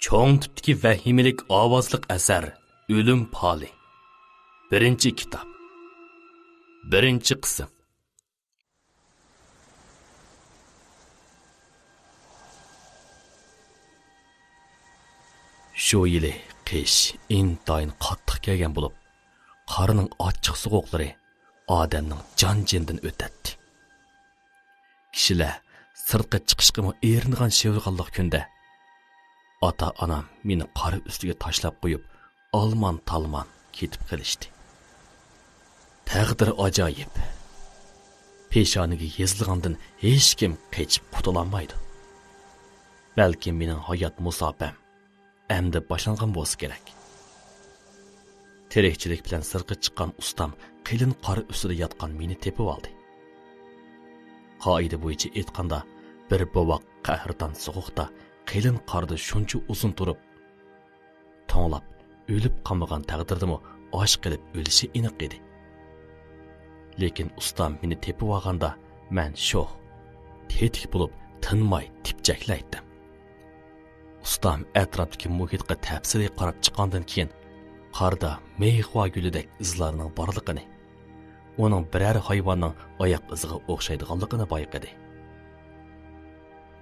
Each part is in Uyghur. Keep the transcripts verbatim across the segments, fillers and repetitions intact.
چوڭ تىپتىكى ۋەھىمىلىك ئاۋازلىق ئەسەر ئۆلۈم پالى. بىرىنچى كىتاب. بىرىنچى قىسىم. شۇ يىلى قىش ئىنتايىن قاتتىق كەلگەن بولۇپ، قارنىڭ ئاچچىق سوغۇقلىرى ئادەمنىڭ جان-جېنىدىن ئۆتەتتى. كىشىلەر سىرتقا چىقىشقىمۇ ئېرىنغان شىۋىرغانلىق كۈندە، ئاتا-ئانام مېنى قار ئۈستىگە تاشلاپ قويۇپ، ئالمان-تالمان كېتىپ قېلىشتى. تەقدىر ئاجايىپ. پېشانىگە يېزىلغاندىن ھېچكىم قېچىپ قۇتۇلالمايدۇ. بەلكىم مېنىڭ ھايات مۇساپەم ئەمدى باشلانغان بولسا كېرەك. تىرىكچىلىك بىلەن سىرتقا چىققان ئۇستام قېلىن قار ئۈستىدە ياتقان مېنى تېپىۋالدى. قائىدە بويىچە ئېيتقاندا، بىر بوۋاق قەھرىتان سوغۇقتا قېلىن قاردا شۇنچە ئۇزۇن تۇرۇپ، توڭلاپ، ئۆلۈپ قالمىغان تەقدىردىمۇ ئاچ قېلىپ ئۆلۈشى ئېنىق ئىدى. لېكىن ئۇستام مېنى تېپىۋالغاندا، مەن شوخ، تېتىك بولۇپ، تىنماي تىپچەكلەيتتىم. ئۇستام ئەتراپتىكى مۇھىتقا تەپسىلىي قاراپ چىققاندىن كېيىن، قاردا مېخۇا گۈلىدەك ئىزلارنىڭ بارلىقىنى، ئۇنىڭ بىرەر ھايۋاننىڭ ئاياق ئىزىغا ئوخشايدىغانلىقىنى بايقىدى.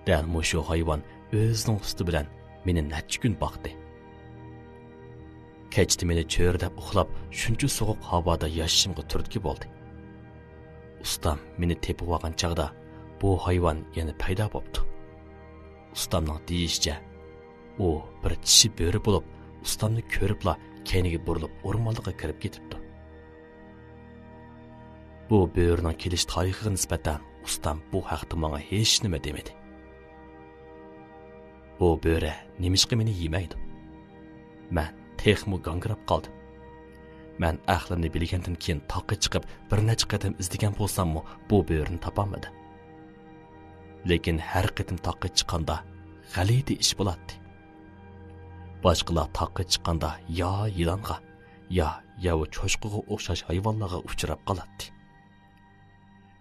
دەل مۇشۇ ھايۋان ئۆزىنىڭ سۈتى بىلەن مېنى نەچچە كۈن باقتى. كەچتە مېنى چۆرىدەپ ئۇخلاپ، شۇنچە سوغۇق ھاۋادا ياشىشىمغا تۈرتكە بولدى. ئۇستام مېنى تېپىۋالغان چاغدا بۇ ھايۋان يەنە پەيدا بوپتۇ. ئۇستامنىڭ دېيىشىچە، ئۇ بىر چىشى بۆرە بولۇپ، ئۇستامنى كۆرۈپلا كەينىگە بۇرۇلۇپ ئورمانلىققا كىرىپ كېتىپتۇ. بۇ بۆرىنىڭ كېلىش تارىخىغا نىسبەتەن ئۇستام بۇ ھەقتە ماڭا ھېچنېمە دېمىدى. بۇ بۆرە نېمىشقا مېنى يېمەيدۇ؟ مەن تېخىمۇ گاڭگىراپ قالدىم. مەن ئەقلىمنى بىلگەندىن كېيىن تاغقا چىقىپ بىر نەچچە قېتىم ئىزدىگەن بولساممۇ بۇ بۆرىنى تاپالمىدىم. لېكىن ھەر قېتىم تاغقا چىققاندا غەلىتە ئىش بولاتتى. باشقىلار تاغقا چىققاندا يا يىلانغا، يا ياۋا چوشقىغا ئوخشاش ھايۋانلارغا ئۇچراپ قالاتتى.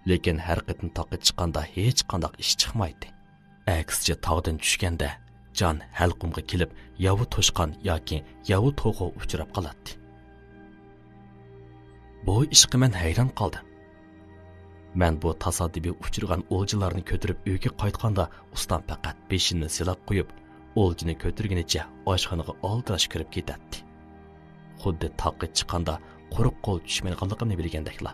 لېكىن ھەر قېتىم تاغقا چىققاندا ھېچقانداق ئىش چىقمايتتى. ئەكسىچە تاغدىن چۈشكەندە جان ھەلقۇمغا كېلىپ ياۋا توشقان ياكى ياۋا توخۇ ئۇچراپ قالاتتى. بۇ ئىشقا مەن ھەيران قالدىم. مەن بۇ تاسادىپىي ئۇچرىغان ئولجىلارنى كۆتۈرۈپ ئۆيگە قايتقاندا ئۇستام پەقەت بېشىمنى سىلاپ قويۇپ، ئولجىنى كۆتۈرگىنىچە ئاشخانىغا ئالدىراش كىرىپ كېتەتتى. خۇددى تاغقا چىققاندا قۇرۇق قول چۈشمەيدىغانلىقىمنى بىلگەندەكلا.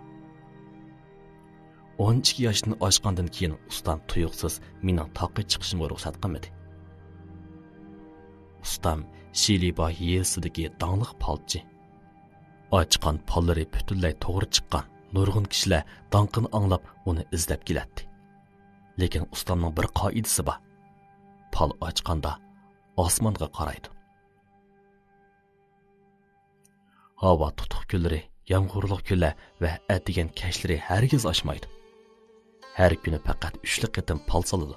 ئون ئىككى ياشتىن ئاشقاندىن كېيىن ئۇستام تۇيۇقسىز مېنىڭ تاغقا چىقىشىمغا رۇخسەت قىلمىدى. ئۇستام شىلىبا يېزىسىدىكى داڭلىق پالچى. ئاچقان پاللىرى پۈتۈنلەي توغرا چىققان نۇرغۇن كىشىلەر داڭقىنى ئاڭلاپ ئۇنى ئىزدەپ كېلەتتى. لېكىن ئۇستامنىڭ بىر قائىدىسى بار. پال ئاچقاندا ئاسمانغا قارايدۇ. ھاۋا تۇتۇق كۈنلىرى، يامغۇرلۇق كۈنلەر ۋە ئەتىگەن كەچلىرى ھەرگىز ئاچمايدۇ. ھەر كۈنى پەقەت ئۈچلا قېتىم پال سالىدۇ.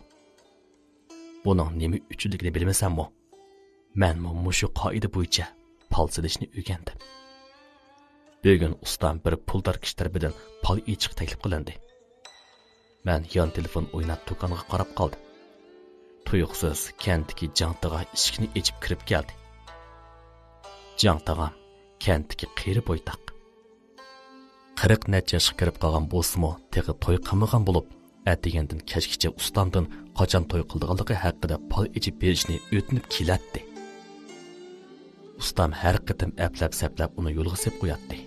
بۇنىڭ نېمە ئۈچۈنلۈكىنى بىلمىسەممۇ، مەنمۇ مۇشۇ قائىدە بويىچە پال سېلىشنى ئۆگەندىم. بۈگۈن ئۇستام بىر پۇلدار كىشى تەرىپىدىن پال ئېچىشقا تەكلىپ قىلىندى. مەن يان تېلېفون ئويناپ دۇكانغا قاراپ قالدىم. تۇيۇقسىز كەنتتىكى جاڭ تاغا ئىشىكنى ئېچىپ كىرىپ كەلدى. جاڭ تاغام كەنتتىكى قېرى بويتاق. قىرىق نەچچە ياشقا كىرىپ قالغان بولسىمۇ، تېخى توي قىلمىغان بولۇپ، ئەتىگەندىن كەچكىچە ئۇستامدىن قاچان توي قىلىدىغانلىقى ھەققىدە پال ئېچىپ بېرىشنى ئۆتۈنۈپ كېلەتتى. ئۇستام ھەر قېتىم ئەپلەپ-سەپلەپ ئۇنى يولغا سېلىپ قوياتتى.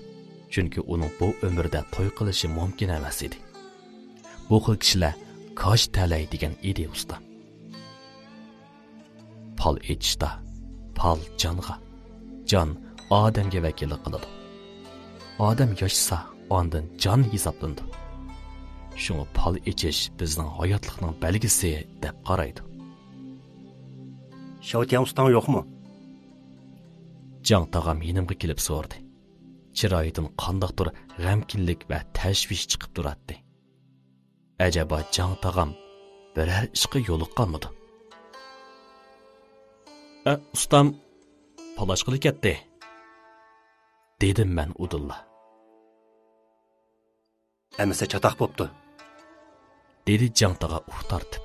چۈنكى ئۇنىڭ بۇ ئۆمرىدە توي قىلىشى مۇمكىن ئەمەس ئىدى. بۇ خىل كىشىلەر كاج تەلەي دېگەن ئىدى ئۇستام. پال ئېچىشتا پال جانغا، جان ئادەمگە ۋەكىللىك قىلىدۇ. ئادەم ياشىسا، ئاندىن جان ھېسابلىنىدۇ. شۇڭا پال ئېچىش بىزنىڭ ھاياتلىقنىڭ بەلگىسى دەپ قارايدۇ. شاۋتيەن ئۇستاڭ يوقمۇ؟ جاڭ تاغام يېنىمغا كېلىپ سورىدى. چىرايىدىن قانداقتۇر غەمكىنلىك ۋە تەشۋىش چىقىپ تۇراتتى. ئەجەبا جاڭ تاغام بىرەر ئىشقا يولۇققانمىدۇ؟ ئە، ئۇستام پال ئاچقىلى كەتتى، دېدىم مەن ئۇدۇللا. ئەمىسە چاتاق بوپتۇ، دېدى جاڭ تاغا ئۇھ تارتىپ.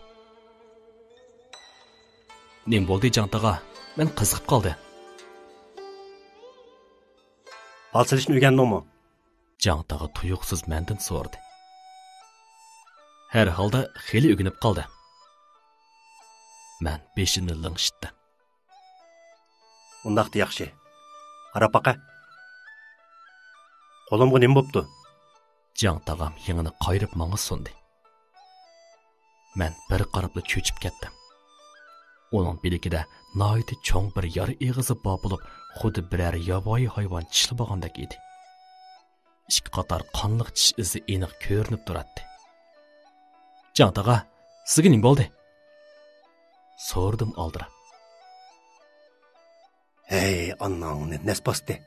نېمە بولدى جاڭ تاغا؟ مەن قىزىقىپ قالدىم. پال سېلىشنى ئۆگەندىڭمۇ؟ جاڭ تاغا تۇيۇقسىز مەندىن سورىدى. ھەر ھالدا خېلى ئۆگىنىپ قالدىم. مەن بېشىمنى لىڭشىتتىم. ئۇنداقتا ياخشى. قاراپ باقە. قولۇمغا نېمە بوپتۇ؟ جاڭ تاغام يېڭىنى قايرىپ ماڭا سۇندى. مەن بىر قاراپلا چۆچۈپ كەتتىم. ئۇنىڭ بىلىكىدە ناھايىتى چوڭ بىر يارا ئېغىزى بار بولۇپ، خۇددى بىرەر ياۋايى ھايۋان چىشلىۋالغاندەك ئىدى. ئىككى قاتار قانلىق چىش ئىزى ئېنىق كۆرۈنۈپ تۇراتتى. جاڭ تاغا، سىزگە نېمە بولدى؟ سورىدىم ئالدىراپ. ھەي، ئاناڭنى نەس باستى.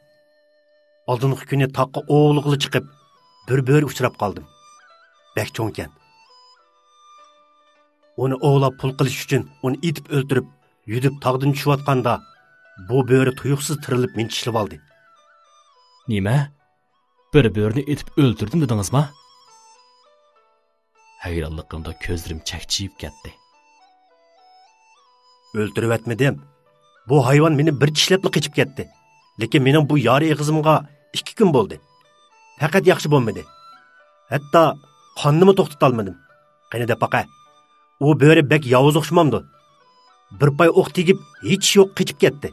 ئالدىنقى كۈنى تاغقا ئوۋلىغىلى چىقىپ، بىر بۆرە ئۇچراپ قالدىم. بەك چوڭكەن. ئۇنى ئوۋلاپ پۇل قىلىش ئۈچۈن ئۇنى ئېتىپ ئۆلتۈرۈپ، يۈدۈپ تاغدىن چۈشۈۋاتقاندا، بۇ بۆرە تۇيۇقسىز تىرىلىپ مېنى چىشلىۋالدى. نېمە؟ بىر بۆرىنى ئېتىپ ئۆلتۈردۈم دېدىڭىزما؟ ھەيرانلىقىمدا كۆزلىرىم چەكچىيىپ كەتتى. ئۆلتۈرۈۋەتمىدىم. بۇ ھايۋان مېنى بىر چىشلەپلا قېچىپ كەتتى. لېكىن مېنىڭ بۇ يارا ئېغىزىمغا ئىككى كۈن بولدى. پەقەت ياخشى بولمىدى. ھەتتا قاننىمۇ توختىتالمىدىم. قېنى دەپ باقە. ئۇ بۆرە بەك ياۋۇز ئوخشىمامدۇ؟ بىر پاي ئوق تېگىپ، ھېچ يوق قېچىپ كەتتى.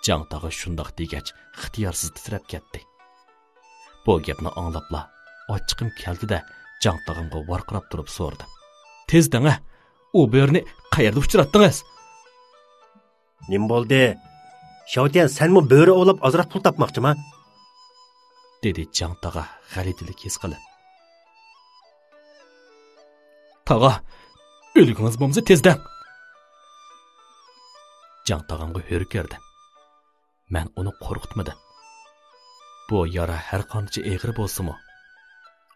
جاڭ تاغا شۇنداق دېگەچ، ئىختىيارسىز تىترەپ كەتتى. بۇ گەپنى ئاڭلاپلا، ئاچچىقىم كەلدى-دە، جاڭ تاغامغا ۋارقىراپ تۇرۇپ سورىدىم. تېز دەڭە، ئۇ بۆرىنى قەيەردە ئۇچراتتىڭىز؟ نېمە بولدى؟ شاۋتيەن، سەنمۇ بۆرە ئوۋلاپ ئازراق پۇل تاپماقچىما؟ دېدى جاڭ تاغا غەلىتىلىك ھېس قىلىپ. تاغا، ئۆلگۈڭىز بولمىسا تېز دەڭ! جاڭ تاغامغا ھۆركىرىدىم. مەن ئۇنى قورقۇتمىدىم. بۇ يارا ھەر قانچە ئېغىر بولسىمۇ،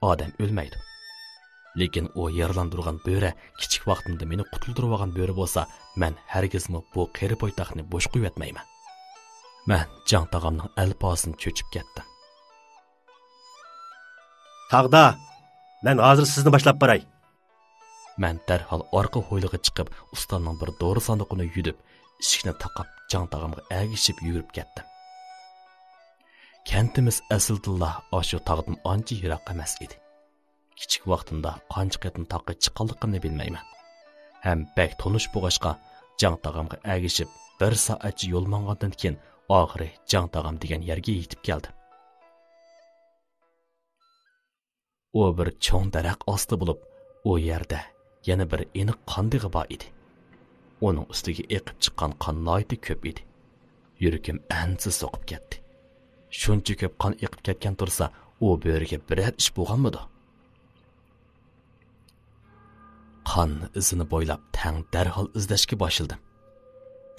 ئادەم ئۆلمەيدۇ. لېكىن ئۇ يارىلاندۇرغان بۆرە كىچىك ۋاقتىمدا مېنى قۇتۇلدۇرۇۋالغان بۆرە بولسا، مەن ھەرگىزمۇ بۇ قېرى بويتاقنى بوش قويۇۋەتمەيمەن. مەن جاڭ تاغامنىڭ ئەلپازىدىن چۆچۈپ كەتتىم. تاغدا، مەن ھازىر سىزنى باشلاپ باراي. مەن دەرھال ئارقا ھويلىغا چىقىپ، ئۇستامنىڭ بىر دورا ساندۇقىنى يۈدۈپ، ئىشىكنى تاقاپ، جاڭ تاغامغا ئەگىشىپ يۈگۈرۈپ كەتتىم. كەنتىمىز ئەسلىدىنلا ئاشۇ تاغدىن ئانچە يىراق ئەمەس ئىدى. كىچىك ۋاقتىمدا قانچە قېتىم تاغقا چىققانلىقىمنى بىلمەيمەن. ھەم بەك تونۇش بولغاچقا، جاڭ تاغامغا ئەگىشىپ، بىر سائەتچە يول ماڭغاندىن كېيىن، ئاخىرى جاڭ تاغام دېگەن يەرگە يېتىپ كەلدىم. ئۇ بىر چوڭ دەرەخ ئاستى بولۇپ، ئۇ يەردە يەنە بىر ئېنىق قان دېغى بار ئىدى. ئۇنىڭ ئۈستىگە ئېقىپ چىققان قان ناھايىتى كۆپ ئىدى. يۈرىكىم ئەنسىز سوقۇپ كەتتى. شۇنچە كۆپ قان ئېقىپ كەتكەن تۇرسا، ئۇ بۆرىگە بىرەر ئىش بولغانمىدۇ؟ قان ئىزىنى بويلاپ تەڭ دەرھال ئىزدەشكە باشلىدىم.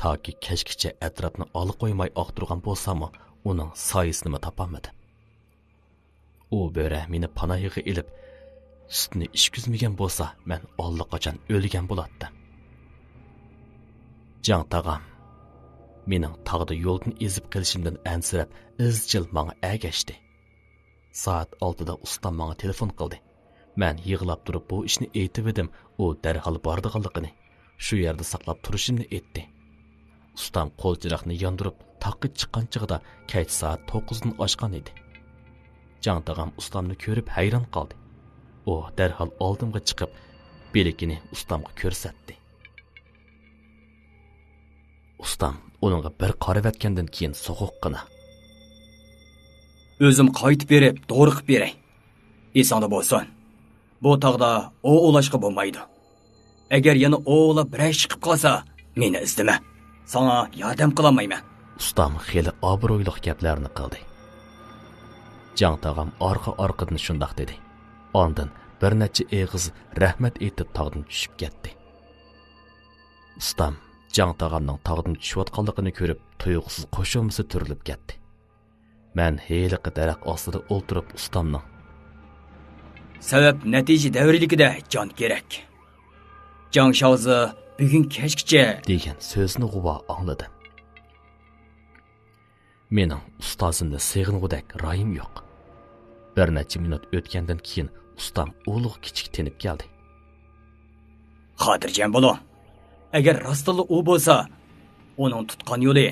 تاكى كەچكىچە ئەتراپنى ئالا قويماي ئاختۇرغان بولساممۇ، ئۇنىڭ سايىسىنىمۇ تاپالمىدىم. ئۇ بۆرە مېنى پاناھىغا ئېلىپ، سۈتىنى ئىچكۈزمىگەن بولسا، مەن ئاللىقاچان ئۆلگەن بولاتتىم. جاڭ تاغام مېنىڭ تاغدا يولدىن ئېزىپ قېلىشىمدىن ئەنسىرەپ، ئىزچىل ماڭا ئەگەشتى. سائەت ئالتىدا ئۇستام ماڭا تېلېفون قىلدى. مەن يىغلاپ تۇرۇپ بۇ ئىشنى ئېيتىۋىدىم، ئۇ دەرھال بارىدىغانلىقىنى، شۇ يەردە ساقلاپ تۇرۇشۇمنى ئېيتتى. ئۇستام قول چىراغنى ياندۇرۇپ، تاغقا چىققان چېغىدا كەچ سائەت توققۇزدىن ئاشقان ئىدى. جاڭ تاغام ئۇستامنى كۆرۈپ ھەيران قالدى. ئۇ دەرھال ئالدىمغا چىقىپ، بىلىكىنى ئۇستامغا كۆرسەتتى. ئۇستام ئۇنىڭغا بىر قارىۋەتكەندىن كېيىن سوغۇققىنا: ئۆزۈم قايتىپ بېرىپ، دورا قىلىپ بېرەي. ئېسىڭدە بولسۇن، بۇ تاغدا ئوۋ ئوۋلاشقا بولمايدۇ. ئەگەر يەنە ئوۋ ئوۋلاپ بىرەر ئىش چىقىپ قالسا، مېنى ئىزدىمە. ساڭا ياردەم قىلالمايمەن. ئۇستام خېلى ئابرۇيلۇق گەپلەرنى قىلدى. جاڭ تاغام ئارقا-ئارقىدىن شۇنداق دېدى. ئاندىن بىر نەچچە ئېغىز رەھمەت ئېيتىپ تاغدىن چۈشۈپ كەتتى. ئۇستام جاڭ تاغامنىڭ تاغدىن چۈشۈۋاتقانلىقىنى كۆرۈپ، تۇيۇقسىز قوشۇمىسى تۈرۈلۈپ كەتتى. مەن ھېلىقى دەرەخ ئاستىدا ئولتۇرۇپ ئۇستامنىڭ: سەۋەب نەتىجە دەۋرىيلىكىدە جان كېرەك. جاڭ شاۋزى بۈگۈن كەچكىچە دېگەن سۆزىنى غۇۋا ئاڭلىدىم. مېنىڭ ئۇستازىمنى سېغىنغۇدەك رايىم يوق. بىر نەچچە مىنۇت ئۆتكەندىن كېيىن ئۇستام ئۇلۇغ كىچىك تېنىپ كەلدى. خاتىرجەم بولۇڭ. ئەگەر راستتىنلا ئۇ بولسا، ئۇنىڭ تۇتقان يولى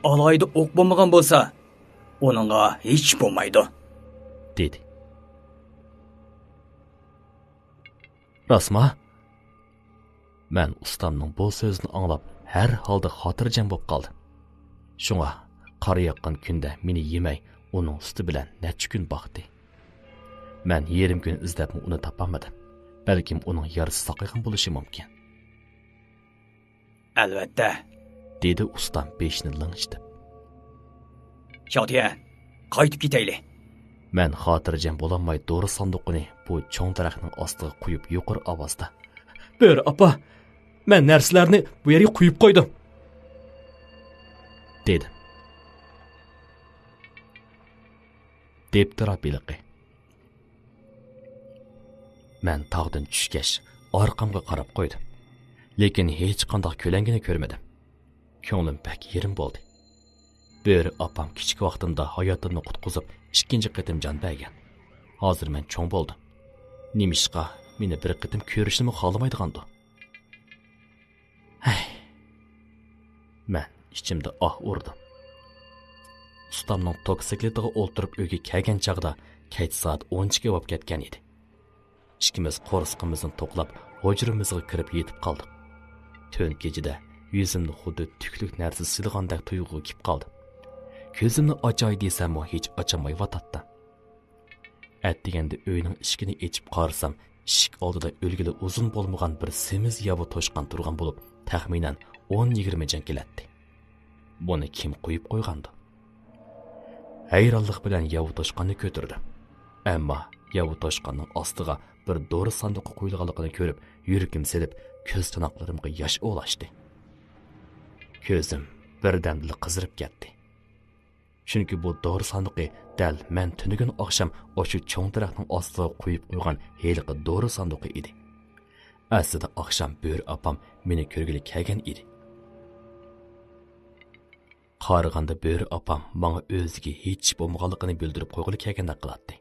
ئالاھىدە ئوق بولمىغان بولسا، ئۇنىڭغا ھېچ بولمايدۇ، دېدى. راستما؟ مەن ئۇستامنىڭ بۇ سۆزىنى ئاڭلاپ، ھەر ھالدا خاتىرجەم بولۇپ قالدىم. شۇڭا قار ياغقان كۈندە مېنى يېمەي، ئۇنىڭ سۈتى بىلەن نەچچە كۈن باقتى. مەن يېرىم كۈن ئىزدەپمۇ ئۇنى تاپالمىدىم. بەلكىم ئۇنىڭ يارىسى ساقىيغان بولۇشى مۇمكىن. ئەلۋەتتە، دېدى ئۇستام بېشىنى لىڭشىتىپ. شاۋتيەن، قايتىپ كېتەيلى. مەن خاتىرجەم بولالماي دورا ساندۇقىنى بۇ چوڭ دەرەخنىڭ ئاستىغا قويۇپ يۇقىرى ئاۋازدا، بۆرە ئاپا، مەن نەرسىلەرنى بۇ يەرگە قويۇپ قويدۇم، دېدىم. دېپتىرا بېلىقى. مەن تاغدىن چۈشكەچ، ئارقامغا قاراپ قويدۇم. لېكىن ھېچقانداق كۆلەڭگىنى كۆرمىدىم. كۆڭلۈم بەك يېرىم بولدى. بۆرە ئاپام كىچىك ۋاقتىمدا ھاياتىمنى قۇتقۇزۇپ، ئىككىنچى قېتىم جان بەرگەن. ھازىر مەن چوڭ بولدۇم. نېمىشقا مېنى بىر قېتىم كۆرۈشنىمۇ خالىمايدىغاندۇ؟ ھەي! مەن ئىچىمدە ئاھ ئۇردۇم. ئۇستامنىڭ توكسىكلىتىغا ئولتۇرۇپ ئۆيگە كەلگەن چاغدا كەچ سائەت ئون ئىككى بولۇپ كەتكەن ئىدى. ئىككىمىز قورسىقىمىزنى توقلاپ، ھۇجرىمىزغا كىرىپ يېتىپ قالدۇق. تۈن كېچىدە يۈزۈمنى خۇددى تۈكلۈك نەرسە سىلىغاندەك تۇيغۇغا كېلىپ قالدىم. كۆزۈمنى ئاچاي دېسەممۇ ھېچ ئاچالمايۋاتاتتىم. ئەتىگەندە ئۆينىڭ ئىشىكىنى ئېچىپ قارىسام، ئىشىك ئالدىدا ئۆلگىلى ئۇزۇن بولمىغان بىر سېمىز ياۋا توشقان تۇرغان بولۇپ، تەخمىنەن ئون يىگىرمە جان كېلەتتى. بۇنى كىم قويۇپ قويغاندۇ؟ ھەيرانلىق بىلەن ياۋا توشقاننى كۆتۈردۈم. ئەمما ياۋا توشقاننىڭ ئاستىغا بىر دورا ساندۇقى قويۇلغانلىقىنى كۆرۈپ، يۈرىكىم سېلىپ، كۆز چاناقلىرىمغا ياش ئولاشتى. كۆزۈم بىردەمدىلا قىزىرىپ كەتتى. چۈنكى بۇ دورا ساندۇقى دەل مەن تۈنۈگۈن ئاخشام ئاشۇ چوڭ دەرەخنىڭ ئاستىغا قويۇپ قويغان ھېلىقى دورا ساندۇقى ئىدى. ئەسلىدە ئاخشام بۆرە ئاپام مېنى كۆرگىلى كەلگەن ئىدى. قارىغاندا بۆرە ئاپام ماڭا ئۆزىگە ھېچ بولمىغانلىقىنى بىلدۈرۈپ قويغىلى كەلگەندەك قىلاتتى.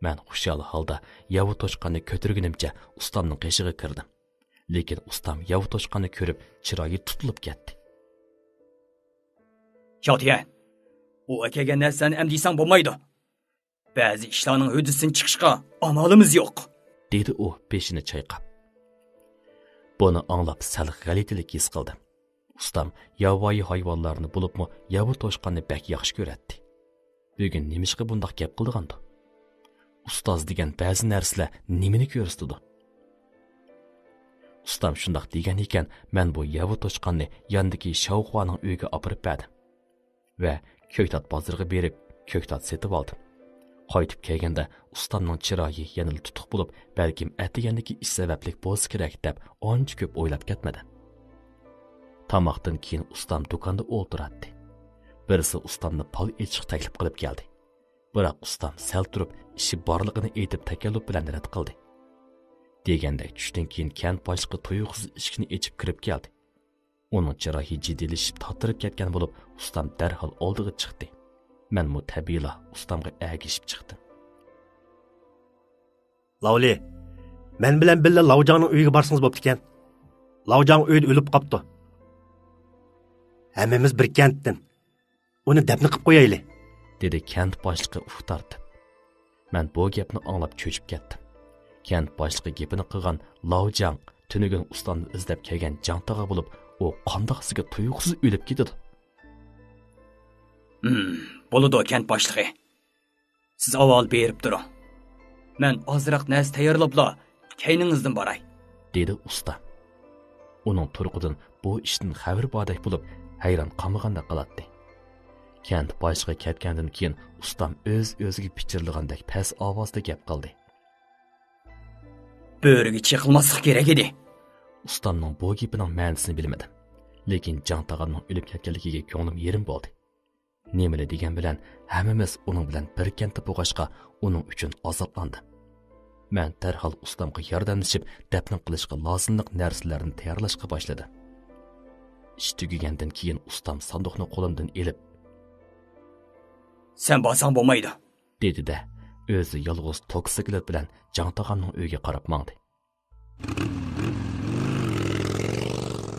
مەن خۇشال ھالدا ياۋا توشقاننى كۆتۈرگىنىمچە ئۇستامنىڭ قېشىغا كىردىم. لېكىن ئۇستام ياۋا توشقاننى كۆرۈپ، چىرايى تۇتۇلۇپ كەتتى. شاۋتيەن، ئۇ ئەكەلگەن نەرسىلەرنى ئەمدى يېسەڭ بولمايدۇ. بەزى ئىشلارنىڭ ھۆددىسىدىن چىقىشقا ئامالىمىز يوق، دېدى ئۇ بېشىنى چايقاپ. بۇنى ئاڭلاپ سەل غەلىتىلىك ھېس قىلدىم. ئۇستام ياۋايى ھايۋانلارنى بولۇپمۇ ياۋا توشقاننى بەك ياخشى كۆرەتتى. بۈگۈن نېمىشقا بۇنداق گەپ قىلىدىغاندۇ؟ ئۇستاز دېگەن بەزى نەرسىلەر نېمىنى كۆرسىتىدۇ؟ ئۇستام شۇنداق دېگەن ئىكەن، مەن بۇ ياۋا توشقاننى ياندىكى شاۋخۇانىڭ ئۆيىگە ئاپىرىپ بەردىم ۋە كۆكتات بازىرىغا بېرىپ، كۆكتات سېتىۋالدىم. قايتىپ كەلگەندە ئۇستامنىڭ چىرايى يەنىلا تۇتۇق بولۇپ، بەلكىم ئەتىگەندىكى ئىش سەۋەبلىك بولسا كېرەك، دەپ ئانچە كۆپ ئويلاپ كەتمىدىم. تاماقتىن كېيىن ئۇستام دۇكاندا ئولتۇراتتى. بىرسى ئۇستامنى پال ئېچىشقا تەكلىپ قىلىپ كەلدى. بىراق ئۇستام سەل تۇرۇپ، ئىشى بارلىقىنى ئېيتىپ، تەكەللۇپ بىلەن رەت قىلدى. دېگەندەك چۈشتىن كېيىن كەنت باشلىقى تۇيۇقسىز ئىشىكنى ئېچىپ كىرىپ كەلدى. ئۇنىڭ چىرايى جىددىيلىشىپ تاتىرىپ كەتكەن بولۇپ، ئۇستام دەرھال ئالدىغا چىقتى. مەنمۇ تەبىئىيلا ئۇستامغا ئەگىشىپ چىقتىم. لاۋلى، مەن بىلەن بىللە لاۋجاڭنىڭ ئۆيىگە بارسىڭىز بوپتىكەن. لاۋجاڭ ئۆيدە ئۆلۈپ قاپتۇ. ھەممىمىز بىر كەنتتىن. ئۇنى دەپنە قىپ قويايلى، دېدى كەنت باشلىقى ئۇھ تارتىپ. مەن بۇ گەپنى ئاڭلاپ چۆچۈپ كەتتىم. كەنت باشلىقى گېپىنى قىلغان لاۋجاڭ تۈنۈگۈن ئۇستامنى ئىزدەپ كەلگەن جاڭ تاغا بولۇپ، ئۇ قانداقسىگە تۇيۇقسىز ئۆلۈپ كېتىدۇ. ھىم، بولىدۇ، كەنت باشلىقى. سىز ئاۋۋال بېرىپ تۇرۇڭ. مەن ئازراق نەرسە تەييارلاپلا كەينىڭىزدىن باراي، دېدى ئۇستام. ئۇنىڭ تۇرقىدىن بۇ ئىشتىن خەۋىرى باردەك بولۇپ، ھەيران قالمىغاندەك قىلاتتى. كەنت باشلىقى كەتكەندىن كېيىن ئۇستام ئۆز-ئۆزىگە پىچىرلىغاندەك پەس ئاۋازدا گەپ قىلدى. بۆرىگە چېقىلماسلىق كېرەك ئىدى. ئۇستامنىڭ بۇ گېپىنىڭ مەنىسىنى بىلمىدىم. لېكىن جاڭ تاغامنىڭ ئۆلۈپ كەتكەنلىكىگە كۆڭلۈم يېرىم بولدى. نېمىلا دېگەن بىلەن، ھەممىمىز ئۇنىڭ بىلەن بىر كەنتتە بولغاچقا، ئۇنىڭ ئۈچۈن ئازابلاندىم. مەن دەرھال ئۇستامغا ياردەملىشىپ، دەپنە قىلىشقا لازىملىق نەرسىلەرنى تەييارلاشقا باشلىدىم. ئىش تۈگىگەندىن كېيىن ئۇستام ساندۇقنى قولۇمدىن ئېلىپ، سەن بارساڭ بولمايدۇ، دېدى-دە، ئۆزى يالغۇز توكسىكلىت بىلەن جاڭ تاغامنىڭ ئۆيىگە قاراپ ماڭدى.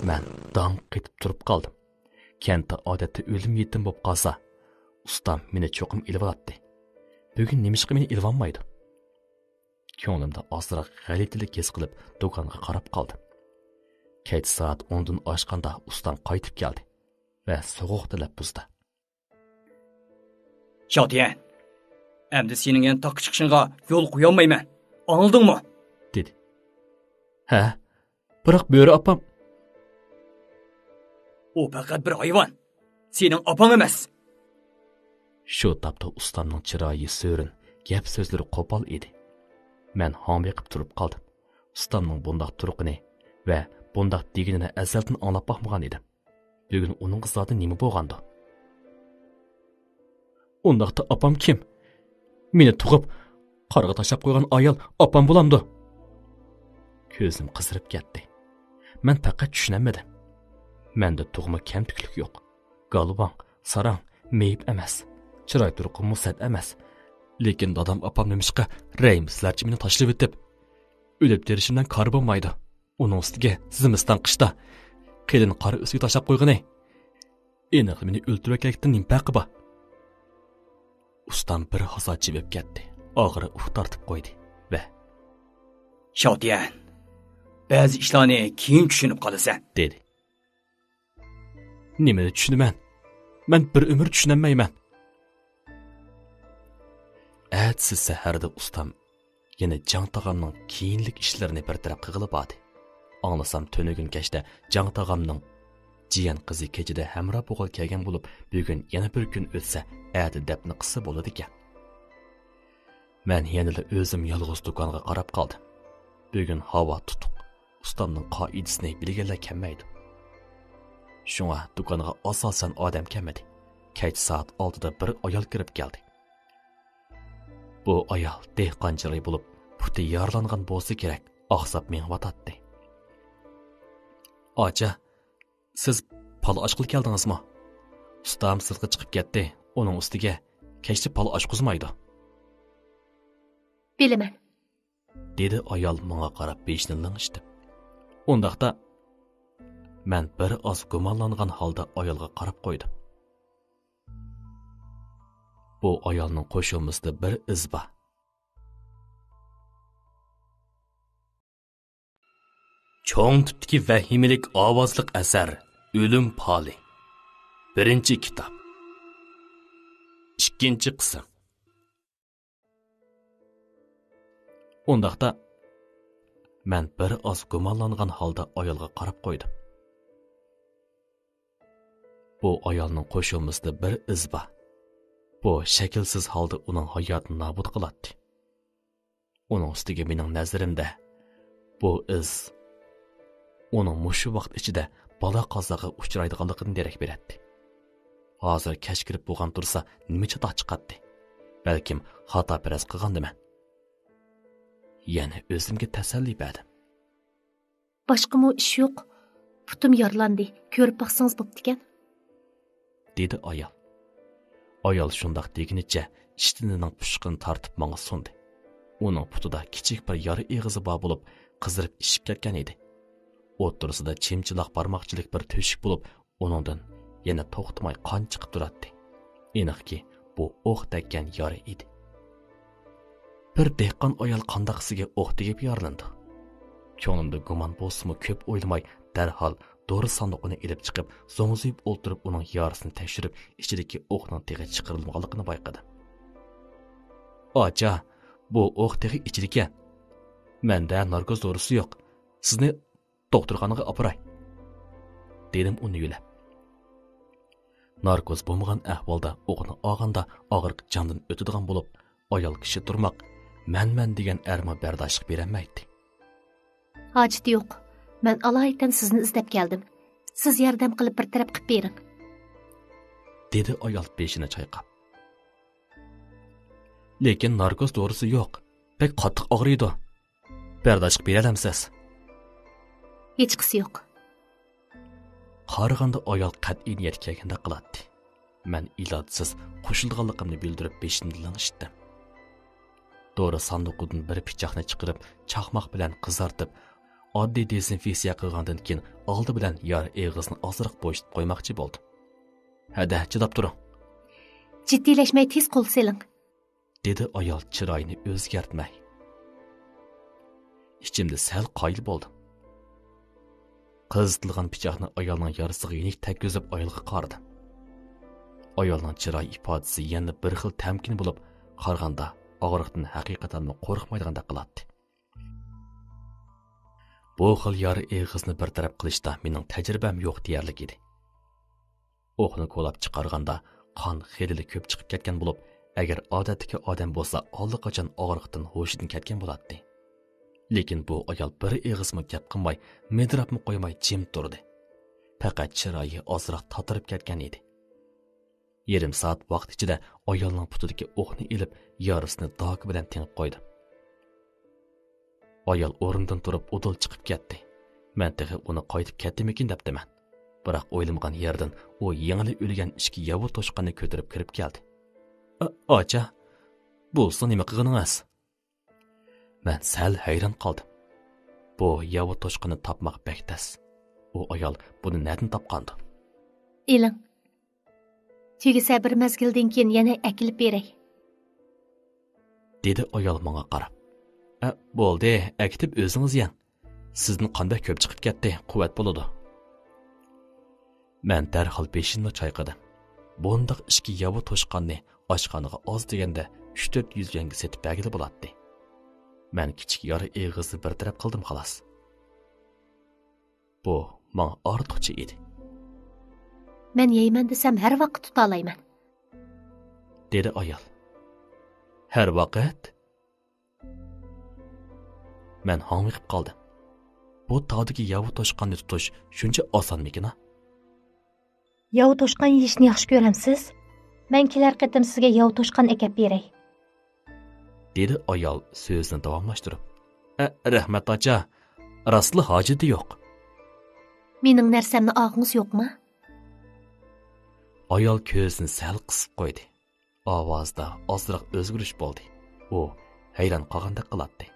مەن داڭ قېتىپ تۇرۇپ قالدىم. كەنتتە ئادەتتە ئۆلۈم يېتىم بولۇپ قالسا، ئۇستام مېنى چوقۇم ئېلىۋالاتتى. بۈگۈن نېمىشقا مېنى ئېلىۋالمايدۇ؟ كۆڭلۈمدە ئازراق غەلىتىلىك ھېس قىلىپ، دۇكانغا قاراپ قالدىم. كەچ سائەت ئوندىن ئاشقاندا ئۇستام قايتىپ كەلدى ۋە سوغۇق تەلەپپۇزدا: شاۋتيەن، ئەمدى سېنىڭ يەنە تاغقا چىقىشىڭغا يول قويالمايمەن. ئاڭلىدىڭمۇ؟ دېدى. ھە، بىراق بۆرە ئاپام. ئۇ پەقەت بىر ھايۋان. سېنىڭ ئاپاڭ ئەمەس. شۇ تاپتا ئۇستامنىڭ چىرايى سۆرۈن، گەپ سۆزلىرى قوپال ئىدى. مەن ھاڭ بېقىپ تۇرۇپ قالدىم. ئۇستامنىڭ بۇنداق تۇرقىنى ۋە بۇنداق دېگىنىنى ئەزەلدىن ئاڭلاپ باقمىغان ئىدىم. بۈگۈن ئۇنىڭغا زادى نېمە بولغاندۇ؟ ئۇنداقتا ئاپام كىم؟ مېنى تۇغۇپ، قارغا تاشلاپ قويغان ئايال ئاپام بولامدۇ؟ كۆزۈم قىزىرىپ كەتتى. مەن پەقەت چۈشىنەلمىدىم. مەندە تۇغما كەمتۈكلۈك يوق. گالۋاڭ، ساراڭ، مېيىپ ئەمەس. چىراي تۇرقىممۇ سەت ئەمەس. لېكىن دادام ئاپام نېمىشقا رەھىمسىزلەرچە مېنى تاشلىۋېتىپ، ئۆلۈپ بېرىشىمدىن كارى بولمايدۇ؟ ئۇنىڭ ئۈستىگە زىمىستان قىشتا قېلىن قار ئۈستىگە تاشلاپ قويغىنى. ئېنىقلا مېنى ئۆلتۈرۈۋەتكەنلىكتىن نېمە پەرقى بار؟ ئۇستام بىر ھازا جىمىپ كەتتى. ئاغرى ئۇھ تارتىپ قويدى ۋە شاۋتيەن، بەزى ئىشلارنى كېيىن چۈشىنىپ قالىسەن، دېدى. نېمىنى چۈشىنىمەن؟ مەن بىر ئۆمۈر چۈشىنەلمەيمەن. ئەتىسى سەھەردە ئۇستام يەنە جاڭ تاغامنىڭ كېيىنلىك ئىشلىرىنى بىر تەرەپ قىلغىلى باردى. ئاڭلىسام، تۈنۈگۈن كەچتە جاڭ تاغامنىڭ جىيەن قىزى كېچىدە ھەمراھ بولغىلى كەلگەن بولۇپ، بۈگۈن يەنە بىر كۈن ئۆتسە، ئەتە دەپنە قىلسا بولىدىكەن. مەن يەنىلا ئۆزۈم يالغۇز دۇكانغا قاراپ قالدىم. بۈگۈن ھاۋا تۇتۇق. ئۇستامنىڭ قائىدىسىنى بىلگەنلەر كەلمەيدۇ. شۇڭا دۇكانغا ئاساسەن ئادەم كەلمىدى. كەچ سائەت ئالتىدا بىر ئايال كىرىپ كەلدى. بۇ ئايال دېھقان چىراي بولۇپ، پۇتى يارىلانغان بولسا كېرەك، ئاقساپ مېڭىۋاتاتتى. ئاچا، سىز پالا ئاچقىلى كەلدىڭىزمۇ؟ ئۇستام سىرتقا چىقىپ كەتتى، ئۇنىڭ ئۈستىگە كەچتە پالا ئاچقۇزمايدۇ. بىلىمەن، دېدى ئايال ماڭا قاراپ بېشىنى لىڭشىتىپ. ئۇنداقتا، مەن بىر ئاز گۇمانلانغان ھالدا ئايالغا قاراپ قويدۇم. بۇ ئايالنىڭ قوشۇلمىسىدا بىر ئىز بار. چوڭ تىپتىكى ۋەھىمىلىك ئاۋازلىق ئەسەر ئۆلۈم پالى. بىرىنچى كىتاب. ئىككىنچى قىسىم. ئۇنداقتا، مەن بىر ئاز گۇمانلانغان ھالدا ئايالغا قاراپ قويدۇم. بۇ ئايالنىڭ قوشۇلمىسىدا بىر ئىز بار. بۇ شەكىلسىز ھالدا ئۇنىڭ ھاياتىنى نابۇت قىلاتتى. ئۇنىڭ ئۈستىگە مېنىڭ نەزىرىمدە بۇ ئىز ئۇنىڭ مۇشۇ ۋاقىت ئىچىدە بالا-قازاغا ئۇچرايدىغانلىقىدىن دېرەك بېرەتتى. ھازىر كەچ كىرىپ بولغان تۇرسا نېمە چاتاق چىقاتتى؟ بەلكىم خاتا پەرەز قىلغاندىمەن. يەنە ئۆزۈمگە تەسەللى بەردىم. باشقىمۇ ئىش يوق. پۇتۇم يارىلاندى. كۆرۈپ باقسىڭىز بوپتىكەن. دېدى ئايال. ئايال شۇنداق دېگىنىچە ئىشتىنىنىڭ پۇچىقىنى تارتىپ ماڭا سۇندى. ئۇنىڭ پۇتىدا كىچىك بىر يارا ئېغىزى بار بولۇپ، قىزىرىپ ئىششىپ كەتكەن ئىدى. ئوتتۇرىسىدا چىمچىلاق بارماقچىلىك بىر تۆشۈك بولۇپ، ئۇنىڭدىن يەنە توختىماي قان چىقىپ تۇراتتى. ئېنىقكى، بۇ ئوق تەگكەن يارا ئىدى. بىر دېھقان ئايال قانداق كىشىگە ئوق تېگىپ يارىلىنىدۇ؟ كۆڭلۈمدە گۇمان بولسىمۇ، كۆپ ئويلىماي دەرھال دورا ساندۇقىنى ئېلىپ چىقىپ، زوڭزىيىپ ئولتۇرۇپ ئۇنىڭ يارىسىنى تەكشۈرۈپ، ئىچىدىكى ئوقنىڭ تېخى چىقىرىلمىغانلىقىنى بايقىدىم. ئاچا، بۇ ئوق تېخى ئىچىدىكەن. مەندە ناركوز دورىسى يوق. سىزنى دوختۇرخانىغا ئاپىراي، دېدىم ئۇنى يۆلەپ. ناركوز بولمىغان ئەھۋالدا ئوقنى ئالغاندا ئاغرىق جاندىن ئۆتىدىغان بولۇپ، ئايال كىشى تۇرماق، مەن-مەن دېگەن ئەرمۇ بەرداشلىق بېرەلمەيتتى. ھاجىتى يوق. مەن ئالايىتەن سىزنى ئىزدەپ كەلدىم. سىز ياردەم قىلىپ بىر تەرەپ قىلىپ بېرىڭ، دېدى ئايال بېشىنى چايقاپ. لېكىن ناركوز دورىسى يوق. بەك قاتتىق ئاغرىيدۇ. بەرداشلىق بېرەلەمسىز؟ ھېچقىسى يوق. قارىغاندا ئايال قەتئىي نىيەتكە كەلگەندەك قىلاتتى. مەن ئىلاجسىز قوشۇلىدىغانلىقىمنى بىلدۈرۈپ بېشىمنى لىڭشىتتىم. دورا ساندۇقىدىن بىر پىچاقنى چىقىرىپ، چاقماق بىلەن قىزارتىپ، ئاددىي دېزىنفېكسىيە قىلغاندىن كېيىن، ئالدى بىلەن يارا ئېغىزىنى ئازراق بوشىتىپ قويماقچى بولدۇم. ھەدە، چىداپ تۇرۇڭ. جىددىيلەشمەي تېز قول سېلىڭ، دېدى ئايال چىرايىنى ئۆزگەرتمەي. ئىچىمدە سەل قايىل بولدۇم. قىزىتىلغان پىچاقنى ئايالنىڭ يارىسىغا يېنىك تەگكۈزۈپ ئايالغا قارىدىم. ئايالنىڭ چىراي ئىپادىسى يەنە بىر خىل تەمكىن بولۇپ، قارىغاندا ئاغرىقتىن ھەقىقەتەنمۇ قورقمايدىغاندەك قىلاتتى. بۇ خىل يارا ئېغىزنى بىر تەرەپ قىلىشتا مېنىڭ تەجرىبەم يوق دېيەرلىك ئىدى. ئوقنى كولاپ چىقارغاندا قان خېلىلا كۆپ چىقىپ كەتكەن بولۇپ، ئەگەر ئادەتتىكى ئادەم بولسا ئاللىقاچان ئاغرىقتىن ھوشىدىن كەتكەن بولاتتى. لېكىن بۇ ئايال بىر ئېغىزمۇ گەپ قىلماي، مىدىراپمۇ قويماي جىم تۇردى. پەقەت چىرايى ئازراق تاتىرىپ كەتكەن ئىدى. يېرىم سائەت ۋاقىت ئىچىدە ئايالنىڭ پۇتىدىكى ئوقنى ئېلىپ، يارىسىنى داكا بىلەن تېڭىپ قويدۇم. ئايال ئورنىدىن تۇرۇپ ئۇدۇل چىقىپ كەتتى. مەن تېخى ئۇنى قايتىپ كەتتىمىكىن دەپتىمەن. بىراق ئويلىمىغان يەردىن ئۇ يېڭىلا ئۆلگەن ئىككى ياۋا توشقاننى كۆتۈرۈپ كىرىپ كەلدى. ئا-، ئاچا، بولسا نېمە قىلغىنىڭىز؟ مەن سەل ھەيران قالدىم. بۇ ياۋا توشقاننى تاپماق بەك تەس. ئۇ ئايال بۇنى نەدىن تاپقاندۇ؟ ئېلىڭ. تۈگىسە بىر مەزگىلدىن كېيىن يەنە ئەكېلىپ بېرەي. دېدى ئايال ماڭا قاراپ. ئە، بولدى، ئەكېتىپ ئۆزىڭىز يەڭ. سىزدىن قان بەك كۆپ چىقىپ كەتتى، قۇۋۋەت بولىدۇ. مەن دەرھال بېشىمنى چايقىدىم. بۇنداق ئىككى ياۋا توشقاننى ئاشخانىغا ئاز دېگەندە ئۈچ تۆت يۈز يۈەنگە سېتىپ بەرگىلى بولاتتى. مەن كىچىك يارا ئېغىزنى بىر تەرەپ قىلدىم خالاس. بۇ ماڭا ئارتۇقچە ئىدى. مەن يەيمەن دېسەم، ھەر ۋاقىت تۇتالايمەن. دېدى ئايال. ھەر ۋاقىت؟ مەن ھاڭۋېقىپ قالدىم. بۇ تاغدىكى ياۋا توشقاننى تۇتۇش شۇنچە ئاسانمىكىنا؟ ياۋا توشقان يېيىشنى ياخشى كۆرەمسىز؟ مەن كېلەر قېتىم سىزگە ياۋا توشقان ئەكەپ بېرەي. دېدى ئايال سۆزىنى داۋاملاشتۇرۇپ. ئە، رەھمەت ئاچا، راستلا ھاجىتى يوق. مېنىڭ نەرسەمنى ئالغۇڭىز يوقما؟ ئايال كۆزىنى سەل قىسىپ قويدى. ئاۋازدا ئازراق ئۆزگىرىش بولدى. ئۇ ھەيران قالغاندەك قىلاتتى.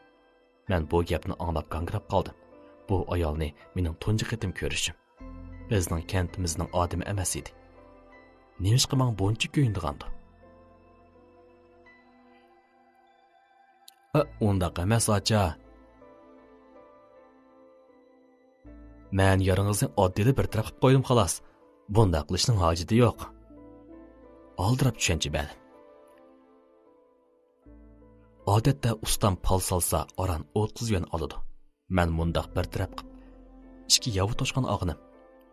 مەن بۇ گەپنى ئاڭلاپ گاڭگىراپ قالدىم. بۇ ئايالنى مېنىڭ تۇنجى قېتىم كۆرۈشۈم. بىزنىڭ كەنتىمىزنىڭ ئادىمى ئەمەس ئىدى. نېمىشقا ماڭا بۇنچە كۆيۈنىدىغاندۇ؟ ئە، ئۇنداق ئەمەس، ئاچا. مەن يارىڭىزنى ئاددىيلا بىر تەرەپ قىلىپ قويدۇم، خالاس. بۇنداق قىلىشنىڭ ھاجىتى يوق. ئالدىراپ چۈشەنچە بەردىم. ئادەتتە ئۇستام پال سالسا ئاران ئوتتۇز يۈەن ئالىدۇ. مەن مۇنداق بىر تەرەپ قىلىپ ئىككى ياۋا توشقان ئالغىنىم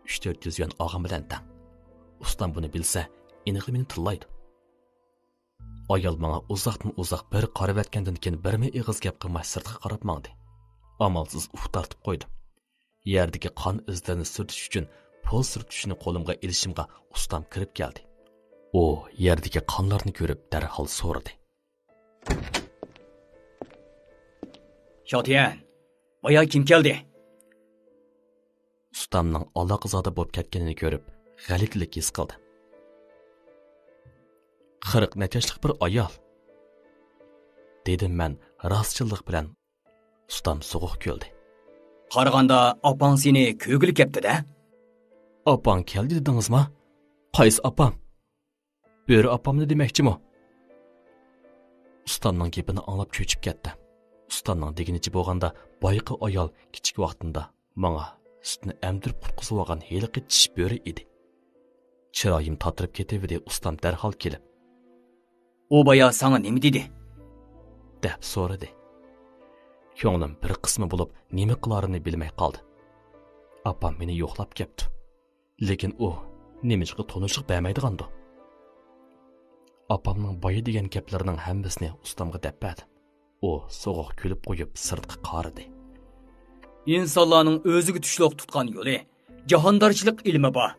ئۈچ تۆت يۈز يۈەن ئالغان بىلەن تەڭ. ئۇستام بۇنى بىلسە، ئېنىقلا مېنى تىللايدۇ. ئايال ماڭا ئۇزاقتىن ئۇزاق بىر قارىۋەتكەندىن كېيىن بىرمۇ ئېغىز گەپ قىلماي سىرتقا قاراپ ماڭدى. ئامالسىز ئۇھ تارتىپ قويدۇم. يەردىكى قان ئىزلىرىنى سۈرتۈش ئۈچۈن پۇل سۈرتكۈچنى قولۇمغا ئېلىشىمغا ئۇستام كىرىپ كەلدى. ئۇ يەردىكى قانلارنى كۆرۈپ دەرھال سورىدى. شاۋتيەن، بايا كىم كەلدى؟ ئۇستامنىڭ ئالاقىزادە بولۇپ كەتكىنىنى كۆرۈپ، غەلىتىلىك ھېس قىلدىم. قىرىق نەچچە ياشلىق بىر ئايال، دېدىم مەن راستچىللىق بىلەن. ئۇستام سوغۇق كۈلدى. قارىغاندا ئاپاڭ سېنى كۆرگىلى كەپتۇ-دە. ئاپاڭ كەلدى دېدىڭىزما؟ قايسى ئاپام؟ بۆرە ئاپامنى دېمەكچىمۇ؟ ئۇستامنىڭ گېپىنى ئاڭلاپ چۆچۈپ كەتتىم. ئۇستامنىڭ دېگىنىچە بولغاندا، بايىقى ئايال كىچىك ۋاقتىمدا ماڭا سۈتنى ئەمدۈرۈپ قۇتقۇزۇۋالغان ھېلىقى چىش بۆرە ئىدى. چىرايىم تاتىرىپ كېتىۋىدى، ئۇستام دەرھال كېلىپ، ئۇ بايا ساڭا نېمە دېدى؟ دەپ سورىدى. كۆڭلۈم بىر قىسمى بولۇپ، نېمە قىلارىمنى بىلمەي قالدىم. ئاپام مېنى يوقلاپ كەپتۇ. لېكىن ئۇ نېمىشقا تونۇشلۇق بەرمەيدىغاندۇ؟ ئاپامنىڭ بايا دېگەن گەپلىرىنىڭ ھەممىسىنى ئۇستامغا دەپ بەردىم. ئۇ سوغۇق كۈلۈپ قويۇپ سىرتقا قارىدى. ئىنسانلارنىڭ ئۆزىگە تۇشلۇق تۇتقان يولى، جاھاندارچىلىق ئىلمى بار.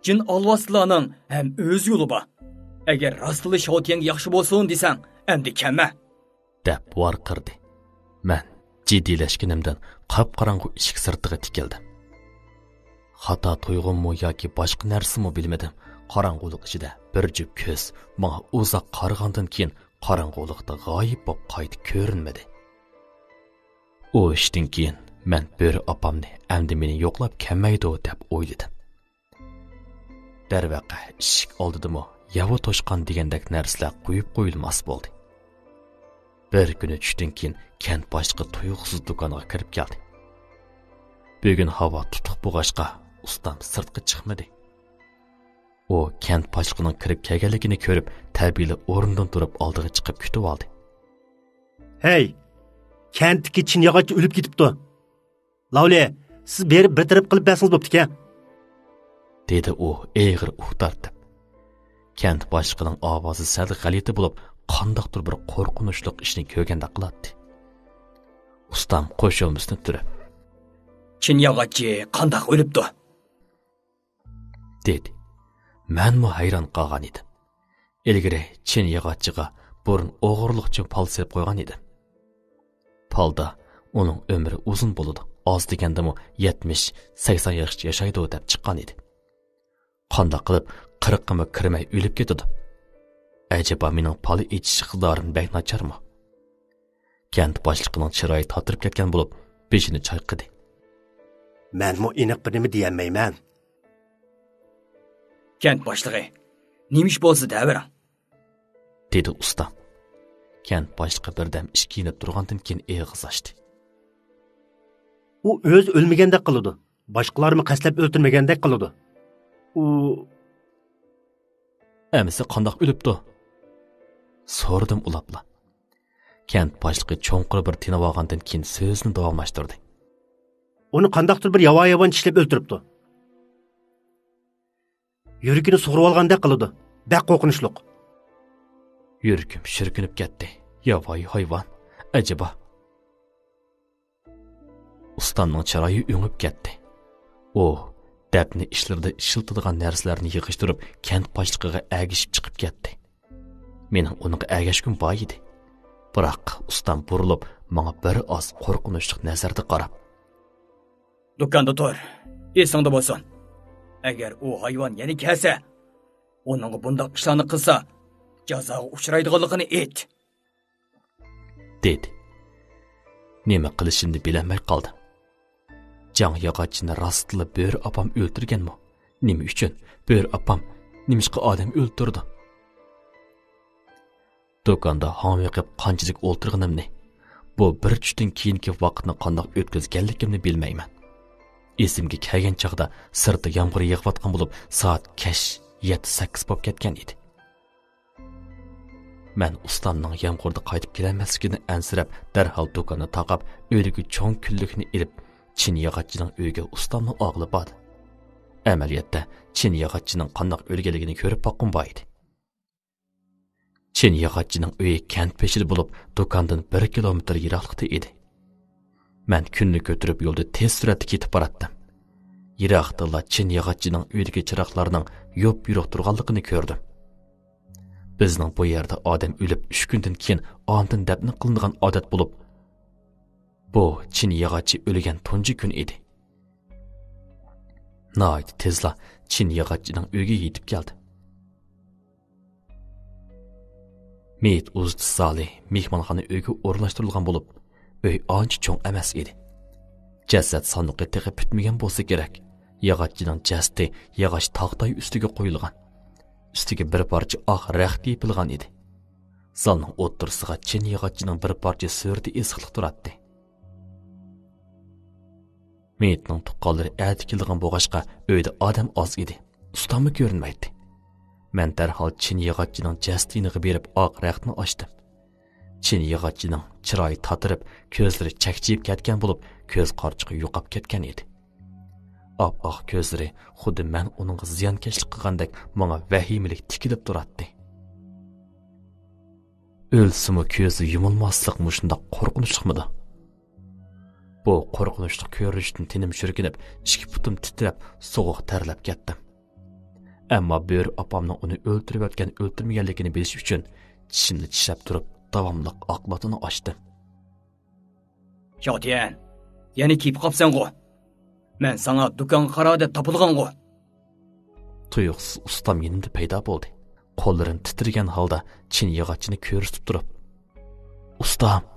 جىن ئالۋاستىلارنىڭ ھەم ئۆز يولى بار. ئەگەر راستلا شاۋتيەنگە ياخشى بولسۇن دېسەڭ، ئەمدى كەلمە. دەپ ۋارقىرىدى. مەن جىددىيلەشكىنىمدىن قاپقاراڭغۇ ئىشىك سىرتىغا تىكىلدىم. خاتا تۇيغۇممۇ ياكى باشقا نەرسىمۇ بىلمىدىم. قاراڭغۇلۇق ئىچىدە بىر جۈپ كۆز ماڭا ئۇزاق قارىغاندىن كېيىن قاراڭغۇلۇقتا غايىب بولۇپ قايتا كۆرۈنمىدى. ئۇ ئىشتىن كېيىن مەن بۆرە ئاپامنى ئەمدى مېنى يوقلاپ كەلمەيدۇ دەپ ئويلىدىم. دەرۋەقە، ئىشىك ئالدىدىمۇ ياۋا توشقان دېگەندەك نەرسىلەر قويۇپ قويۇلماس بولدى. بىر كۈنى چۈشتىن كېيىن كەنت باشلىقى تۇيۇقسىز دۇكانغا كىرىپ كەلدى. بۈگۈن ھاۋا تۇتۇق بولغاچقا، ئۇستام سىرتقا چىقمىدى. ئۇ كەنت باشلىقىنىڭ كىرىپ كەلگەنلىكىنى كۆرۈپ، تەبىئىيلا ئورنىدىن تۇرۇپ ئالدىغا چىقىپ كۈتۈۋالدى. «ھەي، كەنتتىكى چىن ياغاچچى ئۆلۈپ كېتىپتۇ. لاۋلى، سىز بېرىپ بىر تەرەپ قىلىپ بەرسىڭىز بوپتىكەن.» دېدى ئۇ ئېغىر ئۇھ تارتىپ. كەنت باشلىقىنىڭ ئاۋازى سەل غەلىتە بولۇپ، قانداقتۇر بىر قورقۇنچلۇق ئىشنى كۆرگەندەك قىلاتتى. ئۇستام قوشۇمىسىنى تۈرۈپ، «چىن ياغاچچى قانداق ئۆلۈپتۇ؟» دېدى. مەنمۇ ھەيران قالغان ئىدىم. ئىلگىرى چىن ياغاچچىغا بۇرۇن ئوغرىلىقچە پال سېلىپ قويغان ئىدىم. پالدا ئۇنىڭ ئۆمرى ئۇزۇن بولىدۇ، ئاز دېگەندىمۇ يەتمىش، سەكسەن ياشقىچە ياشايدۇ دەپ چىققان ئىدى. قانداق قىلىپ قىرىقىمۇ كىرمەي ئۆلۈپ كېتىدۇ؟ ئەجەبا مېنىڭ پال ئېچىش ئىقتىدارىم بەك ناچارمۇ؟ كەنت باشلىقىنىڭ چىرايى تاتىرىپ كەتكەن بولۇپ، بېشىنى چايقىدى. مەنمۇ ئېنىق بىر نېمە دېيەلمەيمەن. كەنت باشلىقى، نېمە ئىش بولسا دەۋېرىڭ، دېدى ئۇستام. كەنت باشلىقى بىردەم ئىچ كىيىنىپ تۇرغاندىن كېيىن ئېغىز ئاچتى. ئۇ ئۆزى ئۆلمىگەندەك قىلىدۇ. باشقىلارمۇ قەستلەپ ئۆلتۈرمىگەندەك قىلىدۇ. ئۇ ئەمىسە قانداق ئۆلۈپتۇ؟ سورىدىم ئۇلاپلا. كەنت باشلىقى چوڭقۇر بىر تىنىۋالغاندىن كېيىن سۆزىنى داۋاملاشتۇردى. ئۇنى قانداقتۇر بىر ياۋا ھايۋان چىشلەپ ئۆلتۈرۈپتۇ. يۈرىكىنى سۇغۇرۇۋالغاندەك قىلىدۇ. بەك قورقۇنچلۇق. يۈرىكىم شۈركۈنۈپ كەتتى. ياۋايى ھايۋان. ئەجەبا. ئۇستامنىڭ چىرايى ئۆڭۈپ كەتتى. ئۇ دەپنە ئىشلىرىدا ئىشلىتىدىغان نەرسىلەرنى يىغىشتۇرۇپ، كەنت باشلىقىغا ئەگىشىپ چىقىپ كەتتى. مېنىڭ ئۇنىڭغا ئەگەشكۈم بار ئىدى. بىراق ئۇستام بۇرۇلۇپ، ماڭا بىر ئاز قورقۇنچلۇق نەزەردە قاراپ، دۇكاندا تۇر، ئېسىڭدە بولسۇن. ئەگەر ئۇ ھايۋان يەنە كەلسە، ئۇنىڭغا بۇنداق ئىشلارنى قىلسا، جازاغا ئۇچرايدىغانلىقىنى ئېيت، دېدى. نېمە قىلىشىمنى بىلەلمەي قالدىم. جاڭ ياغاچچىنى راستلا بۆرە ئاپام ئۆلتۈرگەنمۇ؟ نېمە ئۈچۈن بۆرە ئاپام، نېمىشقا ئادەم ئۆلتۈرىدۇ؟ دۇكاندا ھاڭ بېقىپ قانچىلىك ئولتۇرغىنىمنى، بۇ بىر چۈشتىن كېيىنكى ۋاقىتنى قانداق ئۆتكۈزگەنلىكىمنى بىلمەيمەن. ئېسىمگە كەلگەن چاغدا سىرتتا يامغۇر يېغىۋاتقان بولۇپ، سائەت كەچ يەتتە سەككىز بولۇپ كەتكەن ئىدى. مەن ئۇستامنىڭ يامغۇردا قايتىپ كېلەلمەسلىكىدىن ئەنسىرەپ، دەرھال دۇكاننى تاقاپ، ئۆيدىكى چوڭ كۈنلۈكنى ئېلىپ، چىن ياغاچچىنىڭ ئۆيىگە ئۇستامنى ئالغىلى باردىم. ئەمەلىيەتتە، چىن ياغاچچىنىڭ قانداق ئۆلگەنلىكىنى كۆرۈپ باققۇم بار ئىدى. چىن ياغاچچىنىڭ ئۆيى كەنت بېشىدا بولۇپ، دۇكاندىن بىر كىلومېتىر يىراقلىقتا ئىدى. مەن كۈننى كۆتۈرۈپ يولدا تېز سۈرئەتتە كېتىپ باراتتىم. يىراقتىنلا چىن ياغاچچىنىڭ ئۆيىدىكى چىراغلارنىڭ يوپيورۇق تۇرغانلىقىنى كۆردۈم. بىزنىڭ بۇ يەردە ئادەم ئۆلۈپ ئۈچ كۈندىن كېيىن ئاندىن دەپنە قىلىنىدىغان ئادەت بولۇپ، بۇ چىن ياغاچچى ئۆلگەن تۇنجى كۈن ئىدى. ناھايىتى تېزلا چىن ياغاچچىنىڭ ئۆيىگە يېتىپ كەلدىم. مېيىت ئۇزىتىش زالى مېھمانخانا ئۆيگە ئورۇنلاشتۇرۇلغان بولۇپ، ئۆي ئانچە چوڭ ئەمەس ئىدى. جەسەت ساندۇقى تېخى پۈتمىگەن بولسا كېرەك. ياغاچچىنىڭ جەسىتى ياغاچ تاختاي ئۈستىگە قويۇلغان. ئۈستىگە بىر پارچە ئاق رەخت يېپىلغان ئىدى. زالنىڭ ئوتتۇرىسىغا چىن ياغاچچىنىڭ بىر پارچە سۈرىتى ئېسىقلىق تۇراتتى. مېيىتنىڭ تۇغقانلىرى ئەتە كېلىدىغان بولغاچقا، ئۆيدە ئادەم ئاز ئىدى. ئۇستاممۇ كۆرۈنمەيتتى. مەن دەرھال چىن ياغاچچىنىڭ جەسىتى يېنىغا بېرىپ، ئاق رەختنى ئاچتىم. چىن ياغاچچىنىڭ چىرايى تاتىرىپ، كۆزلىرى چەكچىيىپ كەتكەن بولۇپ، كۆز قارىچۇقى يوقاپ كەتكەن ئىدى. ئاپئاق كۆزلىرى خۇددى مەن ئۇنىڭغا زىيانكەشلىك قىلغاندەك ماڭا ۋەھىمىلىك تىكىلىپ تۇراتتى. ئۆلسىمۇ كۆزى يۇمۇلماسلىق مۇشۇنداق قورقۇنچلۇقمىدۇ؟ بۇ قورقۇنچلۇق كۆرۈنۈشتىن تېنىم شۈركۈنۈپ، ئىككى پۇتۇم تىترەپ، سوغۇق تەرلەپ كەتتىم. ئەمما بۆرە ئاپامنىڭ ئۇنى ئۆلتۈرۈۋەتكەن ئۆلتۈرمىگەنلىكىنى بىلىش ئۈچۈن، چىشىمنى چىشلەپ تۇرۇپ، داۋاملىق ئاق لاتىنى ئاچتىم. شاۋتيەن، يەنە كېيىپ قاپسەنغۇ؟ مەن ساڭا دۇكانغا قارا دەپ تاپىلىغانغۇ؟ تۇيۇقسىز ئۇستام يېنىمدا پەيدا بولدى. قوللىرىنى تىترىگەن ھالدا چىن ياغاچچىنى كۆرسىتىپ تۇرۇپ، ئۇستام،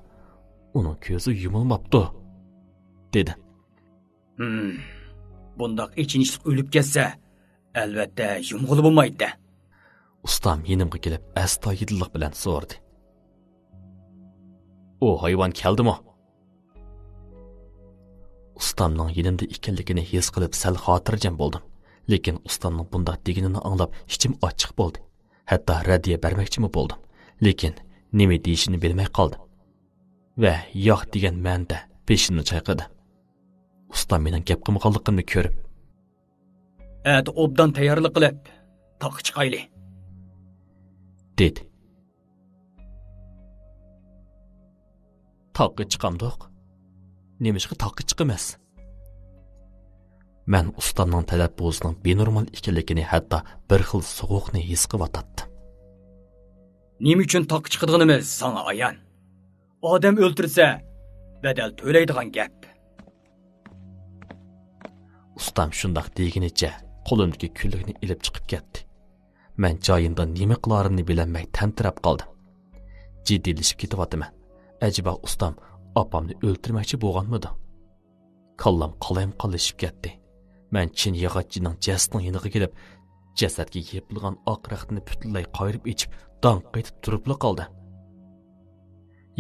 ئۇنىڭ كۆزى يۇمۇلماپتۇ، دېدى. ھىم، بۇنداق ئېچىنىشلىق ئۆلۈپ كەتسە، ئەلۋەتتە، يۇمغىلى بولمايدۇ-دە. ئۇستام يېنىمغا كېلىپ، ئەستايىدىللىق بىلەن سورىدى. ئۇ ھايۋان كەلدىمۇ؟ ئۇستامنىڭ يېنىمدا ئىكەنلىكىنى ھېس قىلىپ سەل خاتىرجەم بولدۇم. لېكىن ئۇستامنىڭ بۇنداق دېگىنىنى ئاڭلاپ ئىچىم ئاچچىق بولدى. ھەتتا رەددىيە بەرمەكچىمۇ بولدۇم. لېكىن نېمە دېيىشىنى بىلمەي قالدىم. ۋە ياق دېگەن مەنىدە بېشىمنى چايقىدى. ئۇستام مېنىڭ گەپ قىلمىغانلىقىمنى كۆرۈپ، ئەتە ئوبدان تەييارلىق قىلىپ، تاغقا چىقايلى، دېدى. تاغقا چىقامدۇق؟ نېمىشقا تاغقا چىقىمىز؟ مەن ئۇستامنىڭ تەلەپپۇزىنىڭ بىنورمال ئىكەنلىكىنى، ھەتتا بىر خىل سوغۇقنى ھېس قىلىۋاتاتتىم. نېمە ئۈچۈن تاغقا چىقىدىغىنىمىز ساڭا ئايان. ئادەم ئۆلتۈرسە، بەدەل تۆلەيدىغان گەپ. ئۇستام شۇنداق دېگىنىچە قولۇمدىكى كۈنلۈكنى ئېلىپ چىقىپ كەتتى. مەن جايىمدا نېمە قىلارىمنى بىلەلمەي تەمتىرەپ قالدىم. جىددىيلىشىپ كېتىۋاتىمەن. ئەجەبا ئۇستام ئاپامنى ئۆلتۈرمەكچى بولغانمىدۇ؟ كاللام قالايمىقانلىشىپ كەتتى. مەن چىن ياغاچچىنىڭ جەسىتىنىڭ يېنىغا كېلىپ، جەسەتكە يېپىلغان ئاق رەختىنى پۈتۈنلەي قايرىپ ئېچىپ، داڭ قېتىپ تۇرۇپلا قالدىم.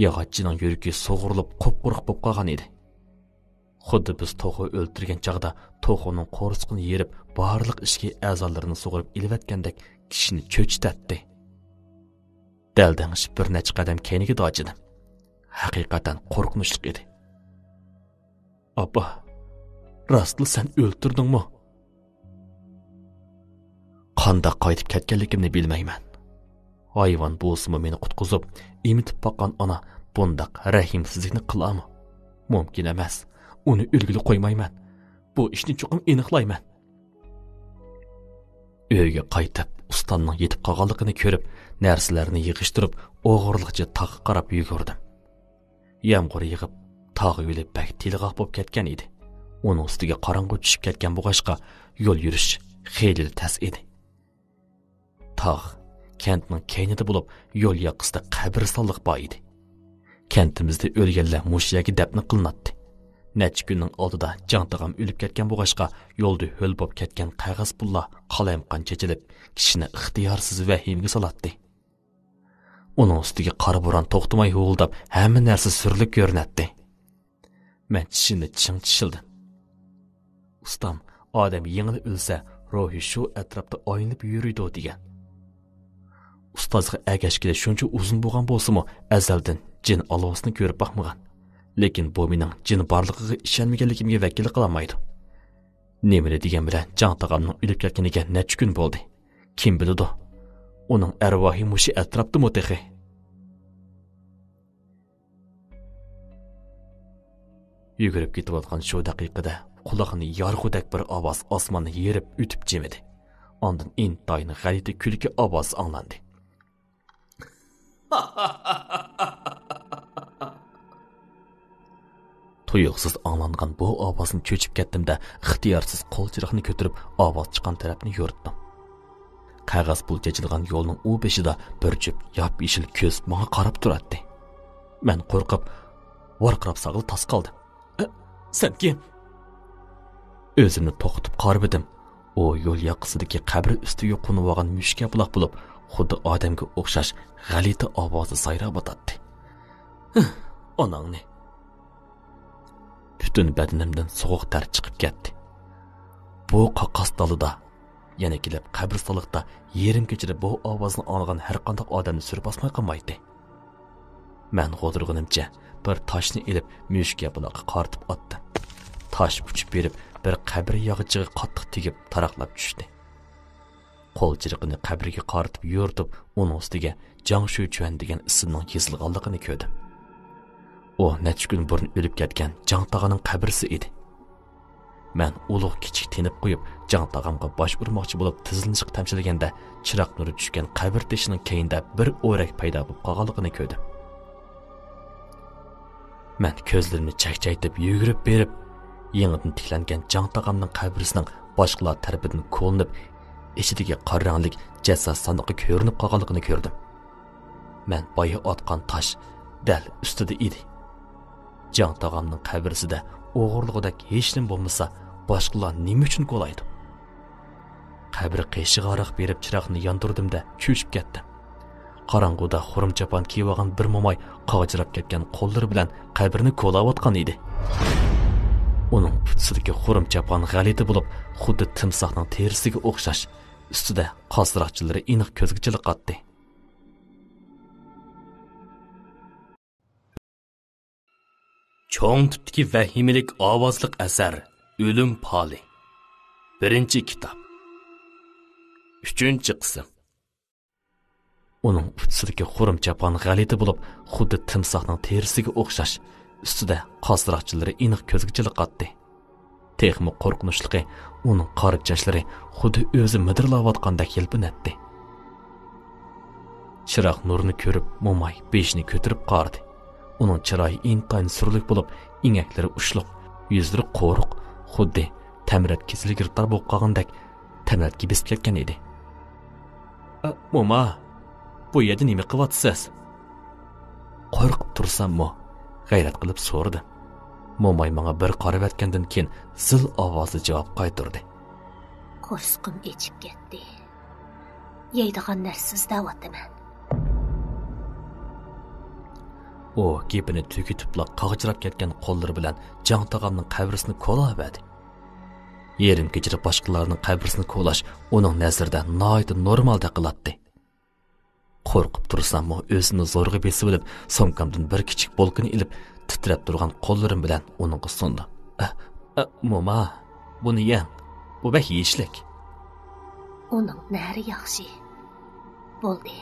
ياغاچچىنىڭ يۈرىكى سۇغۇرۇلۇپ، قۇپقۇرۇق بولۇپ قالغان ئىدى. خۇددى بىز توخۇ ئۆلتۈرگەن چاغدا توخۇنىڭ قورسىقىنى يېرىپ، بارلىق ئىچكى ئەزالىرىنى سۇغۇرۇپ ئېلىۋەتكەندەك كىشىنى چۆچۈتەتتى. دەلدەڭشىپ بىر نەچچە قەدەم كەينىگە داچىدىم. ھەقىقەتەن قورقۇنچلۇق ئىدى. ئاپا، راستلا سەن ئۆلتۈردۈڭمۇ؟ قانداق قايتىپ كەتكەنلىكىمنى بىلمەيمەن. ھايۋان بولسىمۇ مېنى قۇتقۇزۇپ، ئېمىتىپ باققان ئانا بۇنداق رەھىمسىزلىكنى قىلارمۇ؟ مۇمكىن ئەمەس. ئۇنى ئۆلگىلى قويمايمەن. بۇ ئىشنى چوقۇم ئېنىقلايمەن. ئۆيگە قايتىپ، ئۇستامنىڭ يېتىپ قالغانلىقىنى كۆرۈپ، نەرسىلەرنى يىغىشتۇرۇپ، ئوغرىلىقچە تاغقا قاراپ يۈگۈردۈم. يامغۇر يېغىپ، تاغ يولى بەك تېلىغاق بولۇپ كەتكەن ئىدى. ئۇنىڭ ئۈستىگە قاراڭغۇ چۈشۈپ كەتكەن بولغاچقا، يول يۈرۈش خېلىلا تەس ئىدى. تاغ كەنتنىڭ كەينىدە بولۇپ، يول ياقىسىدا قەبرىستانلىق بار ئىدى. كەنتىمىزدە ئۆلگەنلەر مۇشۇ يەرگە دەپنە قىلىناتتى. نەچچە كۈننىڭ ئالدىدا جاڭ تاغام ئۆلۈپ كەتكەن بولغاچقا، يولدا ھۆل بولۇپ كەتكەن قەغەز پۇللار قالايمىقان چېچىلىپ، كىشىنى ئىختىيارسىز ۋەھىمىگە سالاتتى. ئۇنىڭ ئۈستىگە قارا بوران توختىماي ھۇۋۇلداپ، ھەممە نەرسە سۈرلۈك كۆرۈنەتتى. مەن چىشىمنى چىڭ چىشلىدىم. ئۇستام، ئادەم يېڭىلا ئۆلسە، روھى شۇ ئەتراپتا ئايلىنىپ يۈرىدۇ دېگەن. ئۇستازغا ئەگەشكىلى شۇنچە ئۇزۇن بولغان بولسىمۇ، ئەزەلدىن جىن ئالۋاستىنى كۆرۈپ باقمىغان. لېكىن بۇ مېنىڭ جىن بارلىقىغا ئىشەنمىگەنلىكىمگە ۋەكىللىك قىلالمايدۇ. نېمىلا دېگەن بىلەن جاڭ تاغامنىڭ ئۆلۈپ كەتكىنىگە نەچچە كۈن بولدى. كىم بىلىدۇ، ئۇنىڭ ئەرۋاھى مۇشۇ ئەتراپتىمۇ تېخى. يۈگۈرۈپ كېتىۋاتقان شۇ دەقىقىدە قۇلاقنى يارغۇدەك بىر ئاۋاز ئاسماننى يېرىپ ئۆتۈپ جىمىدى. ئاندىن ئىنتايىن غەلىتە كۈلكە ئاۋازى ئاڭلاندى. تۇيۇقسىز ئاڭلانغان بۇ ئاۋازنى چۆچۈپ كەتتىم-دە، ئىختىيارسىز قول چىراغنى كۆتۈرۈپ، ئاۋاز چىققان تەرەپنى يورۇتتۇم. قەغەز پۇل چېچىلغان يولنىڭ ئۇ بېشىدا بىر جۈپ ياپيېشىل كۆز ماڭا قاراپ تۇراتتى. مەن قورقۇپ، ۋارقىراپ ساغىلى تاس قالدىم. «ئە، سەن كىم؟» ئۆزۈمنى توختىتىپ قارىۋىدىم. ئۇ يول ياقىسىدىكى قەبرە ئۈستىگە قونۇۋالغان مۈشۈككە بۇلاق بولۇپ، خۇددى ئادەمگە ئوخشاش غەلىتە ئاۋازدا سايراۋاتاتتى. «ھىھ، ئاناڭنى!» پۈتۈن بەدىنىمدىن سوغۇق تەر چىقىپ كەتتى. بۇ قاقاس دالىدا، يەنە كېلىپ قەبرىستانلىقتا يېرىم كېچىدە بۇ ئاۋازنى ئاڭلىغان ھەرقانداق ئادەمنى سۈر باسماي قالمايتتى. مەن غودۇرغىنىمچە بىر تاشنى ئېلىپ مۈشۈككە بۇلاققا قارىتىپ ئاتتىم. تاش ئۇچۇپ بېرىپ، بىر قەبرە ياغىچىغا قاتتىق تېگىپ، تاراقلاپ چۈشتى. قول چىرىقىنى قەبرىگە قارىتىپ يورۇتۇپ، ئۇنىڭ ئۈستىگە جاڭ شۈيچۈەن دېگەن ئىسىمنىڭ يېزىلغانلىقىنى كۆردۈم. ئۇ نەچچە كۈن بۇرۇن ئۆلۈپ كەتكەن جاڭ تاغىنىڭ قەبرىسى ئىدى. مەن ئۇلۇغ كىچىك تېنىپ قويۇپ، جاڭ تاغامغا باش ئۇرماقچى بولۇپ تىزلىنىشقا تەمشەلگەندە، چىراغ نۇرى چۈشكەن قەبرە تېشىنىڭ كەينىدە بىر ئورەك پەيدا بولۇپ قالغانلىقىنى كۆردۈم. مەن كۆزلىرىمنى چەكچەيتىپ يۈگۈرۈپ بېرىپ، يېڭىدىن تىكلەنگەن جاڭ تاغامنىڭ قەبرىسىنىڭ باشقىلار تەرىپىدىن كولىنىپ، ئىچىدىكى قارا رەڭلىك جەسەت ساندۇقى كۆرۈنۈپ قالغانلىقىنى كۆردۈم. مەن بايا ئاتقان تاش دەل ئۈستىدە ئىدى. جاڭ تاغامنىڭ قەبرىسىدە ئوغرىلىغۇدەك ھېچنېمە بولمىسا، باشقىلار نېمە ئۈچۈن كولايدۇ؟ قەبرە قېشىغاراق بېرىپ چىراغنى ياندۇردۇم-دە، چۆچۈپ كەتتىم. قاراڭغۇدا خۇرۇم چاپان كىيىۋالغان بىر موماي قاغجىراپ كەتكەن قوللىرى بىلەن قەبرىنى كولاۋاتقان ئىدى. ئۇنىڭ ئۇچىسىدىكى خۇرۇم چاپان غەلىتە بولۇپ، خۇددى تىمساھنىڭ تېرىسىگە ئوخشاش، ئۈستىدە قاسراقچىلىرى ئېنىق كۆزگە چېلىقاتتى. چوڭ تىپتىكى ۋەھىمىلىك ئاۋازلىق ئەسەر، ئۆلۈم پالى. بىرىنچى كىتاب. ئۈچىنچى قىسىم. ئۇنىڭ ئۇچىسىدىكى خۇرۇم چاپان غەلىتە بولۇپ، خۇددى تىمساھنىڭ تېرىسىگە ئوخشاش، ئۈستىدە قاسراقچىلىرى ئېنىق كۆزگە چېلىقاتتى. تېخىمۇ قورقۇنچلۇقى، ئۇنىڭ قارا چاچلىرى خۇددى ئۆزى مىدىرلاۋاتقاندەك يەلپۈنەتتى. چىراغ نۇرىنى كۆرۈپ، موماي بېشىنى كۆتۈرۈپ قارىدى. ئۇنىڭ چىرايى ئىنتايىن سۈرلۈك بولۇپ، ئېڭەكلىرى ئۇچلۇق، يۈزلىرى قورۇق، خۇددى تەمرەت كېسىلى گىرىپتار بولۇپ قالغاندەك تەمرەتكە بېسىپ كەتكەن ئىدى. «ئە، موما، بۇ يەردە نېمە قىلىۋاتىسىز؟» قورقۇپ تۇرساممۇ، غەيرەت قىلىپ سورىدىم. موماي ماڭا بىر قارىۋەتكەندىن كېيىن زىل ئاۋازدا جاۋاب قايتۇردى. «قورسىقىم ئېچىپ كەتتى. يەيدىغان نەرسە ئىزدەۋاتىمەن.» ئۇ گېپىنى تۈگىتىپلا قاغجىراپ كەتكەن قوللىرى بىلەن جاڭ تاغامنىڭ قەبرىسىنى كولاۋەردى. يېرىم كېچىدە باشقىلارنىڭ قەبرىسىنى كولاش ئۇنىڭ نەزىرىدە ناھايىتى نورمالدەك قىلاتتى. قورقۇپ تۇرساممۇ، ئۆزۈمنى زورغا بېسىۋېلىپ، سومكامدىن بىر كىچىك بولكىنى ئېلىپ، تىترەپ تۇرغان قوللىرىم بىلەن ئۇنىڭغا سۇندۇم. «ئە، ئە، موما، بۇنى يەڭ. بۇ بەك يېيىشلىك.» «ئۇنىڭ نەرى ياخشى؟ بولدى،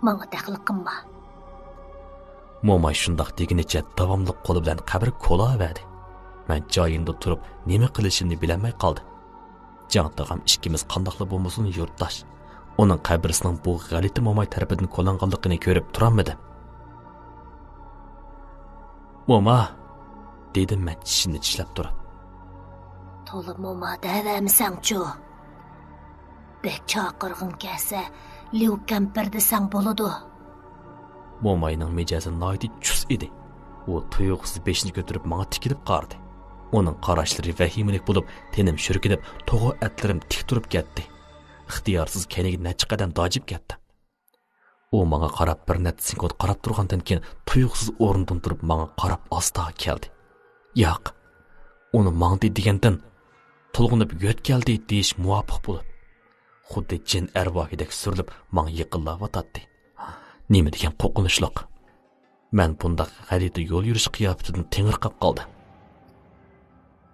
ماڭا دەخلى قىلما.» موماي شۇنداق دېگىنىچە داۋاملىق قولى بىلەن قەبرە كولاۋەردى. مەن جايىمدا تۇرۇپ نېمە قىلىشىمنى بىلەلمەي قالدىم. جاڭ تاغام ئىككىمىز قانداقلا بولمىسۇن يۇرتداش. ئۇنىڭ قەبرىسىنىڭ بۇ غەلىتە موماي تەرىپىدىن كولانغانلىقىنى كۆرۈپ تۇرالمىدىم. «موما!» دېدىم مەن چىشىمنى چىشلەپ تۇرۇپ. «تولا موما دەۋەرمىسەڭچۇ؟ بەك چاقىرغۇڭ كەلسە، ليۇ كەمپىر دېسەڭ بولىدۇ.» موماينىڭ مىجەزى ناھايىتى چۇس ئىدى. ئۇ تۇيۇقسىز بېشىنى كۆتۈرۈپ ماڭا تىكىلىپ قارىدى. ئۇنىڭ قاراشلىرى ۋەھىمىلىك بولۇپ، تېنىم شۈركۈنۈپ، توغۇ ئەتلىرىم تىك تۇرۇپ كەتتى. ئىختىيارسىز كەينىگە نەچچە قەدەم داجىپ كەتتىم. ئۇ ماڭا قاراپ بىر نەچچە سېكۇنت قاراپ تۇرغاندىن كېيىن، تۇيۇقسىز ئورنىدىن تۇرۇپ ماڭا قاراپ ئاستا كەلدى. ياق، ئۇنى ماڭدى دېگەندىن، تولغىنىپ يۆتكەلدى دېيىش مۇۋاپىق بولۇپ، خۇددى جىن ئەرۋاھىدەك سۈرۈلۈپ ماڭا يېقىنلاۋاتاتتى. نېمە دېگەن قورقۇنچلۇق! مەن بۇنداق غەلىتە يول يۈرۈش قىياپىتىدىن تېڭىرقاپ قالدىم.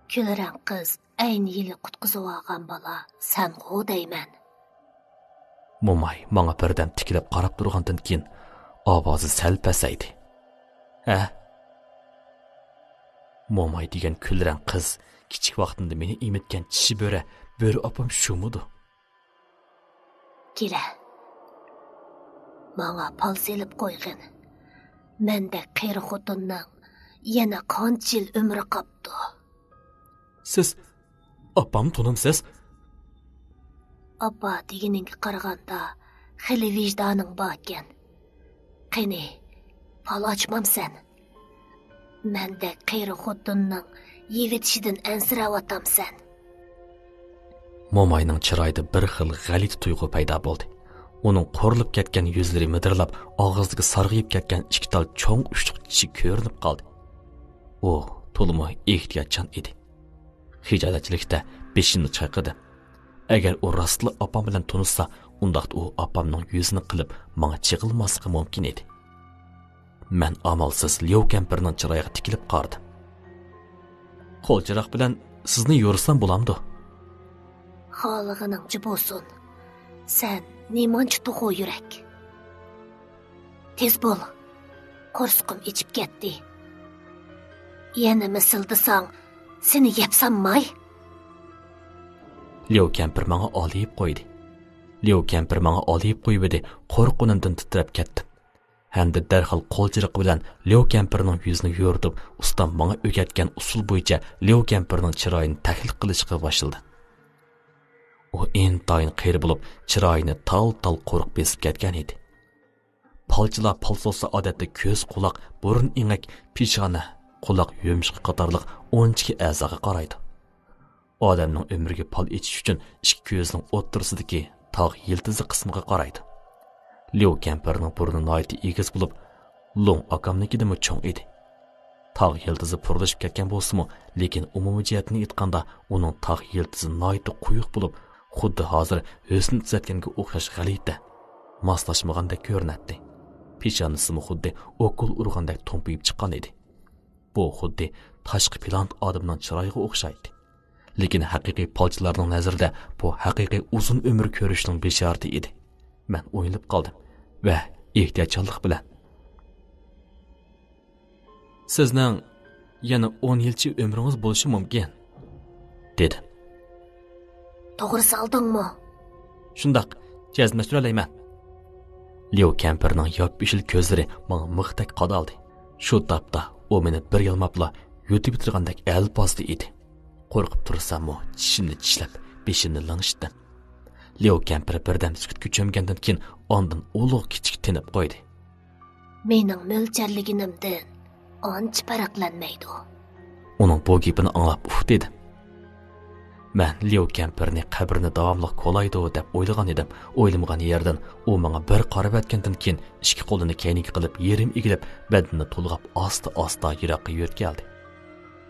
«كۈلرەڭ قىز ئەينى يىلى قۇتقۇزۇۋالغان بالا سەنغۇ دەيمەن.» موماي ماڭا بىردەم تىكىلىپ قاراپ تۇرغاندىن كېيىن ئاۋازى سەل پەسەيدى. «ھە؟» موماي دېگەن كۈلرەڭ قىز، كىچىك ۋاقتىمدا مېنى ئېمىتكەن چىشى بۆرە، بۆرە ئاپام شۇمىدۇ؟ «كېلە، ماڭا پال سېلىپ قويغىن. مەندەك قېرى خوتۇننىڭ يەنە قانچە يىل ئۆمرى قاپتۇ؟» «سىز ئاپامنى تونۇمسىز؟» «ئاپا دېگىنىڭگە قارىغاندا خېلى ۋىجدانىڭ باركەن. قېنى، پال ئاچمامسەن؟ مەندەك قېرى خوتۇننىڭ يىۋىتىشىدىن ئەنسىرەۋاتامسەن؟» موماينىڭ چىرايىدا بىر خىل غەلىتە تۇيغۇ پەيدا بولدى. ئۇنىڭ قورۇلۇپ كەتكەن يۈزلىرى مىدىرلاپ، ئاغزىدىكى سارغىيىپ كەتكەن ئىككى تال چوڭ ئۇچلۇق چىشى كۆرۈنۈپ قالدى. ئۇ تولىمۇ ئېھتىياتچان ئىدى. خىجالەتچىلىكتە بېشىمنى چايقىدىم. ئەگەر ئۇ راستلا ئاپام بىلەن تونۇشسا، ئۇنداقتا ئۇ ئاپامنىڭ يۈزىنى قىلىپ، ماڭا چېقىلماسلىقى مۇمكىن ئىدى. مەن ئامالسىز ليو كەمپىرنىڭ چىرايىغا تىكىلىپ قارىدىم. «قول چىراغ بىلەن سىزنى يورۇسام بولامدۇ؟» «خالىغىنىڭچە بولسۇن. سەن نېمانچە توخۇ يۈرەك. تېز بول، قورسىقىم ئېچىپ كەتتى. يەنە مىسىلدىساڭ، سېنى يەپ سالماي.» ليو كەمپىر ماڭا ئالىيىپ قويدى. ليو كەمپىر ماڭا ئالىيىپ قويۇۋىدى، قورققىنىمدىن تىترەپ كەتتىم. ھەمدە دەرھال قول چىرىقى بىلەن ليو كەمپىرنىڭ يۈزىنى يورۇتۇپ، ئۇستام ماڭا ئۆگەتكەن ئۇسۇل بويىچە ليو كەمپىرنىڭ چىرايىنى تەھلىل قىلىشقا باشلىدى. ئۇ ئىنتايىن قېرى بولۇپ، چىرايىنى تال-تال قورۇق بېسىپ كەتكەن ئىدى. پالچىلار پال سوزسا، ئادەتتە كۆز، قۇلاق، بۇرۇن، ئېڭەك، پېشانە، قۇلاق يۇمشىقى قاتارلىق ئون ئىككى ئەزاغا قارايدۇ. ئادەمنىڭ ئۆمرىگە پال ئېچىش ئۈچۈن ئىككى كۆزىنىڭ ئوتتۇرىسىدىكى تاغ يىلتىزى قىسمىغا قارايدۇ. ليۇ كەمپىرنىڭ بۇرنى ناھايىتى ئېگىز بولۇپ، لۇڭ ئاكامنىڭكىدىنمۇ چوڭ ئىدى. تاغ يىلتىزى پۇرلىشىپ كەتكەن بولسىمۇ، لېكىن ئومۇمىي جەھەتتىن ئېيتقاندا، ئۇنىڭ تاغ يىلتىزى ناھايىتى قويۇق بولۇپ، خۇددى ھازىر ھۆسن تۈزەتكەنگە ئوخشاش غەلىتە، ماسلاشمىغاندەك كۆرۈنەتتى. پېشانىسىمۇ خۇددى ئوكۇل ئۇرغاندەك تومپىيىپ چىققان ئىدى. بۇ خۇددى تاشقى پىلانېت ئادەمنىڭ چىرايىغا ئوخشايتتى. لېكىن ھەقىقىي پالچىلارنىڭ نەزىرىدە بۇ ھەقىقىي ئۇزۇن ئۆمۈر كۆرۈشنىڭ بېشارىتى ئىدى. مەن ئويلىنىپ قالدىم ۋە ئېھتىياتچانلىق بىلەن، «سىزنىڭ يەنە ئون يىلچە ئۆمرىڭىز بولۇشى مۇمكىن»، دېدىم. توغرا سالدىڭمۇ؟ شۇنداق، جەزملەشتۈرەلەيمەن. ليۇ كەمپىرنىڭ ياپيېشىل كۆزلىرى ماڭا مىختەك قادالدى. شۇ تاپتا ئۇ مېنى بىر يالماپلا يۇتۇۋېتىدىغاندەك ئەلپازدا ئىدى. قورقۇپ تۇرساممۇ، چىشىمنى چىشلەپ، بېشىمنى لىڭشىتتىم. ليۇ كەمپىر بىردەم سۈكۈتكە چۆمگەندىن كېيىن، ئاندىن ئۇلۇغ كىچىك تىنىپ قويدى. مېنىڭ مۆلچەرلىگىنىمدىن ئانچە پەرقلەنمەيدۇ. ئۇنىڭ بۇ گېپىنى ئاڭلاپ ئۇھ دېدىم. مەن ليۇ كەمپىرنى قەبرىنى داۋاملىق كولايدۇ دەپ ئويلىغان ئىدىم. ئويلىمىغان يەردىن ئۇ ماڭا بىر قارىۋەتكەندىن كېيىن، ئىككى قولىنى كەينىگە قىلىپ، يېرىم ئېگىلىپ، بەدىنىنى تولغاپ، ئاستا-ئاستا يىراققا يۆتكەلدى.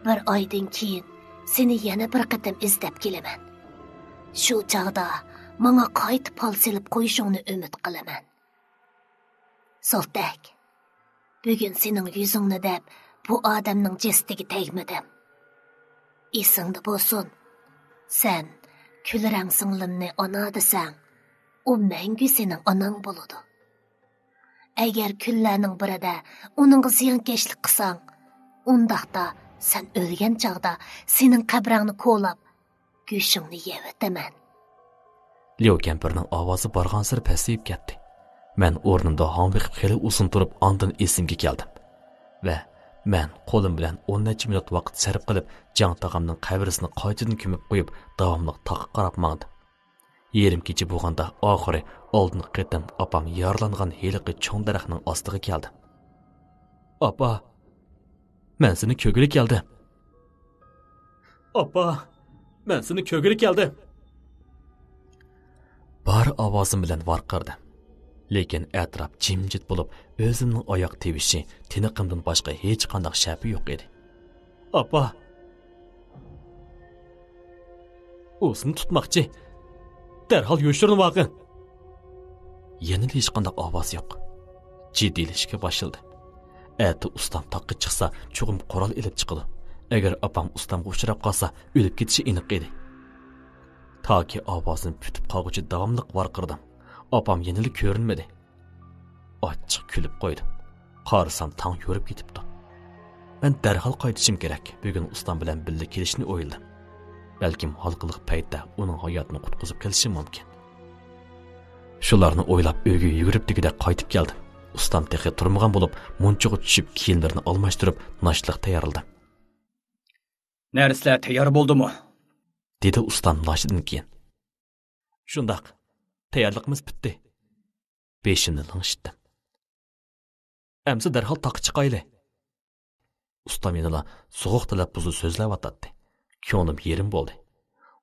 بىر ئايدىن كېيىن سېنى يەنە بىر قېتىم ئىزدەپ كېلىمەن. شۇ چاغدا ماڭا قايتا پال سېلىپ قويۇشۇڭنى ئۈمىد قىلىمەن. سولتەك، بۈگۈن سېنىڭ يۈزۈڭنى دەپ بۇ ئادەمنىڭ جەسىتىگە تەگمىدىم. ئېسىڭدە بولسۇن، سەن كۈلرەڭ سىڭلىمنى ئانا دېسەڭ، ئۇ مەڭگۈ سېنىڭ ئاناڭ بولىدۇ. ئەگەر كۈنلەرنىڭ بىرىدە ئۇنىڭغا زىيانكەشلىك قىلساڭ، ئۇنداقتا سەن ئۆلگەن چاغدا سېنىڭ قەبرەڭنى كولاپ، گۆشۈڭنى يەۋېتىمەن. ليۇ كەمپىرنىڭ ئاۋازى بارغانسېرى پەسىيىپ كەتتى. مەن ئورنۇمدا ھاڭ بېقىپ خېلى ئۇزۇن تۇرۇپ، ئاندىن ئېسىمگە كەلدىم. ۋە مەن قولۇم بىلەن ئون نەچچە مىنۇت ۋاقىت سەرپ قىلىپ، جاڭ تاغامنىڭ قەبرىسىنى قايتىدىن كۆمۈپ قويۇپ، داۋاملىق تاغقا قاراپ ماڭدىم. يېرىم كېچە بولغاندا، ئاخىرى ئالدىنقى قېتىم ئاپام يارىلانغان ھېلىقى چوڭ دەرەخنىڭ ئاستىغا كەلدىم. «ئاپا، مەن سېنى كۆرگىلى كەلدىم.» «ئاپا، مەن سېنى كۆرگىلى كەلدىم.» بار ئاۋازىم بىلەن ۋارقىرىدىم. لېكىن ئەتراپ جىمجىت بولۇپ، ئۆزۈمنىڭ ئاياق تىۋىشى، تىنىقىمدىن باشقا ھېچقانداق شەپە يوق ئىدى. «ئاپا، ئۇ سېنى تۇتماقچى. دەرھال يوشۇرۇنۇۋالغىن.» يەنىلا ھېچقانداق ئاۋاز يوق. جىددىيلىشىشكە باشلىدى. ئەتە ئۇستام تاغقا چىقسا، چوقۇم قورال ئېلىپ چىقىدۇ. ئەگەر ئاپام ئۇستامغا ئۇچراپ قالسا، ئۆلۈپ كېتىشى ئېنىق ئىدى. تاكى ئاۋازىم پۈتۈپ قالغۇچە داۋاملىق ۋارقىرىدىم. ئاپام يەنىلا كۆرۈنمىدى. ئاچچىق كۈلۈپ قويدۇم. قارىسام، تاڭ يورۇپ كېتىپتۇ. مەن دەرھال قايتىشىم كېرەك. بۈگۈن ئۇستام بىلەن بىللە كېلىشنى ئويلىدىم. بەلكىم ھالقىلىق پەيتتە ئۇنىڭ ھاياتىنى قۇتقۇزۇپ كېلىشىم مۇمكىن. شۇلارنى ئويلاپ، ئۆيگە يۈگۈرۈپ دېگۈدەك قايتىپ كەلدىم. ئۇستام تېخى تۇرمىغان بولۇپ، مۇنچىغا چۈشۈپ، كىيىملىرىنى ئالماشتۇرۇپ، ناشتىلىق تەييارلىدىم. «نەرسىلەر تەييار بولدىمۇ؟» دېدى ئۇستام ناشتىدىن كېيىن. «شۇنداق، تەييارلىقىمىز پۈتتى.» بېشىمنى لىڭشىتتىم. «ئەمسە دەرھال تاغقا چىقايلى.» ئۇستام يەنىلا سوغۇق تەلەپپۇزدا سۆزلەۋاتاتتى. كۆڭلۈم يېرىم بولدى.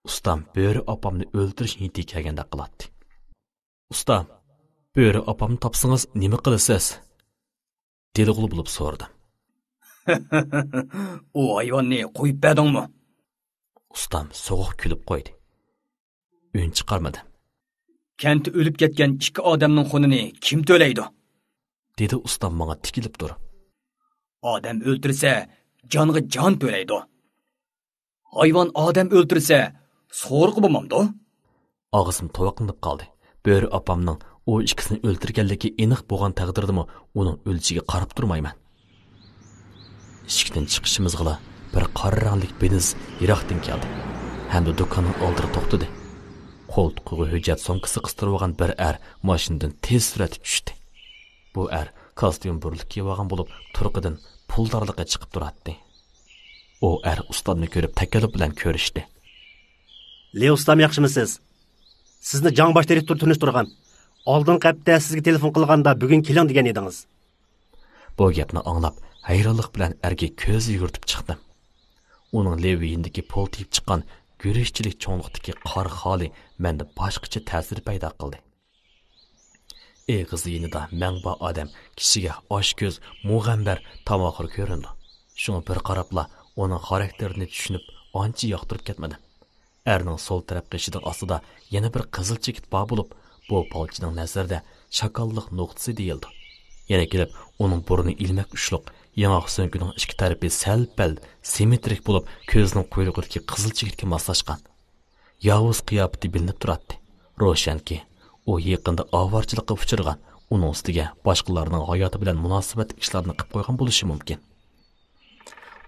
ئۇستام بۆرە ئاپامنى ئۆلتۈرۈش نىيىتىگە كەلگەندەك قىلاتتى. «ئۇستام، بۆرە ئاپامنى تاپسىڭىز نېمە قىلىسىز؟» دېلىغۇل بولۇپ سورىدىم. «ئۇ ھايۋاننى قويۇپ بەردىڭمۇ؟» ئۇستام سوغۇق كۈلۈپ قويدى. ئۈن چىقارمىدىم. «كەنتتە ئۆلۈپ كەتكەن ئىككى ئادەمنىڭ خۇنىنى كىم تۆلەيدۇ؟» دېدى ئۇستام ماڭا تىكىلىپ تۇرۇپ. «ئادەم ئۆلتۈرسە، جانغا جان تۆلەيدۇ. ھايۋان ئادەم ئۆلتۈرسە، سورىقى بولمامدۇ؟» ئاغزىم توۋاقلىنىپ قالدى. بۆرە ئاپامنىڭ ئۇ ئىككىسىنى ئۆلتۈرگەنلىكى ئېنىق بولغان تەقدىردىمۇ ئۇنىڭ ئۆلۈشىگە قاراپ تۇرمايمەن. ئىشىكتىن چىقىشىمىزغىلا بىر قارا رەڭلىك بېنز يىراقتىن كەلدى ھەمدە دۇكاننىڭ ئالدىدا توختىدى. قولتۇقىغا ھۆججەت سومكىسى قىستۇرۇۋالغان بىر ئەر ماشىنىدىن تېز سۈرئەتتە چۈشتى. بۇ ئەر كاستيۇم بۇرۇلۇپ كىيىۋالغان بولۇپ، تۇرقىدىن پۇلدارلىقى چىقىپ تۇراتتى. ئۇ ئەر ئۇستامنى كۆرۈپ تەكەللۇپ بىلەن كۆرۈشتى. ليۇ ئۇستام، ياخشىمۇسىز؟ سىزنى جاڭ باش دىرېكتورى تونۇشتۇرغان. ئالدىنقى ھەپتە سىزگە تېلېفون قىلغاندا، بۈگۈن كېلىڭ دېگەن ئىدىڭىز. بۇ گەپنى ئاڭلاپ، ھەيرانلىق بىلەن ئەرگە كۆز يۈگۈرتۈپ چىقتىم. ئۇنىڭ لېۋى يېنىدىكى پولتىيىپ چىققان گۈرۈچچىلىك چوڭلۇقتىكى قارا خالى مەندە باشقىچە تەسىر پەيدا قىلدى. ئېغىزى يېنىدا مەڭبا ئادەم كىشىگە ئاچكۆز، مۇغەمبەر، تاماخۇر كۆرۈنىدۇ. شۇڭا بىر قاراپلا ئۇنىڭ خاراكتېرىنى چۈشىنىپ، ئانچە ياقتۇرۇپ كەتمىدىم. ئەرنىڭ سول تەرەپ قېشىنىڭ ئاستىدا يەنە بىر قىزىل چېكىت بار بولۇپ، بۇ پالچىنىڭ نەزىرىدە شاكاللىق نۇقتىسى دېيىلىدۇ. يەنە كېلىپ، ئۇنىڭ بۇرنى ئىلمەك ئۇچلۇق، ياڭاق سۆڭىكىنىڭ ئىككى تەرىپى سەل-پەل سىممېترىك بولۇپ، كۆزىنىڭ قۇيرۇقىدىكى قىزىل چېكىتكە ماسلاشقان. ياۋۇز قىياپىتى بىلىنىپ تۇراتتى. روشەنكى، ئۇ يېقىندا ئاۋارىچىلىققا ئۇچرىغان، ئۇنىڭ ئۈستىگە باشقىلارنىڭ ھاياتى بىلەن مۇناسىۋەتلىك ئىشلارنى قىلىپ قويغان بولۇشى مۇمكىن.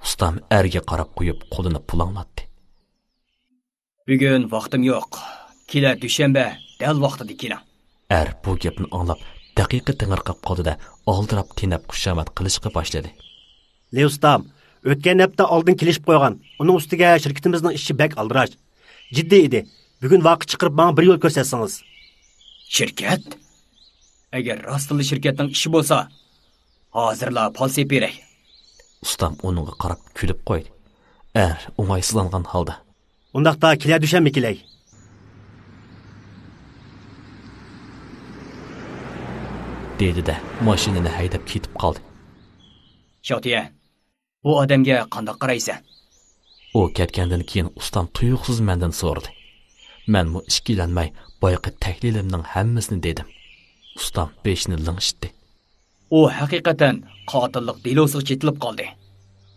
ئۇستام ئەرگە قاراپ قويۇپ، قولىنى پۇلاڭلاتتى. بۈگۈن ۋاقتىم يوق. كېلە دۈشەنبە دەل ۋاقتىدا كېلىڭ. ئەر بۇ گەپنى ئاڭلاپ، دەقىقە تېڭىرقاپ قالدى-دە، ئالدىراپ تېنەپ خۇشامەت قىلىشقا باشلىدى. لېۋ ئۇستام، ئۆتكەن ھەپتە ئالدىن كېلىشىپ قويغان. ئۇنىڭ ئۈستىگە شىركىتىمىزنىڭ ئىشى بەك ئالدىراش. جىددىي ئىدى. بۈگۈن ۋاقىت چىقىرىپ ماڭا بىر يول كۆرسەتسىڭىز. شىركەت؟ ئەگەر راستلا شىركەتنىڭ ئىشى بولسا، ھازىرلا پال سېلىپ بېرەي. ئۇستام ئۇنىڭغا قاراپ كۈلۈپ قويدى. ئەر ئوڭايسىزلانغان ھالدا. ئۇنداقتا كېلە دۈشەنبە كېلەي. دېدى-دە، ماشىنىنى ھەيدەپ كېتىپ قالدى. شاۋتيەن، بۇ ئادەمگە قانداق قارايسەن؟ ئۇ كەتكەندىن كېيىن ئۇستام تۇيۇقسىز مەندىن سورىدى. مەنمۇ ئىككىلەنمەي بايىقى تەھلىلىمنىڭ ھەممىسىنى دېدىم. ئۇستام بېشىنى لىڭشىتتى. ئۇ ھەقىقەتەن قاتىللىق دېلوسىغا چېتىلىپ قالدى.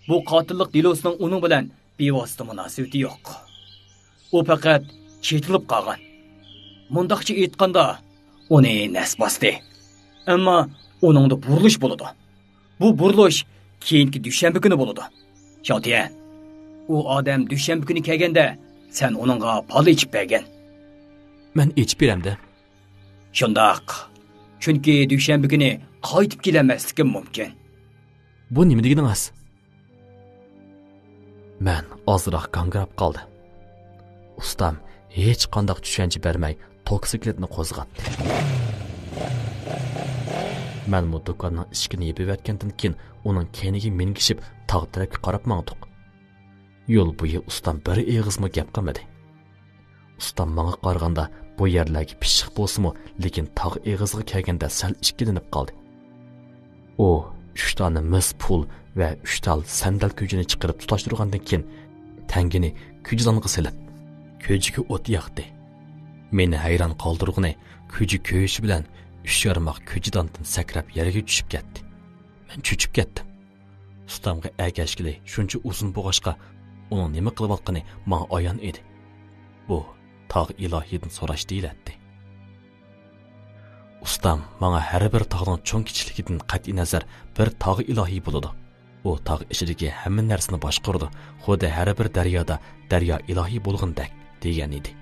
بۇ قاتىللىق دېلوسىنىڭ ئۇنىڭ بىلەن بىۋاسىتە مۇناسىۋىتى يوق. ئۇ پەقەت چېتىلىپ قالغان. مۇنداقچە ئېيتقاندا، ئۇنى نەس باستى. ئەمما ئۇنىڭدا بۇرۇلۇش بولىدۇ. بۇ بۇرۇلۇش كېيىنكى دۈشەنبە كۈنى بولىدۇ. شاۋتيەن، ئۇ ئادەم دۈشەنبە كۈنى كەلگەندە، سەن ئۇنىڭغا پال ئېچىپ بەرگىن. مەن ئېچىپ بېرەمدە؟ شۇنداق. چۈنكى دۈشەنبە كۈنى قايتىپ كېلەلمەسلىكىم مۇمكىن. بۇ نېمە دېگىنىڭىز؟ مەن ئازراق گاڭگىراپ قالدىم. ئۇستام ھېچقانداق چۈشەنچە بەرمەي، توكسىكلىتنى قوزغاتتى. مەنمۇ دۇكاننىڭ ئىشىكىنى يېپىۋەتكەندىن كېيىن، ئۇنىڭ كەينىگە مىنگىشىپ، تاغ تەرەپكە قاراپ ماڭدۇق. يول بويى ئۇستام بىر ئېغىزمۇ گەپ قىلمىدى. ئۇستام ماڭا قارىغاندا بۇ يەرلەرگە پىششىق بولسىمۇ، لېكىن تاغ ئېغىزىغا كەلگەندە سەل ئىككىلىنىپ قالدى. ئۇ ئۈچ دانە مىس پۇل ۋە ئۈچ تال سەندەل كۈجىنى چىقىرىپ تۇتاشتۇرغاندىن كېيىن، تەڭگىنى كۈجىدانغا سېلىپ، كۈجىگە ئوت ياقتى. مېنى ھەيران قالدۇرغىنى، كۈجە كۆيۈشى بىلەن ئۈچ يارماق كۈجىداندىن سەكرەپ يەرگە چۈشۈپ كەتتى. مەن چۆچۈپ كەتتىم. ئۇستامغا ئەگەشكىلى شۇنچە ئۇزۇن بولغاچقا، ئۇنىڭ نېمە قىلىۋاتقىنى ماڭا ئايان ئىدى. بۇ تاغ ئىلاھىدىن سوراش دېيىلەتتى. ئۇستام ماڭا ھەر بىر تاغنىڭ چوڭ-كىچىكلىكىدىن قەتئىينەزەر بىر تاغ ئىلاھى بولىدۇ. ئۇ تاغ ئىچىدىكى ھەممە نەرسىنى باشقۇرىدۇ، خۇددى ھەر بىر دەريادا دەريا ئىلاھى بولغىنىدەك، دېگەن ئىدى.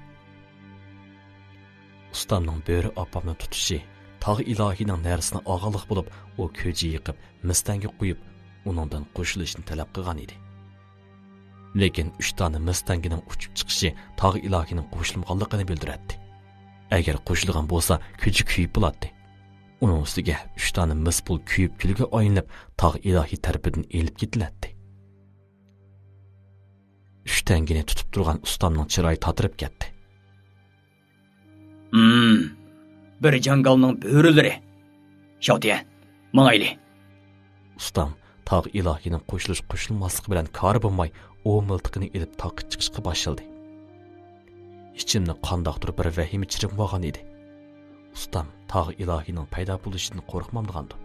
ئۇستامنىڭ بۆرە ئاپامنى تۇتۇشى تاغ ئىلاھىنىڭ نەرىسىنى ئالغانلىق بولۇپ، ئۇ كۈجە يېقىپ، مىستەڭگە قويۇپ، ئۇنىڭدىن قوشۇلۇشنى تەلەپ قىلغان ئىدى. لېكىن ئۈچ دانە مىستەڭگىنىڭ ئۇچۇپ چىقىشى تاغ ئىلاھىنىڭ قوشۇلمىغانلىقىنى بىلدۈرەتتى. ئەگەر قوشۇلغان بولسا، كۈجە كۆيۈپ بولاتتى. ئۇنىڭ ئۈستىگە ئۈچ دانە مىس پۇل كۆيۈپ كۈلگە ئايلىنىپ، تاغ ئىلاھى تەرىپىدىن ئېلىپ كېتىلەتتى. ئۈچ تەڭگىنى تۇتۇپ تۇرغان ئۇستامنىڭ چىرايى تاتىرىپ كەتتى. ھىم، بىر جاڭگالنىڭ بۆرىلىرى. شاۋتيەن، ماڭايلى. ئۇستام تاغ ئىلاھىنىڭ قوشۇلۇش قوشۇلماسلىقى بىلەن كارى بولماي، ئوۋ مىلتىقىنى ئېلىپ تاغقا چىقىشقا باشلىدى. ئىچىمنى قانداقتۇر بىر ۋەھىمە چىرمىۋالغان ئىدى. ئۇستام تاغ ئىلاھىنىڭ پەيدا بولۇشىدىن قورقمامدىغاندۇ؟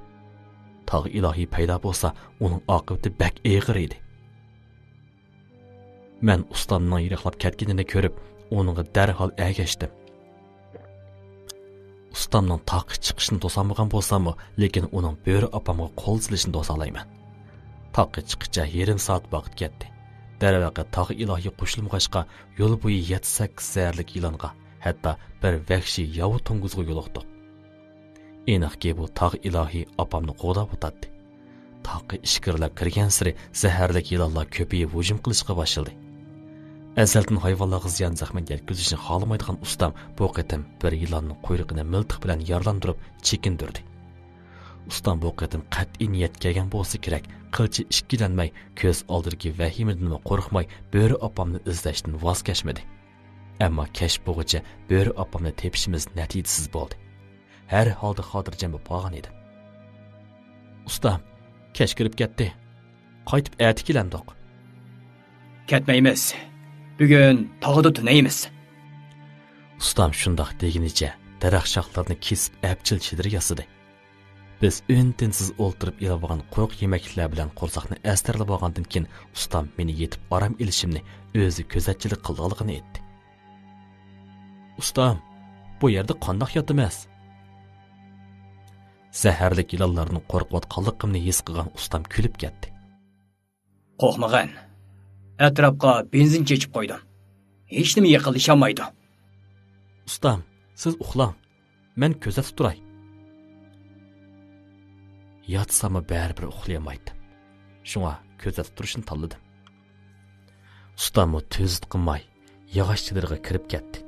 تاغ ئىلاھى پەيدا بولسا، ئۇنىڭ ئاقىۋىتى بەك ئېغىر ئىدى. مەن ئۇستامنىڭ يىراقلاپ كەتكىنىنى كۆرۈپ، ئۇنىڭغا دەرھال ئەگەشتىم. ئۇستامنىڭ تاغقا چىقىشىنى توسالمىغان بولساممۇ، لېكىن ئۇنىڭ بۆرە ئاپامغا قول سېلىشىنى توسالايمەن. تاغقا چىققىچە يېرىم سائەت ۋاقىت كەتتى. دەرۋەقە، تاغ ئىلاھى قوشۇلمىغاچقا، يول بويى يەتتە-سەككىز زەھەرلىك يىلانغا، ھەتتا بىر ۋەھشىي ياۋا توڭگۇزغا يولۇقتۇق. ئېنىقكى، بۇ تاغ ئىلاھى ئاپامنى قوغداۋاتاتتى. تاغقا ئىچكىرىلەپ كىرگەنسېرى زەھەرلىك يىلانلار كۆپىيىپ ھۇجۇم قىلىشقا باشلىدى. ئەزەلدىن ھايۋانلارغا زىيان-زەخمەت يەتكۈزۈشنى خالىمايدىغان ئۇستام بۇ قېتىم بىر يىلاننىڭ قۇيرۇقىنى مىلتىق بىلەن يارىلاندۇرۇپ چېكىندۈردى. ئۇستام بۇ قېتىم قەتئىي نىيەتكە كەلگەن بولسا كېرەك، قىلچە ئىككىلەنمەي، كۆز ئالدىدىكى ۋەھىمىدىنمۇ قورقماي، بۆرە ئاپامنى ئىزدەشتىن ۋاز كەچمىدى. ئەمما كەچ بولغۇچە بۆرە ئاپامنى تېپىشىمىز نەتىجىسىز بولدى. ھەر ھالدا خاتىرجەم بولۇپ قالغان ئىدىم. ئۇستام، كەچ كىرىپ كەتتى. قايتىپ ئەتە كېلەمدۇق؟ كەتمەيمىز. بۈگۈن تاغدا تۈنەيمىز. ئۇستام شۇنداق دېگىنىچە دەرەخ شاخلىرىنى كېسىپ ئەپچىل چېدىر ياسىدى. بىز ئۈن-تىنسىز ئولتۇرۇپ ئېلىۋالغان قۇرۇق يېمەكلىكلەر بىلەن قورساقنى ئەستىرىلىۋالغاندىن كېيىن، ئۇستام مېنى يېتىپ ئارام ئېلىشىمنى ئۆزى كۆزەتچىلىك قىلىدىغانلىقىنى ئېيتتى. ئۇستام، بۇ يەردە قانداق ياتىمىز؟ زەھەرلىك يىلانلاردىن قورقۇۋاتقانلىقىمنى ھېس قىلغان ئۇستام كۈلۈپ كەتتى. قورقمىغىن. ئەتراپقا بېنزىن چېچىپ قويدۇم. ھېچنېمە يېقىنلىشالمايدۇ. ئۇستام، سىز ئۇخلاڭ. مەن كۆزەتتە تۇراي. ياتساممۇ بەرىبىر ئۇخلىيالمايتتىم. شۇڭا كۆزەتتە تۇرۇشنى تاللىدىم. ئۇستاممۇ تۈزۈت قىلماي، ياغاچ چېدىرغا كىرىپ كەتتى.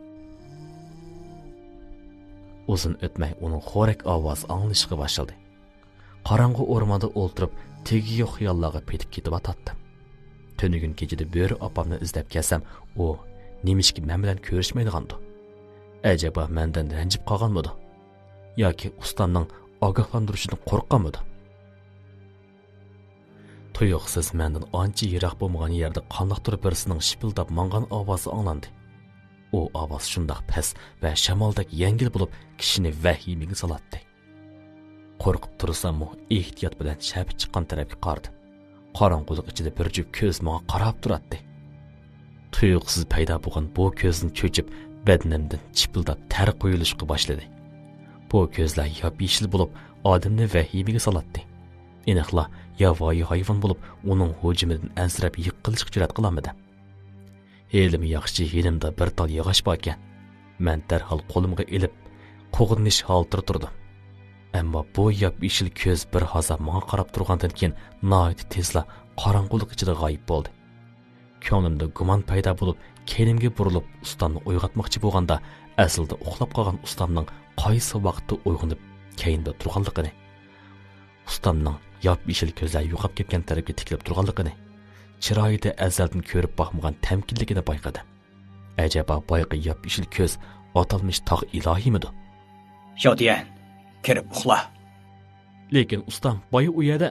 ئۇزۇن ئۆتمەي ئۇنىڭ خورەك ئاۋازى ئاڭلىنىشقا باشلىدى. قاراڭغۇ ئورماندا ئولتۇرۇپ، تېگى يوق خىياللارغا پېتىپ كېتىۋاتاتتىم. تۈنۈگۈن كېچىدە بۆرە ئاپامنى ئىزدەپ كەلسەم، ئۇ نېمىشقا مەن بىلەن كۆرۈشمەيدىغاندۇ؟ ئەجەبا مەندىن رەنجىپ قالغانمىدۇ؟ ياكى ئۇستامنىڭ ئاگاھلاندۇرۇشىدىن قورققانمىدۇ؟ تۇيۇقسىز مەندىن ئانچە يىراق بولمىغان يەردە قانداقتۇر بىرسىنىڭ شىپىلداپ ماڭغان ئاۋازى ئاڭلاندى. ئۇ ئاۋاز شۇنداق پەس ۋە شامالدەك يەڭگىل بولۇپ، كىشىنى ۋەھىمىگە سالاتتى. قورقۇپ تۇرساممۇ، ئېھتىيات بىلەن شەپە چىققان تەرەپكە قارىدىم. قاراڭغۇلۇق ئىچىدە بىر جۈپ كۆز ماڭا قاراپ تۇراتتى. تۇيۇقسىز پەيدا بولغان بۇ كۆزنى چۆچۈپ، بەدىنىمدىن چىپىلداپ تەر قۇيۇلۇشقا باشلىدى. بۇ كۆزلەر ياپيېشىل بولۇپ، ئادەمنى ۋەھىمىگە سالاتتى. ئېنىقلا ياۋايى ھايۋان بولۇپ، ئۇنىڭ ھۇجۇمىدىن ئەنسىرەپ يىقىلىشقا جۈرئەت قىلالمىدىم. ھېلىمۇ ياخشى يېنىمدا بىر تال ياغاچ باركەن. مەن دەرھال قولۇمغا ئېلىپ، قوغدىنىش ھالىتىدە تۇردۇم. ئەمما بۇ ياپيېشىل كۆز بىر ھازا ماڭا قاراپ تۇرغاندىن كېيىن، ناھايىتى تېزلا قاراڭغۇلۇق ئىچىدە غايىب بولدى. كۆڭلۈمدە گۇمان پەيدا بولۇپ، كەينىمگە بۇرۇلۇپ، ئۇستامنى ئويغاتماقچى بولغاندا، ئەسلىدە ئۇخلاپ قالغان ئۇستامنىڭ قايسى ۋاقىتتا ئويغىنىپ، كەينىمدە تۇرغانلىقىنى، ئۇستامنىڭ ياپيېشىل كۆزلەر يوقاپ كەتكەن تەرەپكە تىكىلىپ تۇرغانلىقىنى، چىرايىدا ئەزەلدىن كۆرۈپ باقمىغان تەمكىنلىكىنى بايقىدىم. ئەجەبا بايىقى ياپيېشىل كۆز ئاتالمىش تاغ ئىلاھىمىدۇ؟ شادىيەن، كىرىپ ئۇخلا. لېكىن ئۇستام، بايا ئۇ يەردە.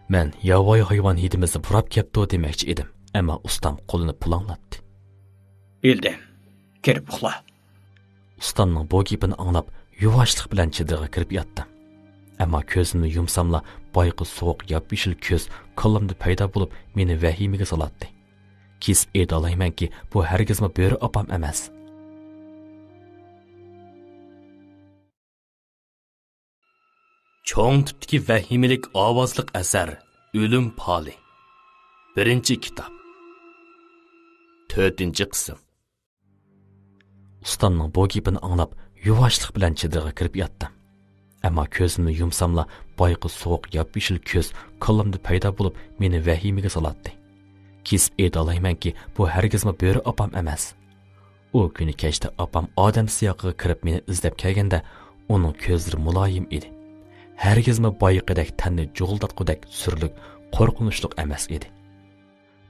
مەن ياۋايى ھايۋان ھىدىمىزنى پۇراپ كەپتۇ دېمەكچى ئىدىم، ئەمما ئۇستام قولىنى پۇلاڭلاتتى. بىلدىم، كىرىپ ئۇخلا. ئۇستامنىڭ بۇ گېپىنى ئاڭلاپ، يۇۋاشلىق بىلەن چېدىرغا كىرىپ ياتتىم. ئەمما كۆزۈمنى يۇمساملا، بايىقى سوغۇق ياپيېشىل كۆز كاللامدا پەيدا بولۇپ، مېنى ۋەھىمىگە سالاتتى. كېسىپ ئېيتالايمەنكى، بۇ ھەرگىزمۇ بۆرە ئاپام ئەمەس. چوڭ تىپتىكى ۋەھىمىلىك ئاۋازلىق ئەسەر، ئۆلۈم پالى. بىرىنچى كىتاب. تۆتىنچى قىسىم. ئۇستامنىڭ بۇ گېپىنى ئاڭلاپ، يۇۋاشلىق بىلەن چېدىرغا كىرىپ ياتتىم. ئەمما كۆزۈمنى يۇمساملا، بايىقى سوغۇق ياپيېشىل كۆز كاللامدا پەيدا بولۇپ، مېنى ۋەھىمىگە سالاتتى. كېسىپ ئېيتالايمەنكى، بۇ ھەرگىزمۇ بۆرە ئاپام ئەمەس. ئۇ كۈنى كەچتە ئاپام ئادەم سىياقىغا كىرىپ مېنى ئىزدەپ كەلگەندە، ئۇنىڭ كۆزلىرى مۇلايىم ئىدى. ھەرگىزمۇ بايىقىدەك تەننى جۇغۇلداتقۇدەك سۈرلۈك، قورقۇنچلۇق ئەمەس ئىدى.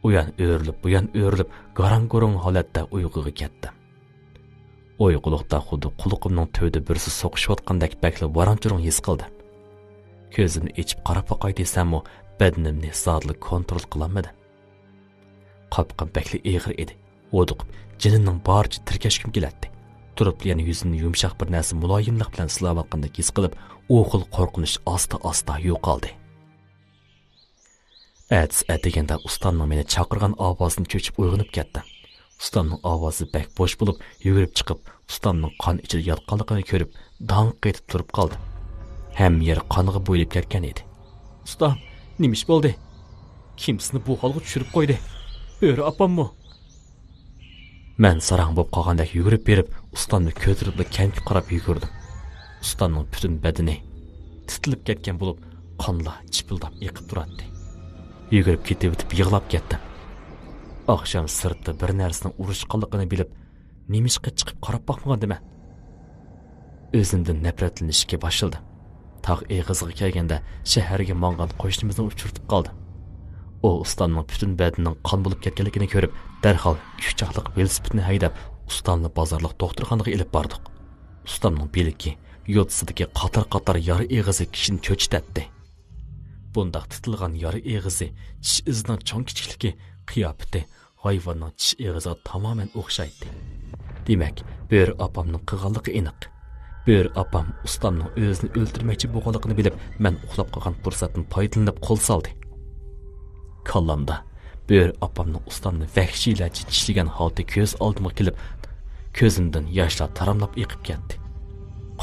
ئۇيان ئۆرۈلۈپ، بۇيان ئۆرۈلۈپ، گاراڭ-گۇرۇڭ ھالەتتە ئۇيقۇغا كەتتىم. ئۇيقۇلۇقتا خۇددى قۇلىقىمنىڭ تۈۋىدە بىرسى سوقۇشۇۋاتقاندەك بەكلا ۋاران-چۇرۇڭ ھېس قىلدىم. كۆزۈمنى ئېچىپ قاراپ باقاي دېسەممۇ، بەدىنىمنى زادىلا كونترول قىلالمىدىم. قاپىقىم بەكلا ئېغىر ئىدى. ھودۇقۇپ، جېنىمنىڭ بارىچە تىركەشكۈم كېلەتتى. تۇرۇپلا يەنە يۈزۈمنى يۇمشاق بىر نەرسە مۇلايىملىق بىلەن سىلاۋاتقاندەك ھېس قىلىپ، ئۇ خىل قورقۇنچ ئاستا-ئاستا يوقالدى. ئەتىسى ئەتىگەندە ئۇستامنىڭ مېنى چاقىرغان ئاۋازىدىن چۆچۈپ ئويغىنىپ كەتتىم. ئۇستامنىڭ ئاۋازى بەك بوش بولۇپ، يۈگۈرۈپ چىقىپ، ئۇستامنىڭ قان ئىچىدە ياتقانلىقىنى كۆرۈپ، داڭ قېتىپ تۇرۇپ قالدىم. ھەممە يەر قانغا بويىلىپ كەتكەن ئىدى. ئۇستام، نېمە ئىش بولدى؟ كىم سېنى بۇ ھالغا چۈشۈرۈپ قويدى؟ بۆرە ئاپاممۇ؟ مەن ساراڭ بولۇپ قالغاندەك يۈگۈرۈپ بېرىپ، ئۇستامنى كۆتۈرۈپلا كەنتكە قاراپ يۈگۈردۈم. ئۇستامنىڭ پۈتۈن بەدىنى تىتىلىپ كەتكەن بولۇپ، قانلار چىپىلداپ ئېقىپ تۇراتتى. يۈگۈرۈپ كېتىۋېتىپ يىغلاپ كەتتىم. ئاخشام سىرتتا بىر نەرسىنىڭ ئۇرۇشقانلىقىنى بىلىپ، نېمىشقا چىقىپ قاراپ باقمىغاندىمەن؟ ئۆزۈمدىن نەپرەتلىنىشكە باشلىدىم. تاغ ئېغىزىغا كەلگەندە شەھەرگە ماڭغان قوشنىمىزنى ئۇچرىتىپ قالدىم. ئۇ ئۇستامنىڭ پۈتۈن بەدىنىنىڭ قان بولۇپ كەتكەنلىكىنى كۆرۈپ، دەرھال ئۈچ چاقلىق ۋېلىسىپىتنى ھەيدەپ، ئۇستامنى بازارلىق دوختۇرخانىغا ئېلىپ باردۇق. ئۇستامنىڭ بىلىكى، يوتىسىدىكى قاتار-قاتار يارا ئېغىزى كىشىنى چۆچۈتەتتى. بۇنداق تىتىلغان يارا ئېغىزى، چىش ئىزىنىڭ چوڭ-كىچىكلىكى، قىياپىتى ھايۋاننىڭ چىش ئېغىزىغا تامامەن ئوخشايتتى. دېمەك، بۆرە ئاپامنىڭ قىلغانلىقى ئېنىق. بۆرە ئاپام ئۇستامنىڭ ئۆزىنى ئۆلتۈرمەكچى بولغانلىقىنى بىلىپ، مەن ئۇخلاپ قالغان پۇرسەتتىن پايدىلىنىپ قول سالدى. كاللامدا بۆرە ئاپامنىڭ ئۇستامنى ۋەھشىيلەرچە چىشلىگەن ھالىتى كۆز ئالدىمغا كېلىپ، كۆزۈمدىن ياشلار تاراملاپ ئېقىپ كەتتى.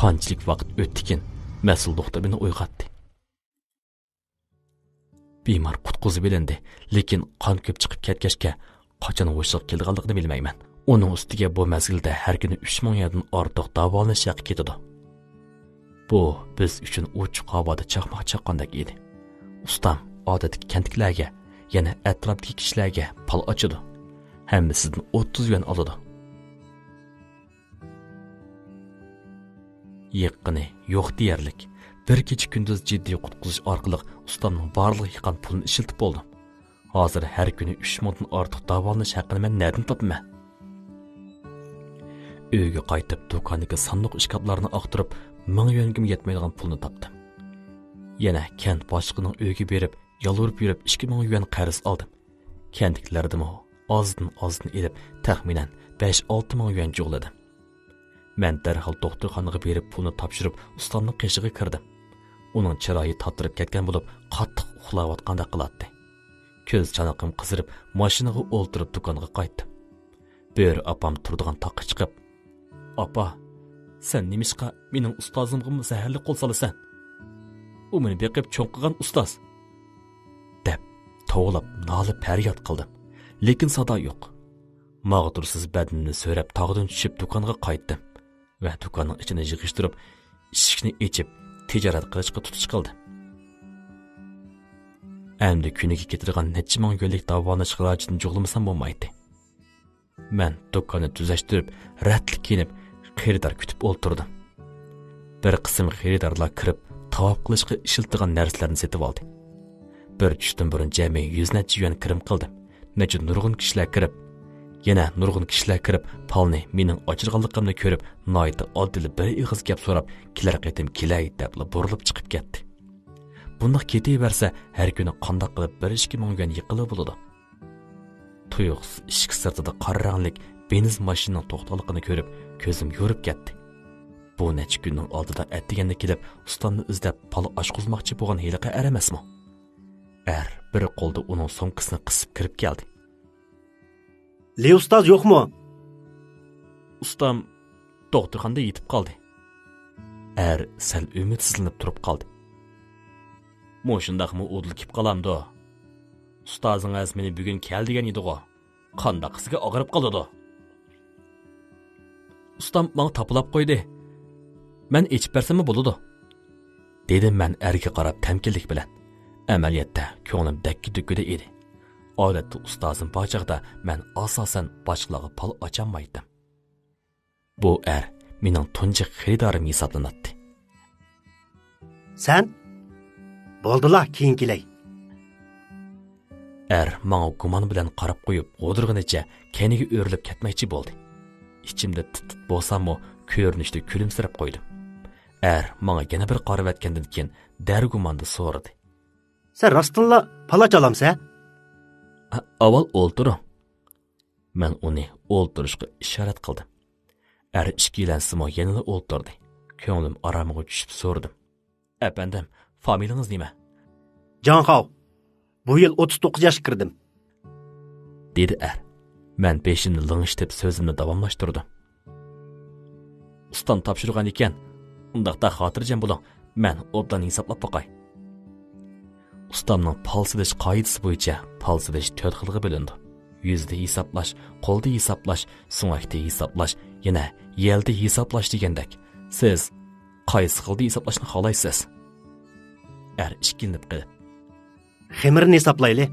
قانچىلىك ۋاقىت ئۆتتىكىن، مەسئۇل دوختۇر مېنى ئويغاتتى. بىمار قۇتقۇزۇۋېلىندى، لېكىن قان كۆپ چىقىپ كەتكەچكە، قاچان ھوشىغا كېلىدىغانلىقىنى بىلمەيمەن. ئۇنىڭ ئۈستىگە بۇ مەزگىلدە ھەر كۈنى ئۈچ مىڭ يۈەندىن ئارتۇق داۋالىنىش ھەققى كېتىدۇ. بۇ بىز ئۈچۈن ئوچۇق ھاۋادا چاقماق چاققاندەك ئىدى. ئۇستام ئادەتتىكى كەنتتىكىلەرگە، يەنە ئەتراپتىكى كىشىلەرگە پال ئاچىدۇ. ھەممىسىدىن ئوتتۇز يۈەن ئالىدۇ. يىغقىنى يوق دېيەرلىك. بىر كېچە-كۈندۈز جىددىي قۇتقۇزۇش ئارقىلىق ئۇستامنىڭ بارلىققا يىغقان پۇلىنى ئىشلىتىپ بولدۇم. ھازىر ھەر كۈنى ئۈچ مىڭدىن ئارتۇق داۋالىنىش ھەققىنى مەن نەدىن تاپىمەن؟ ئۆيگە قايتىپ، دۇكاندىكى ساندۇق ئىشكاپلارنى ئاختۇرۇپ، مىڭ يۈەنگىمۇ يەتمەيدىغان پۇلنى تاپتىم. يەنە كەنت باشلىقىنىڭ ئۆيىگە بېرىپ، يالۋۇرۇپ يۈرۈپ، ئىككى مىڭ يۈەن قەرز ئالدىم. كەنتتىكىلەردىنمۇ ئازدىن ئازدىن ئېلىپ، تەخمىنەن بەش-ئالتە مىڭ يۈەن جۇغلىدىم. مەن دەرھال دوختۇرخانىغا بېرىپ، پۇلنى تاپشۇرۇپ، ئۇستامنىڭ قېشىغا كىردىم. ئۇنىڭ چىرايى تاتىرىپ كەتكەن بولۇپ، قاتتىق ئۇخلاۋاتقاندەك قىلاتتى. كۆز چانىقىم قىزىرىپ، ماشىنىغا ئولتۇرۇپ، دۇكانغا قايتتىم. بۆرە ئاپام تۇرىدىغان تاققا چىقىپ، «ئاپا، سەن نېمىشقا مېنىڭ ئۇستازىمغىمۇ زەھەرلىك قول سالىسەن؟ ئۇ مېنى بېقىپ چوڭ قىلغان ئۇستاز!» دەپ توۋلاپ نالە-پەرياد قىلدىم. لېكىن سادا يوق. ماغدۇرسىز بەدىنىمنى سۆرەپ تاغدىن چۈشۈپ دۇكانغا قايتتىم ۋە دۇكاننىڭ ئىچىنى يىغىشتۇرۇپ، ئىشىكنى ئېچىپ تىجارەت قىلىشقا تۇتۇش قىلدىم. ئەمدى كۈنىگە كېتىدىغان نەچچە مىڭ يۈەنلىك داۋالىنىش خىراجىتىنى جۇغلىمىسام بولمايتتى. مەن دۇكاننى تۈزەشتۈرۈپ، رەتلىك كىيىنىپ، خېرىدار كۈتۈپ ئولتۇردۇم. بىر قىسىم خېرىدارلار كىرىپ، تاۋاپ قىلىشقا ئىشلىتىدىغان نەرسىلەرنى سېتىۋالدى. بىر چۈشتىن بۇرۇن جەمئىي يۈز نەچچە يۈەن كىرىم قىلدىم. نەچچە نۇرغۇن كىشىلەر كىرىپ، يەنە نۇرغۇن كىشىلەر كىرىپ، پالنى مېنىڭ ئاچىرغانلىقىمنى كۆرۈپ، ناھايىتى ئاددىيلا بىر ئېغىز گەپ سوراپ، «كېلەر قېتىم كېلەي» دەپلا بۇرۇلۇپ چىقىپ كەتتى. بۇنداق كېتىۋەرسە، ھەر كۈنى قانداق قىلىپ بىر ئىككى مىڭ يۈەن يىغقىلى بولىدۇ؟ تۇيۇقسىز ئىشىك سىرتىدا قارا رەڭلىك بېنز ماشىنىنىڭ توختىغانلىقىنى كۆرۈپ، كۆزۈم يورۇپ كەتتى. بۇ نەچچە كۈننىڭ ئالدىدا ئەتىگەندە كېلىپ، ئۇستامنى ئىزدەپ پالا ئاچقۇزماقچى بولغان ھېلىقى ئەر ئەمەسمۇ؟ ئەر بىر قولدا ئۇنىڭ سومكىسىنى قىسىپ كىرىپ كەلدى. لى ئۇستاز يوقمۇ؟ ئۇستام دوختۇرخانىدا يېتىپ قالدى. ئەر سەل ئۈمىدسىزلىنىپ تۇرۇپ قالدى. مۇشۇنداقمۇ ئۇدۇل كېلىپ قالامدۇ؟ ئۇستازىڭىز مېنى بۈگۈن كەل دېگەن ئىدىغۇ. قانداق قىسىگە ئاغرىپ قالىدۇ؟ ئۇستام ماڭا تاپىلاپ قويدى. مەن ئېچىپ بەرسەممۇ بولىدۇ، دېدىم مەن ئەرگە قاراپ تەمكىنلىك بىلەن. ئەمەلىيەتتە كۆڭلۈم دەككە-دۈككىدە ئىدى. ئادەتتە ئۇستازىم بار چاغدا مەن ئاساسەن باشقىلارغا پال ئاچالمايتتىم. بۇ ئەر مېنىڭ تۇنجى خېرىدارىم ھېسابلىناتتى. سەن؟ بولدىلا، كېيىن كېلەي. ئەر ماڭا گۇمان بىلەن قاراپ قويۇپ، غودۇرغىنىچە كەينىگە ئۆرۈلۈپ كەتمەكچى بولدى. ئىچىمدە تىت-تىت بولساممۇ، كۆرۈنۈشتە كۈلۈمسىرەپ قويدۇم. ئەر ماڭا يەنە بىر قارىۋەتكەندىن كېيىن، دەرگۇماندا سورىدى. سەن راستتىنلا پال ئاچالامسەن؟ ئا-، ئاۋۋال ئولتۇرۇڭ. مەن ئۇنى ئولتۇرۇشقا ئىشارەت قىلدىم. ئەر ئىككىلەنسىمۇ يەنىلا ئولتۇردى. كۆڭلۈم ئارامىغا چۈشۈپ سورىدىم. ئەپەندىم، فامىلىڭىز نېمە؟ جاڭخاۋ. بۇ يىل ئوتتۇز توققۇز ياشقا كىردىم، دېدى ئەر. مەن بېشىمنى لىڭشىتىپ سۆزۈمنى داۋاملاشتۇردۇم. ئۇستام تاپشۇرغان ئىكەن، ئۇنداقتا خاتىرجەم بولۇڭ، مەن ئوبدان ھېسابلاپ باقاي. ئۇستامنىڭ پال سېلىش قائىدىسى بويىچە پال سېلىش تۆت خىلغا بۆلۈنىدۇ. يۈزدە ھېسابلاش، قولدا ھېسابلاش، سۆڭەكتە ھېسابلاش، يەنە يەلدە ھېسابلاش دېگەندەك. سىز قايسى خىلدا ھېسابلاشنى خالايسىز؟ ئەر ئىككىلىنىپ قېلىپ. خېمىرنى ھېسابلايلى.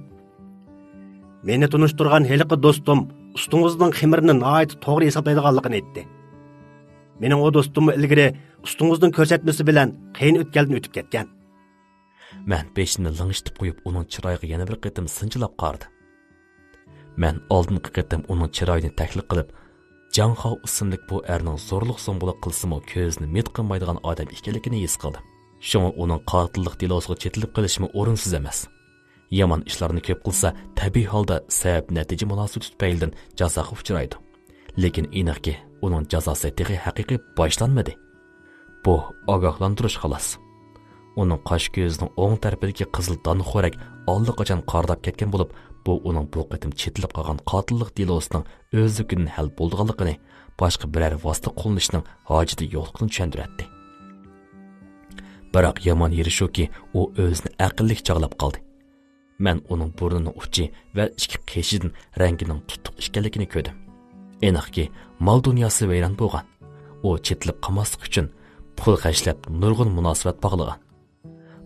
مېنى تونۇشتۇرغان ھېلىقى دوستۇم ئۇستىڭىزنىڭ خېمىرنى ناھايىتى توغرا ھېسابلايدىغانلىقىنى ئېيتتى. مېنىڭ ئۇ دوستۇممۇ ئىلگىرى ئۇستىڭىزنىڭ كۆرسەتمىسى بىلەن قىيىن ئۆتكەلدىن ئۆتۈپ كەتكەن. مەن بېشىمنى لىڭشىتىپ قويۇپ، ئۇنىڭ چىرايىغا يەنە بىر قېتىم سىنچىلاپ قارىدىم. مەن ئالدىنقى قېتىم ئۇنىڭ چىرايىنى تەھلىل قىلىپ، جاڭ خاۋ ئىسىملىك بۇ ئەرنىڭ زورلۇق-زومبۇلۇق قىلسىمۇ كۆزىنى مىت قىلمايدىغان ئادەم ئىكەنلىكىنى ھېس قىلدىم. شۇڭا ئۇنىڭ قاتىللىق دېلوسىغا چېتىلىپ قېلىشىمۇ ئورۇنسىز ئەمەس. يامان ئىشلارنى كۆپ قىلسا، تەبىئىي ھالدا سەۋەب-نەتىجە مۇناسىۋىتى تۈپەيلىدىن جازاغا ئۇچرايدۇ. لېكىن ئېنىقكى، ئۇنىڭ جازاسى تېخى ھەقىقىي باشلانمىدى. بۇ ئاگاھلاندۇرۇش، خالاس. ئۇنىڭ قاش كۆزىنىڭ ئوڭ تەرىپىدىكى قىزىل دانىخورەك ئاللىقاچان قارىداپ كەتكەن بولۇپ، بۇ ئۇنىڭ بۇ قېتىم چېتىلىپ قالغان قاتىللىق دېلوسىنىڭ ئۆزلۈكىدىن ھەل بولىدىغانلىقىنى، باشقا بىرەر ۋاسىتە قوللىنىشنىڭ ھاجىتى يوقلۇقىنى چۈشەندۈرەتتى. بىراق يامان يېرى شۇكى، ئۇ ئۆزىنى ئەقىللىك چاغلاپ قالدى. مەن ئۇنىڭ بۇرنىنىڭ ئۇچى ۋە ئىككى قېشىدىن رەڭگىنىڭ تۇتۇق ئىكەنلىكىنى كۆردۈم. ئېنىقكى، مال-دۇنياسى ۋەيران بولغان. ئۇ چېتىلىپ قالماسلىق ئۈچۈن پۇل خەجلەپ، نۇرغۇن مۇناسىۋەت باغلىغان.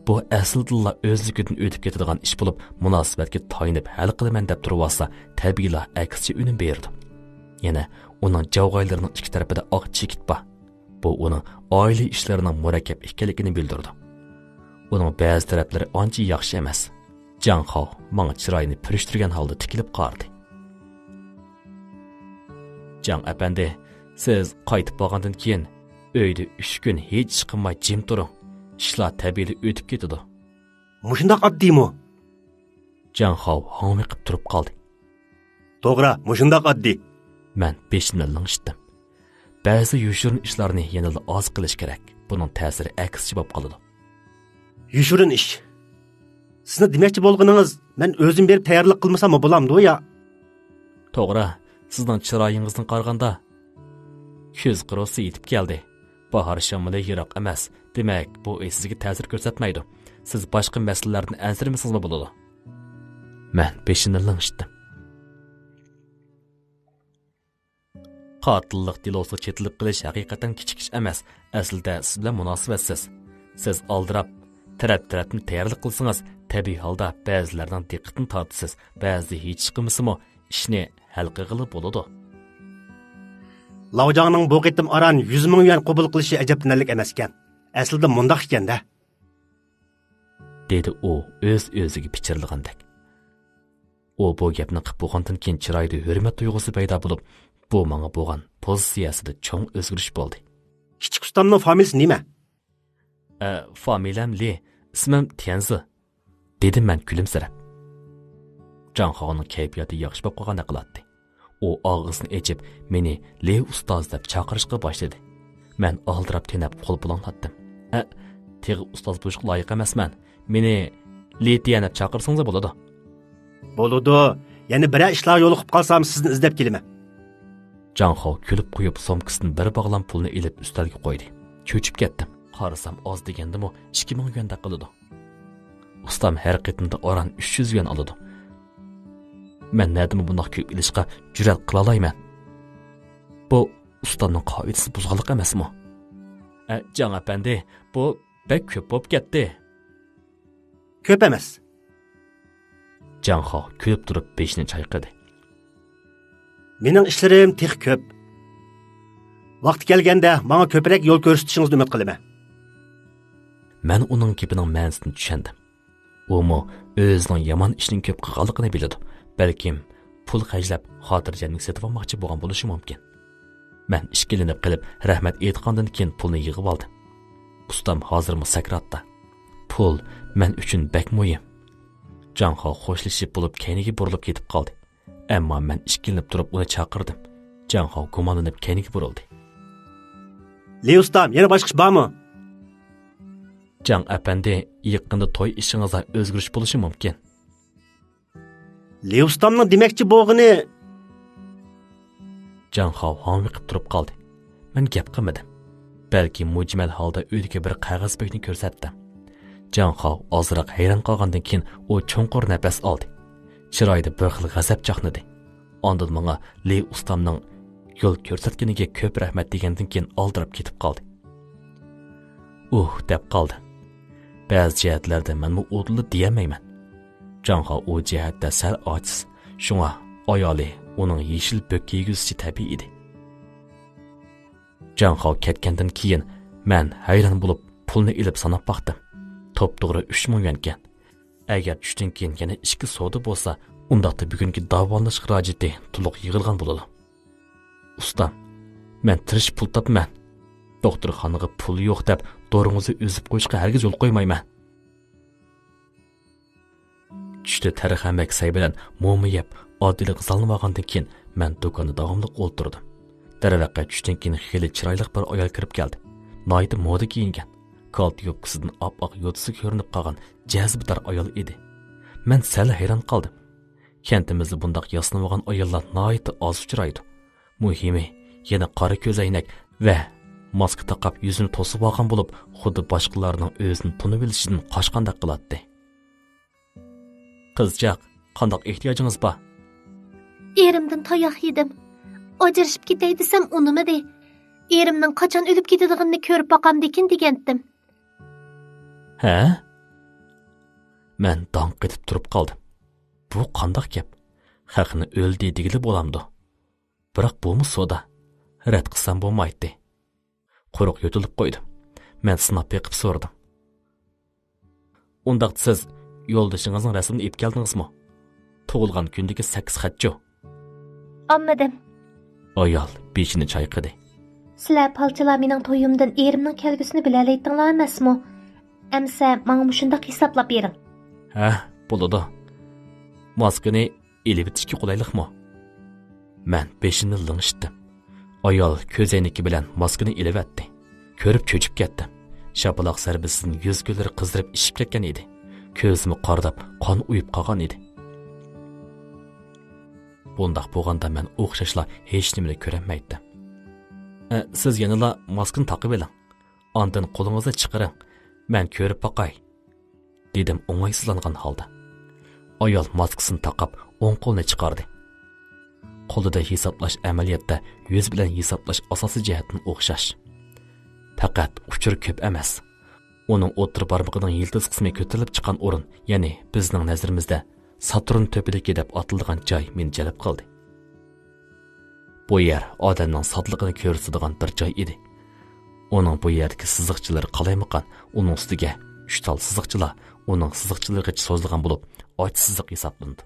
بۇ ئەسلىدىنلا ئۆزلۈكىدىن ئۆتۈپ كېتىدىغان ئىش بولۇپ، مۇناسىۋەتكە تايىنىپ ھەل قىلىمەن دەپ تۇرۇۋالسا، تەبىئىيلا ئەكسىچە ئۈنۈم بېرىدۇ. يەنە ئۇنىڭ جاۋغايلىرىنىڭ ئىككى تەرىپىدە ئاق چېكىت بار. بۇ ئۇنىڭ ئائىلە ئىشلىرىنىڭ مۇرەككەپ ئىكەنلىكىنى بىلدۈرىدۇ. ئۇنىڭ بەزى تەرەپلىرى ئانچە ياخشى ئەمەس. جاڭ خاۋ ماڭا چىرايىنى پۈرۈشتۈرگەن ھالدا تىكىلىپ قارىدى. جاڭ ئەپەندى، سىز قايتىپ بارغاندىن كېيىن، ئۆيدە ئۈچ كۈن ھېچ ئىش قىلماي جىم تۇرۇڭ. ئىشلار تەبىئىيلا ئۆتۈپ كېتىدۇ. مۇشۇنداق ئاددىيمۇ؟ جاڭ خاۋ ھاڭۋېقىپ تۇرۇپ قالدى. توغرا، مۇشۇنداق ئاددىي. مەن بېشىمنى لىڭشىتتىم. بەزى يوشۇرۇن ئىشلارنى يەنىلا ئاز قىلىش كېرەك. بۇنىڭ تەسىرى ئەكسىچە بولۇپ قالىدۇ. يوشۇرۇن ئىش؟ سىزنىڭ دېمەكچى بولغىنىڭىز، مەن ئۆزۈم بېرىپ تەييارلىق قىلمىساممۇ بولامدۇ يا؟ توغرا، سىزنىڭ چىرايىڭىزدىن قارىغاندا، كۈز قۇرۇسى يېتىپ كەلدى. باھار شامىلى يىراق ئەمەس. دېمەك، بۇ ئىش سىزگە تەسىر كۆرسەتمەيدۇ. سىز باشقا مەسىلىلەردىن ئەنسىرىمىسىڭىزمۇ بولىدۇ. مەن بېشىمنى لىڭشىتتىم. قاتىللىق دېلوسىغا چېتىلىپ قېلىش ھەقىقەتەن كىچىك ئىش ئەمەس. ئەسلىدە سىز بىلەن مۇناسىۋەتسىز. سىز ئالدىراپ، تەرەپ-تەرەپتىن تەييارلىق قىلسىڭىز، تەبىئىي ھالدا بەزىلەرنىڭ دىققىتىنى تارتىسىز. بەزىدە ھېچ قىلمىسىمۇ، ئىشنى ھەل قىلغىلى بولىدۇ. لاۋجاڭنىڭ بۇ قېتىم ئاران يۈز مىڭ يۈەن قوبۇل قىلىشى ئەجەبلىنەرلىك ئەمەسكەن. ئەسلىدە مۇنداق ئىكەن-دە. دېدى ئۇ ئۆز-ئۆزىگە پىچىرلىغاندەك. ئۇ بۇ گەپنى قىپ بولغاندىن كېيىن چىرايىدا ھۆرمەت تۇيغۇسى پەيدا بولۇپ، بۇ ماڭا بولغان پوزىتسىيەسىدە چوڭ ئۆزگىرىش بولدى. كىچىك ئۇستامنىڭ فامىلىسى نېمە؟ ئە، فامىلەم لى، ئىسمىم تيەنزى، دېدىم مەن كۈلۈمسىرەپ. جاڭ خاۋنىڭ كەيپىياتى ياخشى بولۇپ قالغاندەك قىلاتتى. ئۇ ئاغزىنى ئېچىپ، مېنى لى ئۇستاز دەپ چاقىرىشقا باشلىدى. مەن ئالدىراپ تېنەپ قول پۇلاڭلاتتىم. ئە، تېخى ئۇستاز بولۇشقا لايىق ئەمەسمەن. مېنى لى تيەن دەپ چاقىرسىڭىزلا بولىدۇ. بولىدۇ. يەنە بىرەر ئىشلارغا يولۇقۇپ قالسام، سىزنى ئىزدەپ كېلىمەن. جاڭ خاۋ كۈلۈپ قويۇپ، سومكىسىدىن بىر باغلام پۇلنى ئېلىپ ئۈستەلگە قويدى. چۆچۈپ كەتتىم. قارىسام، ئاز دېگەندىمۇ ئىككى مىڭ يۈەندەك قىلىدۇ. ئۇستام ھەر قېتىمدا ئاران ئۈچ يۈز يۈەن ئالىدۇ. مەن نەدىمۇ بۇنداق كۆپ ئېلىشقا جۈرئەت قىلالايمەن؟ بۇ ئۇستامنىڭ قائىدىسىنى بۇزغانلىق ئەمەسمۇ؟ ئە، جاڭ ئەپەندى، بۇ بەك كۆپ بولۇپ كەتتى. كۆپ ئەمەس. جاڭ خاۋ كۈلۈپ تۇرۇپ بېشىنى چايقىدى. مېنىڭ ئىشلىرىم تېخى كۆپ. ۋاقتى كەلگەندە ماڭا كۆپرەك يول كۆرسىتىشىڭىزنى ئۈمىد قىلىمەن. مەن ئۇنىڭ گېپىنىڭ مەنىسىنى چۈشەندىم. ئۇمۇ ئۆزىنىڭ يامان ئىشنىڭ كۆپ قىلغانلىقىنى بىلىدۇ. بەلكىم پۇل خەجلەپ، خاتىرجەملىك سېتىۋالماقچى بولغان بولۇشى مۇمكىن. مەن ئىككىلىنىپ قېلىپ، رەھمەت ئېيتقاندىن كېيىن پۇلنى يىغىۋالدىم. ئۇستام ھازىرمۇ سەكراتتا. پۇل مەن ئۈچۈن بەك مۇھىم. جاڭ خاۋ خوشلىشىپ بولۇپ كەينىگە بۇرۇلۇپ كېتىپ قالدى. ئەمما مەن ئىككىلىنىپ تۇرۇپ ئۇنى چاقىردىم. جاڭ خاۋ گۇمانلىنىپ كەينىگە بۇرۇلدى. لى ئۇستام، يەنە باشقا ئىش بارمۇ؟ جاڭ ئەپەندى، يېقىندا توي ئىشىڭىزدا ئۆزگىرىش بولۇشى مۇمكىن. لى ئۇستامنىڭ دېمەكچى بولغىنى. جاڭ خاۋ ھاڭۋېقىپ تۇرۇپ قالدى. مەن گەپ قىلمىدىم. بەلكى مۈجمەل ھالدا ئۆيدىكى بىر قەغەز بۆكنى كۆرسەتتىم. جاڭ خاۋ ئازراق ھەيران قالغاندىن كېيىن ئۇ چوڭقۇر نەپەس ئالدى. چىرايىدا بىر خىل غەزەپ چاقنىدى. ئاندىن ماڭا لى ئۇستامنىڭ يول كۆرسەتكىنىگە كۆپ رەھمەت دېگەندىن كېيىن ئالدىراپ كېتىپ قالدى. ئۇھ دەپ قالدى. بەزى جەھەتلەردە مەنمۇ ئۇدۇللا دېيەلمەيمەن. جاڭ خاۋ ئۇ جەھەتتە سەل ئاجىز. شۇڭا ئايالى ئۇنىڭ يېشىل بۆك كىيگۈزۈشى تەبىئىي ئىدى. جاڭخاۋ كەتكەندىن كېيىن مەن ھەيران بولۇپ پۇلنى ئېلىپ ساناپ باقتىم. توپتوغرا ئۈچ مىڭ يۈەنكەن. ئەگەر چۈشتىن كېيىن يەنە ئىككى سودا بولسا، ئۇنداقتا بۈگۈنكى داۋالىنىش خىراجىتى تولۇق يىغىلغان بولىدۇ. ئۇستام، مەن تىرىشىپ پۇل تاپىمەن. دوختۇرخانىغا پۇل يوق دەپ دورىڭىزنى ئۈزۈپ قويۇشقا ھەرگىز يول قويمايمەن. چۈشتە تەرخەمەك سەي بىلەن موما يەپ، ئاددىيلا غىزالىنىۋالغاندىن كېيىن، مەن دۇكاندا داۋاملىق ئولتۇردۇم. دەرۋەقە، چۈشتىن كېيىن خېلى چىرايلىق بىر ئايال كىرىپ كەلدى. ناھايىتى مودا كىيىنگەن. كالتە يوپكىسىدىن ئاپئاق يوتىسى كۆرۈنۈپ قالغان جەزبىدار ئايال ئىدى. مەن سەل ھەيران قالدىم. كەنتىمىزدە بۇنداق ياسىنىۋالغان ئاياللار ناھايىتى ئاز ئۇچرايدۇ. مۇھىمى، يەنە قارا كۆزەينەك ۋە ماسكا تاقاپ يۈزىنى توسۇۋالغان بولۇپ، خۇددى باشقىلارنىڭ ئۆزىنى تونۇۋېلىشىدىن قاچقاندەك قىلاتتى. قىزچاق، قانداق ئېھتىياجىڭىز بار؟ ئېرىمدىن تاياق يېدىم. ئاجرىشىپ كېتەي دېسەم ئۇنىمىدى. ئېرىمنىڭ قاچان ئۆلۈپ كېتىدىغىنىنى كۆرۈپ باقامدىكىن دېگەنتىم. ھە؟ مەن داڭ قېتىپ تۇرۇپ قالدىم. بۇ قانداق گەپ؟ خەقنى ئۆلدى دېگىلى بولامدۇ؟ بىراق بۇمۇ سودا. رەت قىلسام بولمايتتى. قۇرۇق يۆتىلىپ قويدۇم. مەن سىناپ بېقىپ سورىدىم. ئۇنداقتا سىز يولدىشىڭىزنىڭ رەسىمىنى ئېلىپ كەلدىڭىزمۇ؟ تۇغۇلغان كۈندىكى سەككىز خەتچۇ؟ ئالمىدىم. ئايال بېشىنى چايقىدى. سىلەر پالچىلار مېنىڭ تويۇمدىن ئېرىمنىڭ كەلگۈسىنى بىلەلەيتتىڭلار ئەمەسمۇ؟ ئەمسە ماڭا مۇشۇنداق ھېسابلاپ بېرىڭ. ھە، بولىدۇ. ماسكىنى ئېلىۋېتىشكە قولايلىقمۇ؟ مەن بېشىمنى لىڭشىتتىم. ئايال كۆزەينىكى بىلەن ماسكىنى ئېلىۋەتتى. كۆرۈپ چۆچۈپ كەتتىم. شاپىلاق زەربىسىدىن يۈز-كۆزلىرى قىزىرىپ ئىششىپ كەتكەن ئىدى. كۆزىمۇ قارىداپ، قان ئۇيۇپ قالغان ئىدى. بۇنداق بولغاندا مەن ئوخشاشلا ھېچنېمىنى كۆرەلمەيتتىم. ئە، سىز يەنىلا ماسكىنى تاقىۋېلىڭ. ئاندىن قولىڭىزنى چىقىرىڭ، مەن كۆرۈپ باقاي، دېدىم ئوڭايسىزلانغان ھالدا. ئايال ماسكىسىنى تاقاپ، ئوڭ قولىنى چىقاردى. قولىدا ھېسابلاش ئەمەلىيەتتە يۈز بىلەن ھېسابلاش ئاساسىي جەھەتتىن ئوخشاش. پەقەت ئۇچۇرى كۆپ ئەمەس. ئۇنىڭ ئوتتۇرا بارمىقىنىڭ يىلتىز قىسمى كۆتۈرۈلۈپ چىققان ئورۇن، يەنى بىزنىڭ نەزىرىمىزدە ساتۇرن تۆپىلىكى دەپ ئاتىلىدىغان جاي مېنى جەلپ قىلدى. بۇ يەر ئادەمنىڭ سادىلىقىنى كۆرسىتىدىغان بىر جاي ئىدى. ئۇنىڭ بۇ يەردىكى سىزىقچىلىرى قالايمىقان، ئۇنىڭ ئۈستىگە ئۈچ تال سىزىقچىلار ئۇنىڭ سىزىقچىلىرىغىچە سوزۇلغان بولۇپ، ئاچ سىزىق ھېسابلىنىدۇ.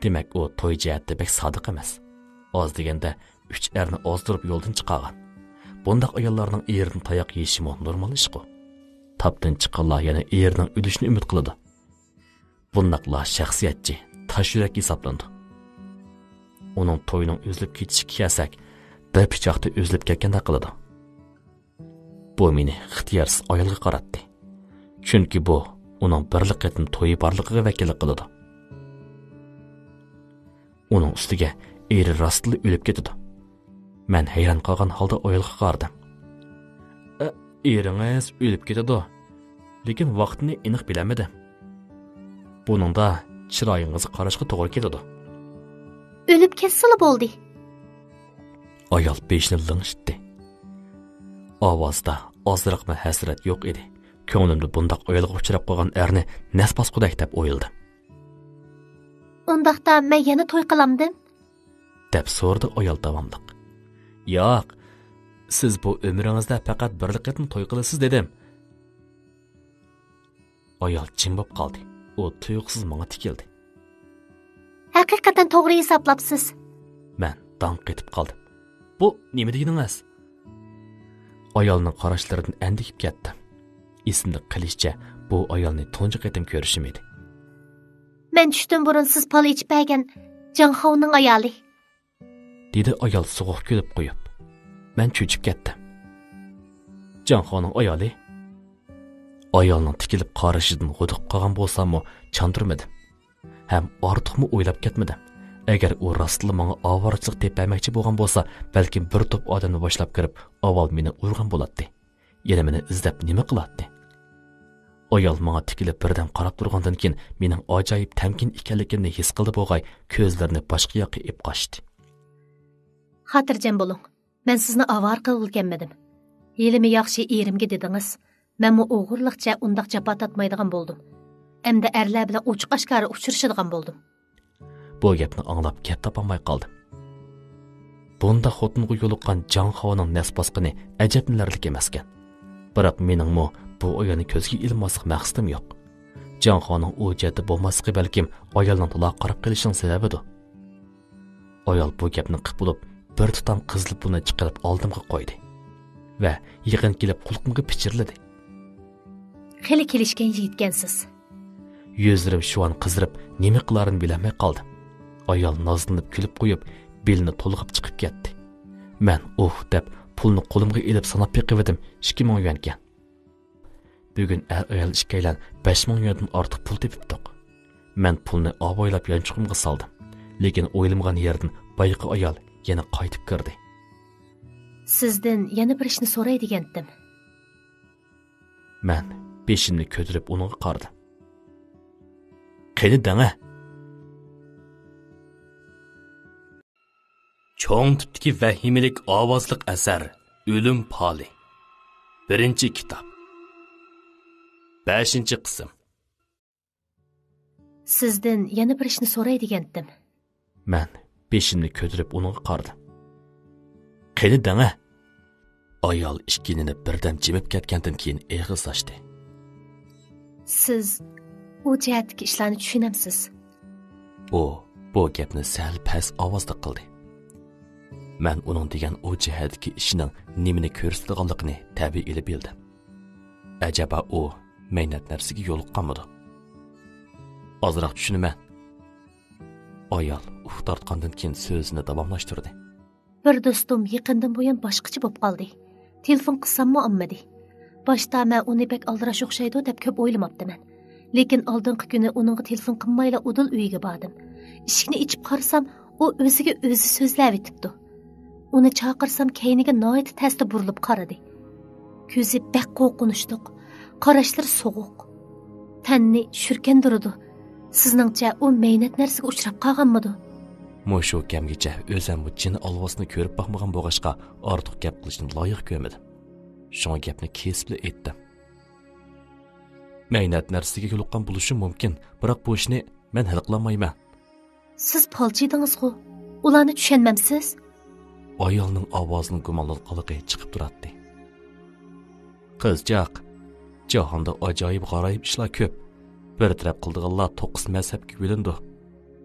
دېمەك، ئۇ توي جەھەتتە بەك سادىق ئەمەس. ئاز دېگەندە ئۈچ ئەرنى ئازدۇرۇپ يولدىن چىقارغان. بۇنداق ئاياللارنىڭ ئېرىدىن تاياق يېيىشىمۇ نورمال ئىشقۇ. تاپتىن چىققانلار يەنە ئېرىنىڭ ئۆلۈشىنى ئۈمىد قىلىدۇ. بۇنداقلار شەخسىيەتچى، تاش يۈرەك ھېسابلىنىدۇ. ئۇنىڭ تويىنىڭ ئۈزۈلۈپ كېتىشىگە كەلسەك، بىر پىچاقتا ئۈزۈلۈپ كەتكەندەك قىلىدۇ. بۇ مېنى ئىختىيارسىز ئايالغا قاراتتى. چۈنكى بۇ ئۇنىڭ بىرلا قېتىم تويى بارلىقىغا ۋەكىللىك قىلىدۇ. ئۇنىڭ ئۈستىگە ئېرى راستلا ئۆلۈپ كېتىدۇ. مەن ھەيران قالغان ھالدا ئايالغا قارىدىم. ئە، ئېرىڭىز ئۆلۈپ كېتىدۇ، لېكىن ۋاقتىنى ئېنىق بىلەلمىدىم. بۇنىڭدا چىرايىڭىزغا قاراشقا توغرا كېلىدۇ. ئۆلۈپ كەتسىلا بولدى. ئايال بېشىنى لىڭشىتتى. ئاۋازدا ئازراقمۇ ھەسرەت يوق ئىدى. كۆڭلۈمدە بۇنداق ئايالغا ئۇچراپ قالغان ئەرنى نەس باسقۇدەك دەپ ئويلىدىم. ئۇنداقتا مەن يەنە توي قىلامدىم؟ دەپ سورىدى ئايال داۋاملىق. ياق، سىز بۇ ئۆمرىڭىزدە پەقەت بىرلا قېتىم توي قىلىسىز دېدىم. ئايال جىم بولۇپ قالدى. ئۇ تۇيۇقسىز ماڭا تىكىلدى. ھەقىقەتەن توغرا ھېسابلاپسىز. مەن داڭ قېتىپ قالدىم. بۇ نېمە دېگىنىڭىز؟ ئايالنىڭ قاراشلىرىدىن ئەندىكىپ كەتتىم. ئېسىمدە قېلىشىچە، بۇ ئايالنى تۇنجى قېتىم كۆرۈشۈم ئىدى. مەن چۈشتىن بۇرۇن سىز پال ئېچىپ بەرگەن جاڭخاۋنىڭ ئايالى. دېدى ئايال سوغۇق كۈلۈپ قويۇپ. مەن چۆچۈپ كەتتىم. جاڭخاۋنىڭ ئايالى؟ ئايالنىڭ تىكىلىپ قارىشىدىن ھودۇقۇپ قالغان بولساممۇ چاندۇرمىدىم. ھەم ئارتۇقمۇ ئويلاپ كەتمىدىم. ئەگەر ئۇ راستلا ماڭا ئاۋارىچىلىق تېپىپ بەرمەكچى بولغان بولسا، بەلكىم بىر توپ ئادەمنى باشلاپ كىرىپ، ئاۋۋال مېنى ئۇرغان بولاتتى. يەنە مېنى ئىزدەپ نېمە قىلاتتى؟ ئايال ماڭا تىكىلىپ بىردەم قاراپ تۇرغاندىن كېيىن، مېنىڭ ئاجايىپ تەمكىن ئىكەنلىكىمنى ھېس قىلدى بولغاي، كۆزلىرىنى باشقا ياققا ئېلىپ قاچتى. خاتىرجەم بولۇڭ، مەن سىزنى ئاۋارە قىلغىلى كەلمىدىم. ھېلىمۇ ياخشى ئېرىمگە دېدىڭىز. مەنمۇ ئوغرىلىقچە ئۇنداق جاپا تارتمايدىغان بولدۇم. ئەمدى ئەرلەر بىلەن ئوچۇق ئاشكارا ئۇچرىشىدىغان بولدۇم. بۇ گەپنى ئاڭلاپ گەپ تاپالماي قالدىم. بۇنداق خوتۇنغا يولۇققان جاڭ خاۋنىڭ نەس باسقىنى ئەجەبلىنەرلىك ئەمەسكەن. بىراق مېنىڭمۇ بۇ ئايالنى كۆزگە ئىلماسلىق مەقسىتىم يوق. جاڭ خاۋنىڭ ئۇ جەھەتتە بولماسلىقى بەلكىم ئايالنىڭ تالاغا قاراپ قېلىشىنىڭ سەۋەبىدۇر. ئايال بۇ گەپنى قىپ بولۇپ، بىر تۇتام قىزىل پۇلنى چىقىرىپ ئالدىمغا قويدى ۋە يېقىن كېلىپ قۇلىقىمغا پىچىرلىدى. خېلى كېلىشكەن يىگىتكەنسىز. يۈزلىرىم شۇۋان قىزىرىپ، نېمە قىلارىنى بىلەلمەي قالدىم. ئايال نازلىنىپ كۈلۈپ قويۇپ، بېلىنى تولغاپ چىقىپ كەتتى. مەن ئۇھ دەپ پۇلنى قولۇمغا ئېلىپ ساناپ بېقىۋىدىم، ئىككى مىڭ يۈەنكەن. بۈگۈن ئەر-ئايال ئىككىيلەن بەش مىڭ يۈەندىن ئارتۇق پۇل تېپىپتۇق. مەن پۇلنى ئاۋايلاپ يانچۇقۇمغا سالدىم. لېكىن ئويلىمىغان يەردىن بايىقى ئايال يەنە قايتىپ كىردى. سىزدىن يەنە بىر ئىشنى سوراي دېگەنتىم. مەن بېشىمنى كۆتۈرۈپ ئۇنىڭغا قارىدىم. قېنى دەڭە! چوڭ تىپتىكى ۋەھىمىلىك ئاۋازلىق ئەسەر ئۆلۈم پالى. بىرىنچى كىتاب. بەشىنچى قىسىم. سىزدىن يەنە بىر ئىشنى سوراي دېگەنتىم. مەن بېشىمنى كۆتۈرۈپ ئۇنىڭغا قارىدىم. قېنى دەڭە! ئايال ئىككىلىنىپ بىردەم جىمىپ كەتكەندىن كېيىن ئېغىز ئاچتى. سىز ئۇ جەھەتتىكى ئىشلارنى چۈشىنەمسىز؟ ئۇ بۇ گەپنى سەل پەس ئاۋازدا قىلدى. مەن ئۇنىڭ دېگەن ئۇ جەھەتتىكى ئىشىنىڭ نېمىنى كۆرسىتىدىغانلىقىنى تەبىئىيلا بىلدىم. ئەجەبا ئۇ مەينەت نەرسىگە يولۇققانمىدۇ؟ ئازراق چۈشىنىمەن. ئايال ئۇھ تارتقاندىن كېيىن سۆزىنى داۋاملاشتۇردى. بىر دوستۇم يېقىندىن بۇيان باشقىچە بولۇپ قالدى. تېلېفون قىلساممۇ ئالمىدى. باشتا مەن ئۇنى بەك ئالدىراش ئوخشايدۇ دەپ كۆپ ئويلىماپتىمەن. لېكىن ئالدىنقى كۈنى ئۇنىڭغا تېلېفون قىلمايلا ئۇدۇل ئۆيىگە باردىم. ئىشىكنى ئېچىپ قارىسام، ئۇ ئۆزىگە ئۆزى سۆزلەۋېتىپتۇ. ئۇنى چاقىرسام، كەينىگە ناھايىتى تەستە بۇرۇلۇپ قارىدى. كۆزى بەك قورقۇنچلۇق، قاراشلىرى سوغۇق. تەننى شۈركەندۈرىدۇ. سىزنىڭچە ئۇ مەينەت نەرسىگە ئۇچراپ قالغانمىدۇ؟ مۇشۇ كەمگىچە ئۆزەممۇ جىن ئالۋاستىنى كۆرۈپ باقمىغان بولغاچقا، ئارتۇق گەپ قىلىشنى لايىق كۆرمىدىم. شۇڭا گەپنى كېسىپلا ئېيتتىم. مەينەت نەرسىگە يولۇققان بولۇشى مۇمكىن، بىراق بۇ ئىشنى مەن ھەل قىلالمايمەن. سىز پالچى ئىدىڭىزغۇ؟ ئۇلارنى چۈشەنمەمسىز؟ ئايالنىڭ ئاۋازىنىڭ گۇمانلانغانلىقى چىقىپ تۇراتتى. قىزچاق، جاھاندا ئاجايىپ غارايىپ ئىشلار كۆپ. بىر تەرەپ قىلىدىغانلار توققۇز مەزھەپكە بۆلۈنىدۇ.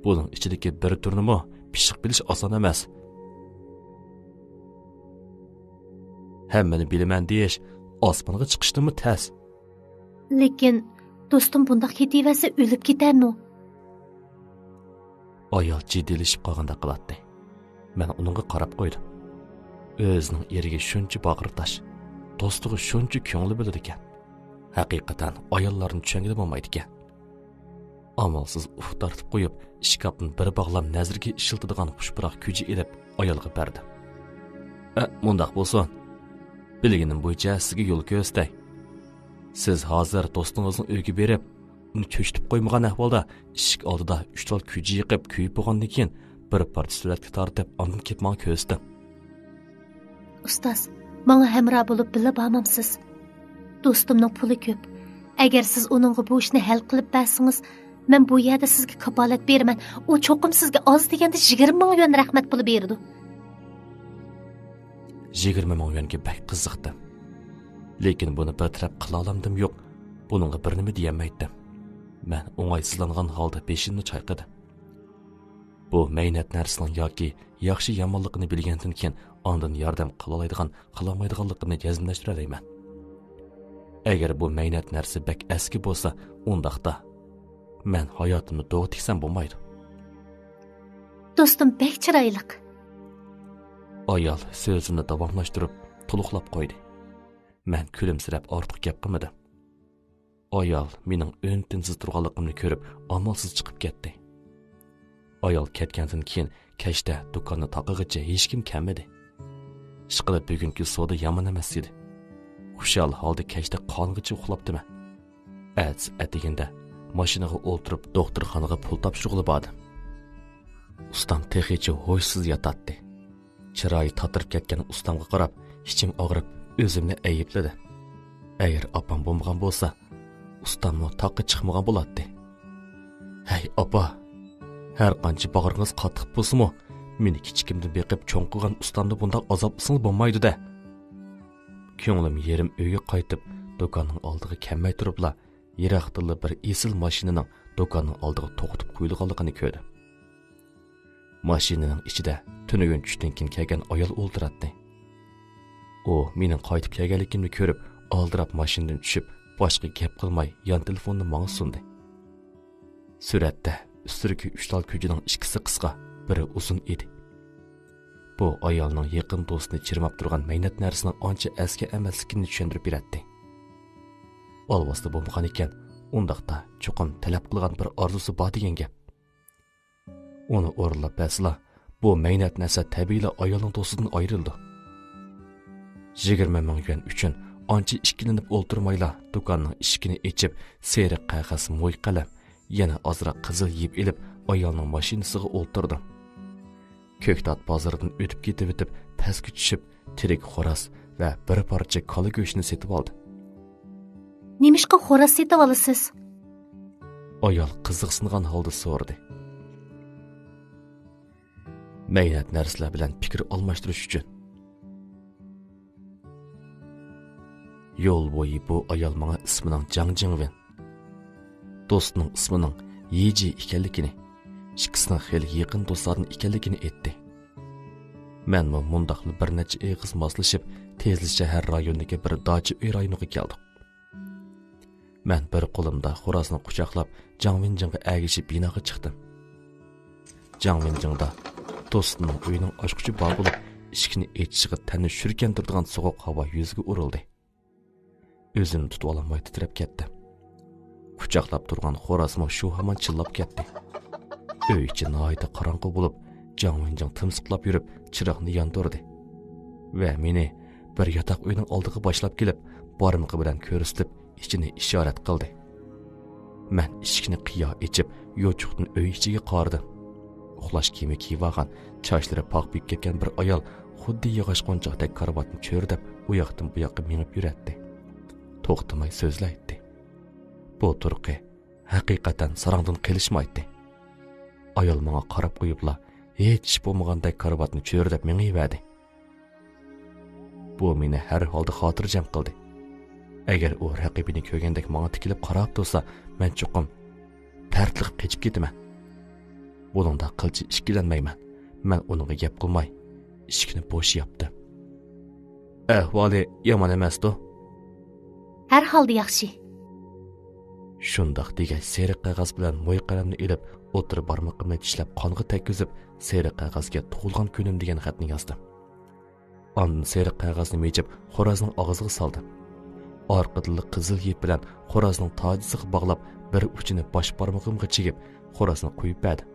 بۇنىڭ ئىچىدىكى بىر تۈرنىمۇ پىششىق بىلىش ئاسان ئەمەس. ھەممىنى بىلىمەن دېيىش ئاسمانغا چىقىشتىنمۇ تەس. لېكىن دوستۇم بۇنداق كېتىۋەرسە ئۆلۈپ كېتەرمۇ؟ ئايال جىددىيلىشىپ قالغاندەك قىلاتتى. مەن ئۇنىڭغا قاراپ قويدۇم. ئۆزىنىڭ ئېرىگە شۇنچە باغرى تاش، دوستىغا شۇنچە كۆڭلى بۆلىدىكەن. ھەقىقەتەن ئاياللارنى چۈشەنگىلى بولمايدىكەن. ئامالسىز ئۇھ تارتىپ قويۇپ، ئىشكاپتىن بىر باغلام نەزىرگە ئىشلىتىدىغان خۇشپۇراق كۈجە ئېلىپ، ئايالغا بەردىم. ئە، مۇنداق بولسۇن. بىلگىنىم بويىچە سىزگە يول كۆرسىتەي. سىز ھازىر دوستىڭىزنىڭ ئۆيىگە بېرىپ، ئۇنى چۆچۈتۈپ قويمىغان ئەھۋالدا ئىشىك ئالدىدا ئۈچ تال كۈجە يېقىپ، كۆيۈپ بولغاندىن كېيىن، بىر پارچە سۈرەتكە تارتىپ، ئاندىن كېلىپ ماڭا كۆرسىتىڭ. ئۇستاز، ماڭا ھەمراھ بولۇپ بىللە بارمامسىز؟ دوستۇمنىڭ پۇلى كۆپ. ئەگەر سىز ئۇنىڭغا بۇ ئىشنى ھەل قىلىپ بەرسىڭىز، مەن بۇ يەردە سىزگە كاپالەت بېرىمەن. ئۇ چوقۇم سىزگە ئاز دېگەندە يىگىرمە مىڭ يۈەن رەھمەت پۇلى بېرىدۇ. يىگىرمە مىڭ يۈەنگە بەك قىزىقتىم. لېكىن بۇنى بىر تەرەپ قىلالامدىم يوق، بۇنىڭغا بىر نېمە دېيەلمەيتتىم. مەن ئوڭايسىزلانغان ھالدا بېشىمنى چايقىدىم. بۇ مەينەت نەرسىنىڭ ياكى ياخشى يامانلىقىنى بىلگەندىن كېيىن ئاندىن ياردەم قىلالايدىغان، قىلالمايدىغانلىقىنى جەزملەشتۈرەلەيمەن. ئەگەر بۇ مەينەت نەرسە بەك ئەسكى بولسا، ئۇنداقتا مەن ھاياتىمنى دوغا تىكسەم بولمايدۇ. دوستۇم بەك چىرايلىق. ئايال سۆزىنى داۋاملاشتۇرۇپ، تولۇقلاپ قويدى. مەن كۈلۈمسىرەپ ئارتۇق گەپ قىلمىدىم. ئايال مېنىڭ ئۈن-تىنسىز تۇرغانلىقىمنى كۆرۈپ، ئامالسىز چىقىپ كەتتى. ئايال كەتكەندىن كېيىن كەچتە دۇكاننى تاقىغىچە ھېچكىم كەلمىدى. ئىشقىلىپ، بۈگۈنكى سودا يامان ئەمەس ئىدى. خۇشال ھالدا كەچتە قانغىچە ئۇخلاپتىمەن. ئەتىسى ئەتىگەندە ماشىنىغا ئولتۇرۇپ، دوختۇرخانىغا پۇل تاپشۇرغىلى باردىم. ئۇستام تېخىچە ھوشسىز ياتاتتى. چىرايى تاتىرىپ كەتكەن ئۇستامغا قاراپ، ئىچىم ئاغرىپ، ئۆزۈمنى ئەيىبلىدىم. ئەگەر ئاپام بولمىغان بولسا، ئۇستاممۇ تاغقا چىقمىغان بولاتتى. ھەي، ئاپا! ھەر قانچە باغرىڭىز قاتتىق بولسىمۇ، مېنى كىچىكىمدىن بېقىپ چوڭ قىلغان ئۇستامنى بۇنداق ئازابلىسىڭىز بولمايدۇ-دە. كۆڭلۈم يېرىم ئۆيگە قايتىپ، دۇكاننىڭ ئالدىغا كەلمەي تۇرۇپلا، يىراقتىنلا بىر ئېسىل ماشىنىنىڭ دۇكاننىڭ ئالدىغا توختىتىپ قويۇلغانلىقىنى كۆردۈم. ماشىنىنىڭ ئىچىدە تۈنۈگۈن چۈشتىن كېيىن كەلگەن ئايال ئولتۇراتتى. ئۇ مېنىڭ قايتىپ كەلگەنلىكىمنى كۆرۈپ، ئالدىراپ ماشىنىدىن چۈشۈپ، باشقا گەپ قىلماي، يان تېلېفوننى ماڭا سۇندى. سۈرەتتە ئۈستىدىكى ئۈچ تال كۆجىنىڭ ئىككىسى قىسقا، بىرى ئۇزۇن ئىدى. بۇ ئايالنىڭ يېقىن دوستىنى چىرماپ تۇرغان مەينەت نەرسىنىڭ ئانچە ئەسكى ئەمەسلىكىنى چۈشەندۈرۈپ بېرەتتى. ئالۋاستى بولمىغان ئىكەن، ئۇنداقتا چوقۇم تەلەپ قىلغان بىر ئارزۇسى بار دېگەن گەپ. ئۇنى ئورۇنلاپ بەرسىلا، بۇ مەينەت نەرسە تەبىئىيلا ئايالنىڭ دوستىدىن ئايرىلىدۇ. يىگىرمە مىڭ يۈەن ئۈچۈن ئانچە ئىككىلىنىپ ئولتۇرمايلا، دۇكاننىڭ ئىشىكىنى ئېچىپ، سېرىق قەغەز، موي قەلەم، يەنە ئازراق قىزىل يىپ ئېلىپ، ئايالنىڭ ماشىنىسىغا ئولتۇردۇم. كۆكتات بازىرىدىن ئۆتۈپ كېتىۋېتىپ، پەسكە چۈشۈپ، تىرىك خوراز ۋە بىر پارچە كالا گۆشىنى سېتىۋالدىم. نېمىشقا خوراز سېتىۋالىسىز؟ ئايال قىزىقسىنغان ھالدا سورىدى. مەينەت نەرسىلەر بىلەن پىكىر ئالماشتۇرۇش ئۈچۈن. يول بويى بۇ ئايال ماڭا ئىسمىنىڭ جاڭ جىڭۋېن، دوستىنىڭ ئىسمىنىڭ يىجى ئىكەنلىكىنى، ئىككىسىنىڭ خېلى يېقىن دوستلاردىن ئىكەنلىكىنى ئېيتتى. مەنمۇ مۇنداقلا بىر نەچچە ئېغىز ماسلىشىپ، تېزلا شەھەر رايونىدىكى بىر داچا ئۆي رايونىغا كەلدۇق. مەن بىر قولۇمدا خورازنى قۇچاقلاپ، جاڭ ۋېنجىڭغا ئەگىشىپ بىناغا چىقتىم. جاڭ ۋېنجىڭدا دوستۇمنىڭ ئۆيىنىڭ ئاچقۇچى بار بولۇپ، ئىشىكنى ئېچىشىغا تەننى شۈركەندۈرىدىغان سوغۇق ھاۋا يۈزىگە ئۇرۇلدى. ئۆزۈمنى تۇتۇۋالالماي تىترەپ كەتتىم. قۇچاقلاپ تۇرغان خورازمۇ شۇ ھامان چىللاپ كەتتى. ئۆي ئىچى ناھايىتى قاراڭغۇ بولۇپ، جاڭ ۋېنجىڭ تىمسىقلاپ يۈرۈپ، چىراغنى ياندۇردى ۋە مېنى بىر ياتاق ئۆينىڭ ئالدىغا باشلاپ كېلىپ، بارمىقى بىلەن كۆرسىتىپ، ئىچىنى ئىشارەت قىلدى. مەن ئىشىكنى قىيا ئېچىپ، يوچۇقتىن ئۆي ئىچىگە قارىدىم. ئۇخلاش كىيىمى كىيىۋالغان، چاچلىرى پاخپىيىپ كەتكەن بىر ئايال خۇددى ياغاچ قونچاقتەك كارىۋاتنى چۆرىدەپ، ئۇ ياقتىن بۇ ياققا مېڭىپ يۈرەتتى. توختىماي سۆزلەيتتى. بۇ تۇرقى ھەقىقەتەن ساراڭدىن قېلىشمايتتى. ئايال ماڭا قاراپ قويۇپلا، ھېچ ئىش بولمىغاندەك كارىۋاتنى چۆرىدەپ مېڭىۋەردى. بۇ مېنى ھەر ھالدا خاتىرجەم قىلدى. ئەگەر ئۇ رەقىبىنى كۆرگەندەك ماڭا تىكىلىپ قاراپ تۇرسا، مەن چوقۇم پەرقلىق قېچىپ كېتىمەن. بۇنىڭدا قىلچە ئىككىلەنمەيمەن. مەن ئۇنىڭغا گەپ قىلماي، ئىشىكنى بوش ياپتىم. ئەھۋالى يامان ئەمەستۇ؟ ھەر ھالدا ياخشى. شۇنداق دېگەچ، سېرىق قەغەز بىلەن موي قەلەمنى ئېلىپ، ئوتتۇرا بارمىقىمنى چىشلەپ، قانغا تەگكۈزۈپ، سېرىق قەغەزگە تۇغۇلغان كۈنۈم دېگەن خەتنى يازدىم. ئاندىن سېرىق قەغەزنى مىجىپ، خورازنىڭ ئاغزىغا سالدىم. ئارقىدىنلا قىزىل يىپ بىلەن خورازنىڭ تاجىسىغا باغلاپ، بىر ئۇچىنى باش بارمىقىمغا چىگىپ، خورازنى قويۇپ بەردىم.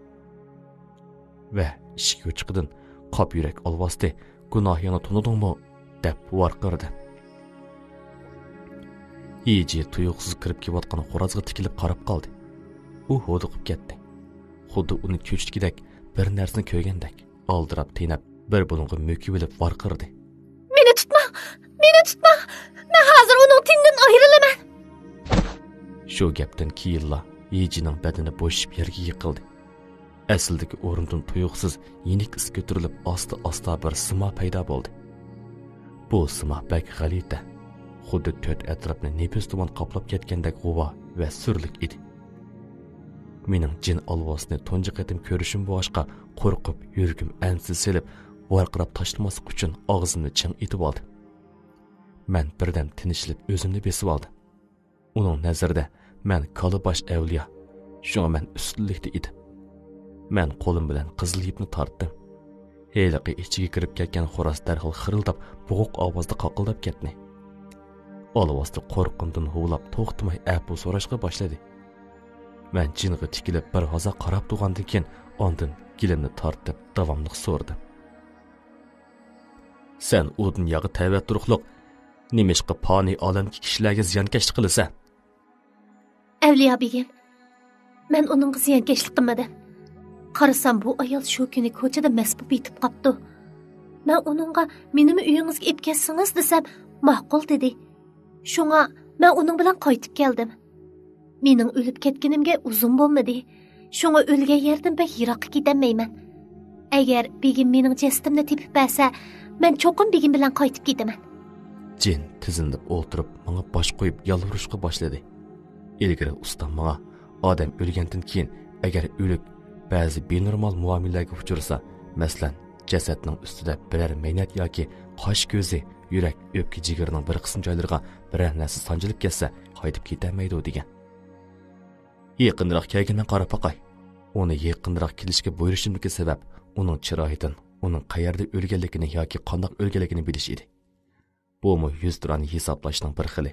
ۋە ئىشىك يوچۇقىدىن، «قاپ يۈرەك ئالۋاستى، گۇناھىڭنى تونۇدۇڭمۇ؟» دەپ ۋارقىرىدىم. يىجى تۇيۇقسىز كىرىپ كېلىۋاتقان خورازغا تىكىلىپ قاراپ قالدى. ئۇ ھودۇقۇپ كەتتى. خۇددى ئۇنى چۆچۈتكۈدەك، بىر نەرسىنى كۆرگەندەك، ئالدىراپ تېنەپ، بىر بۇلۇڭغا مۆكۈۋېلىپ ۋارقىرىدى. مېنى تۇتماڭ! مېنى تۇتماڭ! مەن ھازىر ئۇنىڭ تېنىدىن ئايرىلىمەن! شۇ گەپتىن كېيىنلا يىجىنىڭ بەدىنى بوشىشىپ يەرگە يىقىلدى. ئەسلىدىكى ئورنىدىن تۇيۇقسىز يېنىك ئىس كۆتۈرۈلۈپ، ئاستا-ئاستا بىر سىما پەيدا بولدى. بۇ سىما بەك غەلىتە، خۇددى تۆت ئەتراپنى نېپىز تۇمان قاپلاپ كەتكەندەك غۇۋا ۋە سۈرلۈك ئىدى. مېنىڭ جىن ئالۋاستىنى تۇنجى قېتىم كۆرۈشۈم بولغاچقا، قورقۇپ يۈرىكىم ئەنسىز سېلىپ، ۋارقىراپ تاشلىماسلىق ئۈچۈن ئاغزىمنى چىڭ ئېتىۋالدىم. مەن بىردەم تىنچلىنىپ ئۆزۈمنى بېسىۋالدىم. ئۇنىڭ نەزىرىدە مەن كالا باش ئەۋلىيا، شۇڭا مەن ئۈستۈنلۈكتە ئىدىم. مەن قولۇم بىلەن قىزىل يىپنى تارتتىم. ھېلىقى ئىچىگە كىرىپ كەتكەن خوراز دەرھال خىرىلداپ، بوغۇق ئاۋازدا قاقىلداپ كەتتى. ئالۋاستى قورقۇمدىن ھۇۋلاپ، توختىماي ئەپۇ سوراشقا باشلىدى. مەن جىنغا تىكىلىپ بىر ھازا قاراپ تۇرغاندىن كېيىن، ئاندىن گىلىمنى تارتىپ، داۋاملىق سورىدىم. سەن ئۇ دۇنياغا تەۋە تۇرۇقلۇق، نېمىشقا پانىي ئالەمدىكى كىشىلەرگە زىيانكەشلىك قىلىسەن؟ ئەۋلىيا بېگىم، مەن ئۇنىڭغا زىيانكەشلىك قىلمىدىم. قارىسام، بۇ ئايال شۇ كۈنى كوچىدا مەست بولۇپ يېتىپ قاپتۇ. مەن ئۇنىڭغا، «مېنىمۇ ئۆيىڭىزگە ئېلىپ كەتسىڭىز» دېسەم، «ماقۇل» دېدى. شۇڭا مەن ئۇنىڭ بىلەن قايتىپ كەلدىم. مېنىڭ ئۆلۈپ كەتكىنىمگە ئۇزۇن بولمىدى. شۇڭا ئۆلگەن يەردىن بەك يىراققا كېتەلمەيمەن. ئەگەر بېگىم مېنىڭ جەسىتىمنى تېپىپ بەرسە، مەن چوقۇم بېگىم بىلەن قايتىپ كېتىمەن. جىن تىزلىنىپ ئولتۇرۇپ، ماڭا باش قويۇپ يالۋۇرۇشقا باشلىدى. ئىلگىرى ئۇستام ماڭا، ئادەم ئۆلگەندىن كېيىن، ئەگەر ئۆلۈك بەزى بىنورمال مۇئامىلىلەرگە ئۇچرىسا، مەسىلەن، جەسەتنىڭ ئۈستىدە بىرەر مەينەت ياكى قاش كۆزى، يۈرەك، ئۆپكە جىگىرىنىڭ بىر قىسىم جايلىرىغا بىرەر نەرسە سانجىلىپ كەتسە، قايتىپ كېتەلمەيدۇ، دېگەن. يېقىنراق كەلگىنىنى قاراپ باقاي. ئۇنى يېقىنراق كېلىشكە بۇيرۇشۇمدىكى سەۋەب ئۇنىڭ چىرايىدىن ئۇنىڭ قەيەردە ئۆلگەنلىكىنى ياكى قانداق ئۆلگەنلىكىنى بىلىش ئىدى. بۇمۇ يۈزتۇرانە ھېسابلاشنىڭ بىر خىلى.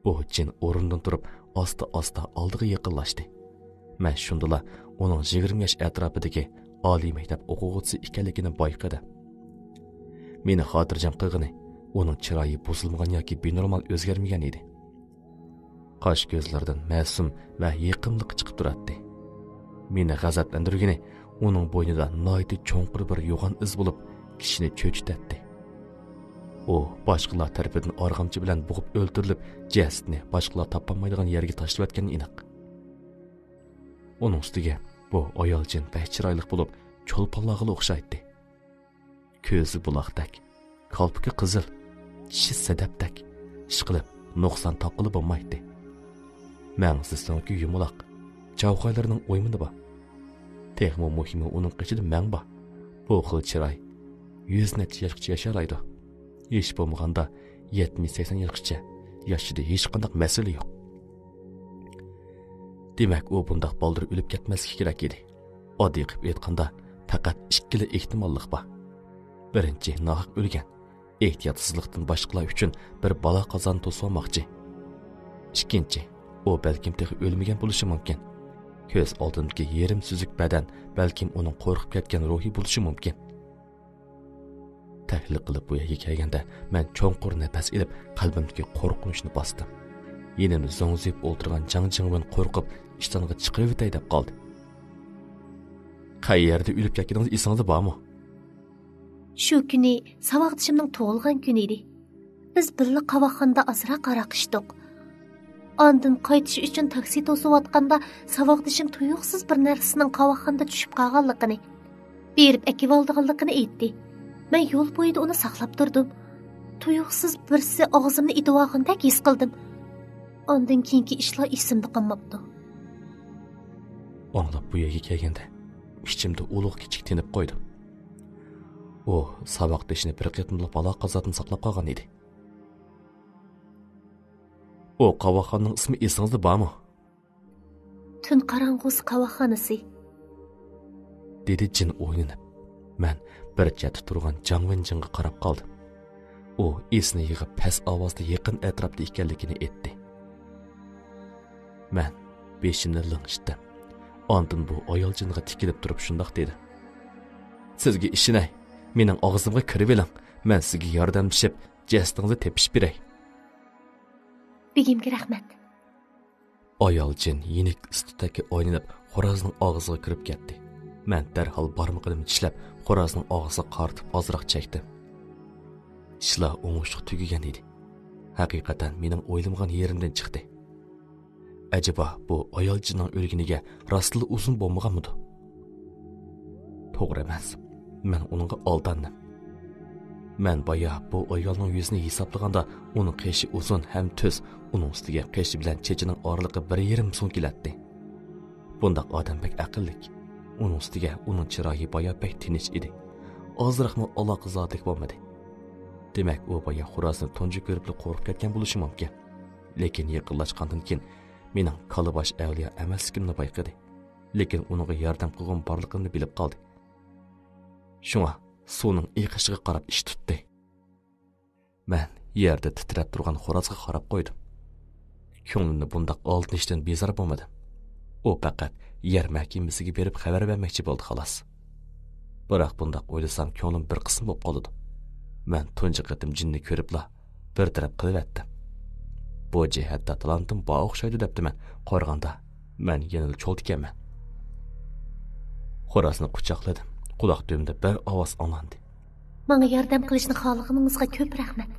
بۇ جىن ئورنىدىن تۇرۇپ، ئاستا-ئاستا ئالدىغا يېقىنلاشتى. مەن شۇندىلا ئۇنىڭ يىگىرمە ياش ئەتراپىدىكى ئالىي مەكتەپ ئوقۇغۇچىسى ئىكەنلىكىنى بايقىدىم. مېنى خاتىرجەم قىلغىنى، ئۇنىڭ چىرايى بۇزۇلمىغان ياكى بىنورمال ئۆزگەرمىگەن ئىدى. قاش كۆزلىرىدىن مەسۇم ۋە يېقىملىق چىقىپ تۇراتتى. مېنى غەزەپلەندۈرگىنى، ئۇنىڭ بوينىدا ناھايىتى چوڭقۇر بىر يوغان ئىز بولۇپ، كىشىنى چۆچۈتەتتى. ئۇ باشقىلار تەرىپىدىن ئارغامچا بىلەن بوغۇپ ئۆلتۈرۈلۈپ، جەسىتىنى باشقىلار تاپالمايدىغان يەرگە تاشلىۋەتكەنگە ئېنىق. ئۇنىڭ ئۈستىگە بۇ ئايال جىن بەك چىرايلىق بولۇپ، چولپانلارغىلا ئوخشايتتى. كۆزى بۇلاقتەك، كالپۇكى قىزىل، چىشى سەدەپتەك، ئىشقىلىپ، نۇقسان تاپقىلى بولمايتتى. مەڭزىسىنىڭكى يۇمىلاق، چاۋخايلىرىنىڭ ئويمىنى بار. تېخىمۇ مۇھىمى، ئۇنىڭ قېشىدا مەڭ بار. بۇ خىل چىراي يۈز نەچچە ياشقىچە ياشالايدۇ. ھېچ بولمىغاندا يەتمىش سەكسەن ياشقىچە ياشىشىدا ھېچقانداق مەسىلە يوق. دېمەك، ئۇ بۇنداق بالدۇر ئۆلۈپ كەتمەسلىكى كېرەك ئىدى. ئاددىي قىلىپ ئېيتقاندا، پەقەت ئىككىلا ئېھتىماللىق بار. بىرىنچى، ناھەق ئۆلگەن. ئېھتىياتسىزلىقتىن باشقىلار ئۈچۈن بىر بالا قازانى توسۇۋالماقچى. ئىككىنچى، ئۇ بەلكىم تېخى ئۆلمىگەن بولۇشى مۇمكىن. كۆز ئالدىمدىكى يېرىم سۈزۈك بەدەن بەلكىم ئۇنىڭ قورقۇپ كەتكەن روھى بولۇشى مۇمكىن. تەھلىل قىلىپ بۇ يەرگە كەلگەندە، مەن چوڭقۇر نەپەس ئېلىپ، قەلبىمدىكى قورقۇنچنى باستىم. يېنىمدا زوڭزىيىپ ئولتۇرغان جاڭ جىڭۋېن قورقۇپ، ئىشتانغا چىقىرىۋېتەي دەپ قالدى. قەيەردە ئۆلۈپ كەتكىنىڭىز ئېسىڭىزدە بارمۇ؟ شۇ كۈنى ساۋاقدىشىمنىڭ تۇغۇلغان كۈنى ئىدى. بىز بىللە قاۋاقخانىدا ئازراق ھاراق ئىچتۇق. ئاندىن قايتىش ئۈچۈن تاكسى توسۇۋاتقاندا، ساۋاقدىشىم تۇيۇقسىز بىر نەرسىنىڭ قاۋاقخانىدا چۈشۈپ قالغانلىقىنى، بېرىپ ئەكىۋالىدىغانلىقىنى ئېيتتى. مەن يول بويىدا ئۇنى ساقلاپ تۇردۇم. تۇيۇقسىز بىرسى ئاغزىمنى ئېتىۋالغاندەك ھېس قىلدىم. ئاندىن كېيىنكى ئىشلار ئېسىمدە قالماپتۇ. ئاڭلاپ بۇ يەرگە كەلگەندە، ئىچىمدە ئۇلۇغ كىچىك تىنىپ قويدۇم. ئۇ ساۋاقدىشىنى بىر قېتىملىق بالا قازادىن ساقلاپ قالغان ئىدى. ئۇ قاۋاقخانىنىڭ ئىسمى ئېسىڭىزدە بارمۇ؟ تۈن قاراڭغۇسى قاۋاقخانىسى، دېدى جىن ئويلىنىپ. مەن بىر چەتتە تۇرغان جاڭ ۋېنجىڭغا قاراپ قالدىم. ئۇ ئېسىنى يىغىپ، پەس ئاۋازدا يېقىن ئەتراپتا ئىكەنلىكىنى ئېيتتى. مەن بېشىمنى لىڭشىتتىم. ئاندىن بۇ ئايال جىنغا تىكىلىپ تۇرۇپ شۇنداق دېدى: سىزگە ئىشىنەي، مېنىڭ ئاغزىمغا كىرىۋېلىڭ، مەن سىزگە ياردەملىشىپ، جەسىتىڭىزنى تېپىپ بېرەي. بېگىمگە رەھمەت. ئايال جىن يېنىك ئىستىتەككە ئايلىنىپ، خورازنىڭ ئاغزىغا كىرىپ كەتتى. مەن دەرھال بارمىقىمنى چىشلەپ، خورازنىڭ ئاغزىغا قارىتىپ ئازراق چەكتىم. ئىشلار ئوڭۇشلۇق تۈگىگەن ئىدى. ھەقىقەتەن مېنىڭ ئويلىمىغان يېرىمدىن چىقتى. ئەجەبا، بۇ ئايال جىننىڭ ئۆلگىنىگە راستلا ئۇزۇن بولمىغانمىدۇ؟ توغرا ئەمەس. مەن ئۇنىڭغا ئالداندىم. مەن بايا بۇ ئايالنىڭ يۈزىنى ھېسابلىغاندا، ئۇنىڭ قېشى ئۇزۇن ھەم تۈز، ئۇنىڭ ئۈستىگە قېشى بىلەن چېچىنىڭ ئارىلىقى بىر يېرىم سۇڭ كېلەتتى. بۇنداق ئادەم بەك ئەقىللىك. ئۇنىڭ ئۈستىگە ئۇنىڭ چىرايى بايا بەك تىنچ ئىدى. ئازراقمۇ ئالاقىزادىلىك بولمىدى. دېمەك، ئۇ بايا خورازنى تۇنجى كۆرۈپلا قورقۇپ كەتكەن بولۇشى مۇمكىن. لېكىن يېقىنلاشقاندىن كېيىن مېنىڭ كاللىباش ئەۋلىيا ئەمەسلىكىمنى بايقىدى. لېكىن ئۇنىڭغا ياردەم قىلغۇم بارلىقىمنى بىلىپ قالدى. شۇڭا سۇنىڭ ئېقىشىغا قاراپ ئىش تۇتتى. مەن يەردە تىترەپ تۇرغان خورازغا قاراپ قويدۇم. كۆڭلۈمنى بۇنداق ئالدىنىشتىن بىزار بولمىدىم. ئۇ پەقەت يەر مەھكىمىسىگە بېرىپ خەۋەر بەرمەكچى بولدى، خالاس. بىراق بۇنداق ئويلىسام، كۆڭلۈم بىر قىسىم بولۇپ قالىدۇ. مەن تۇنجى قېتىم جىننى كۆرۈپلا بىر تەرەپ قىلىۋەتتىم. بۇ جەھەتتە تالانتىم بار ئوخشايدۇ دەپتىمەن. قارىغاندا، مەن يەنىلا چولتا ئىكەنمەن. خورازنى قۇچاقلىدىم. قۇلاق تۈۋىمدە بىر ئاۋاز ئاڭلاندى. ماڭا ياردەم قىلىشنى خالىغىنىڭىزغا كۆپ رەھمەت.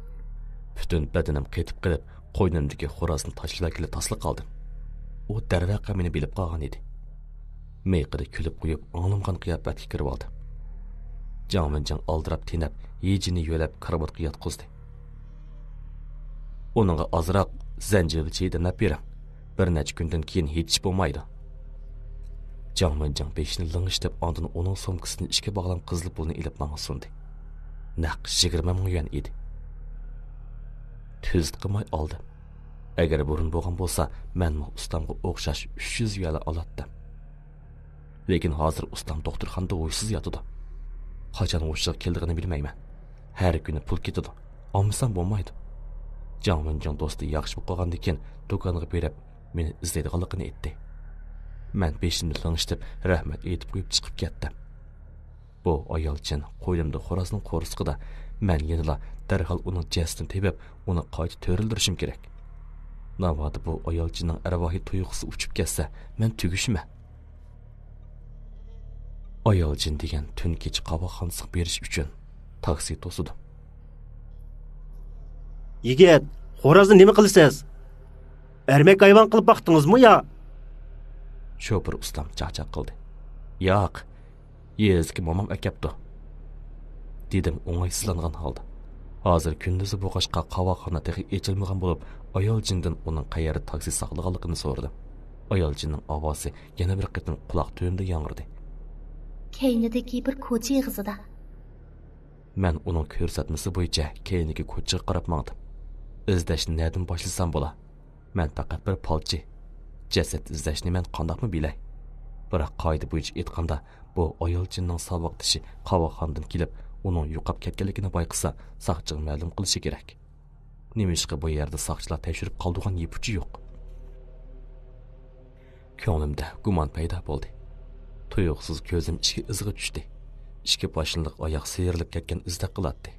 پۈتۈن بەدىنىم قېتىپ قېلىپ، قوينۇمدىكى خورازنى تاشلىۋەتكىلى تاسلا قالدىم. ئۇ دەرۋەقە مېنى بىلىپ قالغان ئىدى. مىيىقىدا كۈلۈپ قويۇپ، ئاڭلىمىغان قىياپەتكە كىرىۋالدىم. جاڭ ۋېنجىڭ ئالدىراپ تېنەپ، ھېجىنى يۆلەپ كارىۋاتقا ياتقۇزدى. ئۇنىڭغا ئازراق زەنجىۋىل چېيى دەملەپ بېرىڭ. بىر نەچچە كۈندىن كېيىن ھېچ ئىش بولمايدۇ. جاڭ ۋېنجىڭ بېشىنى لىڭشىتىپ، ئاندىن ئۇنىڭ سومكىسىدىن ئىككى باغلام قىزىل پۇلنى ئېلىپ ماڭا سۇندى. نەق يىگىرمە مىڭ يۈەن ئىدى. تۈزۈت قىلماي ئالدىم. ئەگەر بۇرۇن بولغان بولسا، مەنمۇ ئۇستامغا ئوخشاش ئۈچ يۈز يۈەنلا ئالاتتىم. لېكىن ھازىر ئۇستام دوختۇرخانىدا ھوشسىز ياتىدۇ. قاچان ھوشىغا كېلىدىغىنى بىلمەيمەن. ھەر كۈنى پۇل كېتىدۇ. ئالمىسام بولمايدۇ. جاڭ ۋېنجىڭ دوستى ياخشى بولۇپ قالغاندىن كېيىن دۇكانغا بېرىپ، مېنى ئىزدەيدىغانلىقىنى ئېيتتى. مەن بېشىمنى لىڭشىتىپ، رەھمەت ئېيتىپ قويۇپ چىقىپ كەتتىم. بۇ ئايال جىن قوينۇمدا خورازنىڭ قورسىقىدا، مەن يەنىلا دەرھال ئۇنىڭ جەسىتىنى تېپىپ، ئۇنى قايتا تىرىلدۈرۈشۈم كېرەك. ناۋادا بۇ ئايال جىننىڭ ئەرۋاھى تۇيۇقسىز ئۇچۇپ كەتسە، مەن تۈگىشىمەن. ئايال جىن دېگەن تۈن كېچە قاۋاقخانىسىغا بېرىش ئۈچۈن تاكسى توسىدۇ. يىگىت، خورازنى نېمە قىلىسىز؟ ئەرمەك ھايۋان قىلىپ باقتىڭىزمۇ يا؟ شوپۇر ئۇستام چاقچاق قىلدى. ياق، يېزىدىكى مومام ئەكەپتۇ، دېدىم ئوڭايسىزلانغان ھالدا. ھازىر كۈندۈزى بولغاچقا، قاۋاقخانا تېخى ئېچىلمىغان بولۇپ، ئايال جىندىن ئۇنىڭ قەيەردە تاكسى ساقلىغانلىقىنى سورىدىم. ئايال جىننىڭ ئاۋازى يەنە بىر قېتىم قۇلاق تۈۋىمدە ياڭرىدى. كەينىدىكى بىر كوچا ئېغىزىدا. مەن ئۇنىڭ كۆرسەتمىسى بويىچە كەينىدىكى كوچىغا قاراپ ماڭدىم. ئىزدەشنى نەدىن باشلىسام بولا؟ مەن پەقەت بىر پالچى. جەسەت ئىزدەشنى مەن قانداقمۇ بىلەي؟ بىراق قائىدە بويىچە ئېيتقاندا، بۇ ئايال جىننىڭ ساۋاقدىشى قاۋاقخانىدىن كېلىپ، ئۇنىڭ يوقاپ كەتكەنلىكىنى بايقىسا، ساقچىغا مەلۇم قىلىشى كېرەك. نېمىشقا بۇ يەردە ساقچىلار تەكشۈرۈپ قالىدىغان يىپ ئۇچى يوق؟ كۆڭلۈمدە گۇمان پەيدا بولدى. تۇيۇقسىز كۆزۈم ئىككى ئىزغا چۈشتى. ئىككى باشنىلىق ئاياق سىيرىلىپ كەتكەن ئىزدەك قىلاتتى.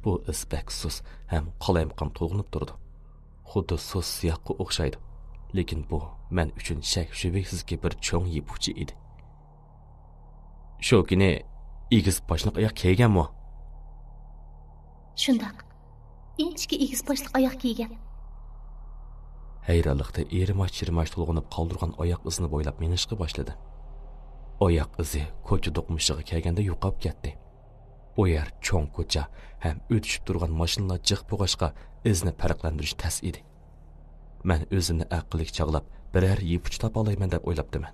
بۇ ئىز بەك سۇس ھەم قالايمىقان تولغىنىپ تۇرىدۇ. خۇددى سۇس سىياھقا ئوخشايدۇ. لېكىن بۇ مەن ئۈچۈن شەك-شۈبھىسىزكى بىر چوڭ يىپ ئۇچى ئىدى. شۇ كۈنى ئېگىز باشلىق ئاياق كىيگەنمۇ؟ شۇنداق. ئىنچىكە ئېگىز باشلىق ئاياق كىيگەن. ھەيرانلىقتا ئېرىماچ-چىرىماچ تولغىنىپ قالدۇرغان ئاياق ئىزىنى بويلاپ مېڭىشقا باشلىدىم. ئاياق ئىزى كوچا دوقمۇشىغا كەلگەندە يوقاپ كەتتى. بۇ يەر چوڭ كوچا ھەم ئۆتۈشۈپ تۇرغان ماشىنىلار جىق بولغاچقا، ئىزنى پەرقلەندۈرۈش تەس ئىدى. مەن ئۆزۈمنى ئەقىللىك چاغلاپ، بىرەر يىپ ئۇچى تاپالايمەن دەپ ئويلاپتىمەن.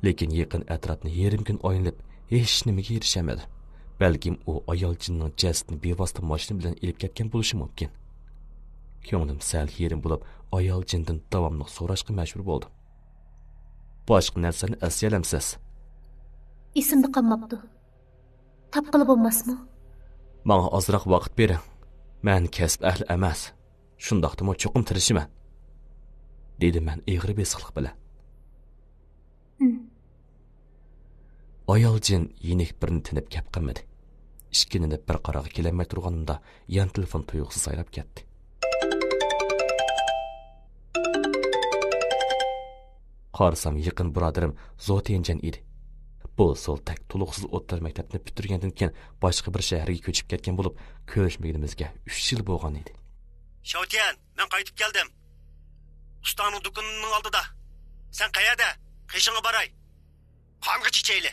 لېكىن يېقىن ئەتراپنى يېرىم كۈن ئايلىنىپ، ھېچنېمىگە ئېرىشەلمىدىم. بەلكىم ئۇ ئايال جىننىڭ جەسىتىنى بىۋاسىتە ماشىنا بىلەن ئېلىپ كەتكەن بولۇشى مۇمكىن. كۆڭلۈم سەل يېرىم بولۇپ، ئايال جىندىن داۋاملىق سوراشقا مەجبۇر بولدۇم. باشقا نەرسىلەرنى ئەسلىيەلەمسىز؟ ئېسىمدە قالماپتۇ. تاپقىلى بولماسمۇ؟ ماڭا ئازراق ۋاقىت بېرىڭ. مەن كەسىپ ئەھلى ئەمەس. شۇنداقتىمۇ چوقۇم تىرىشىمەن، دېدىم مەن ئېغىر بېسىقلىق بىلەن. ئايال جىن يېنىك بىرنى تىنىپ گەپ قىلمىدى. ئىككىلىنىپ بىر قارارغا كېلەلمەي تۇرغىنىمدا يان تېلېفون تۇيۇقسىز سايراپ كەتتى. قارىسام يېقىن بۇرادىرىم زو تيەنجەن ئىدى. بۇ سولتەك تولۇقسىز ئوتتۇرا مەكتەپنى پۈتتۈرگەندىن كېيىن باشقا بىر شەھەرگە كۆچۈپ كەتكەن بولۇپ، كۆرۈشمىگىنىمىزگە ئۈچ يىل بولغان ئىدى. شاۋتيەن، مەن قايتىپ كەلدىم. ئۇستاڭنىڭ دۇكىنىنىڭ ئالدىدا. سەن قەيەردە؟ قېشىڭغا باراي. قانغا چېچەيلى.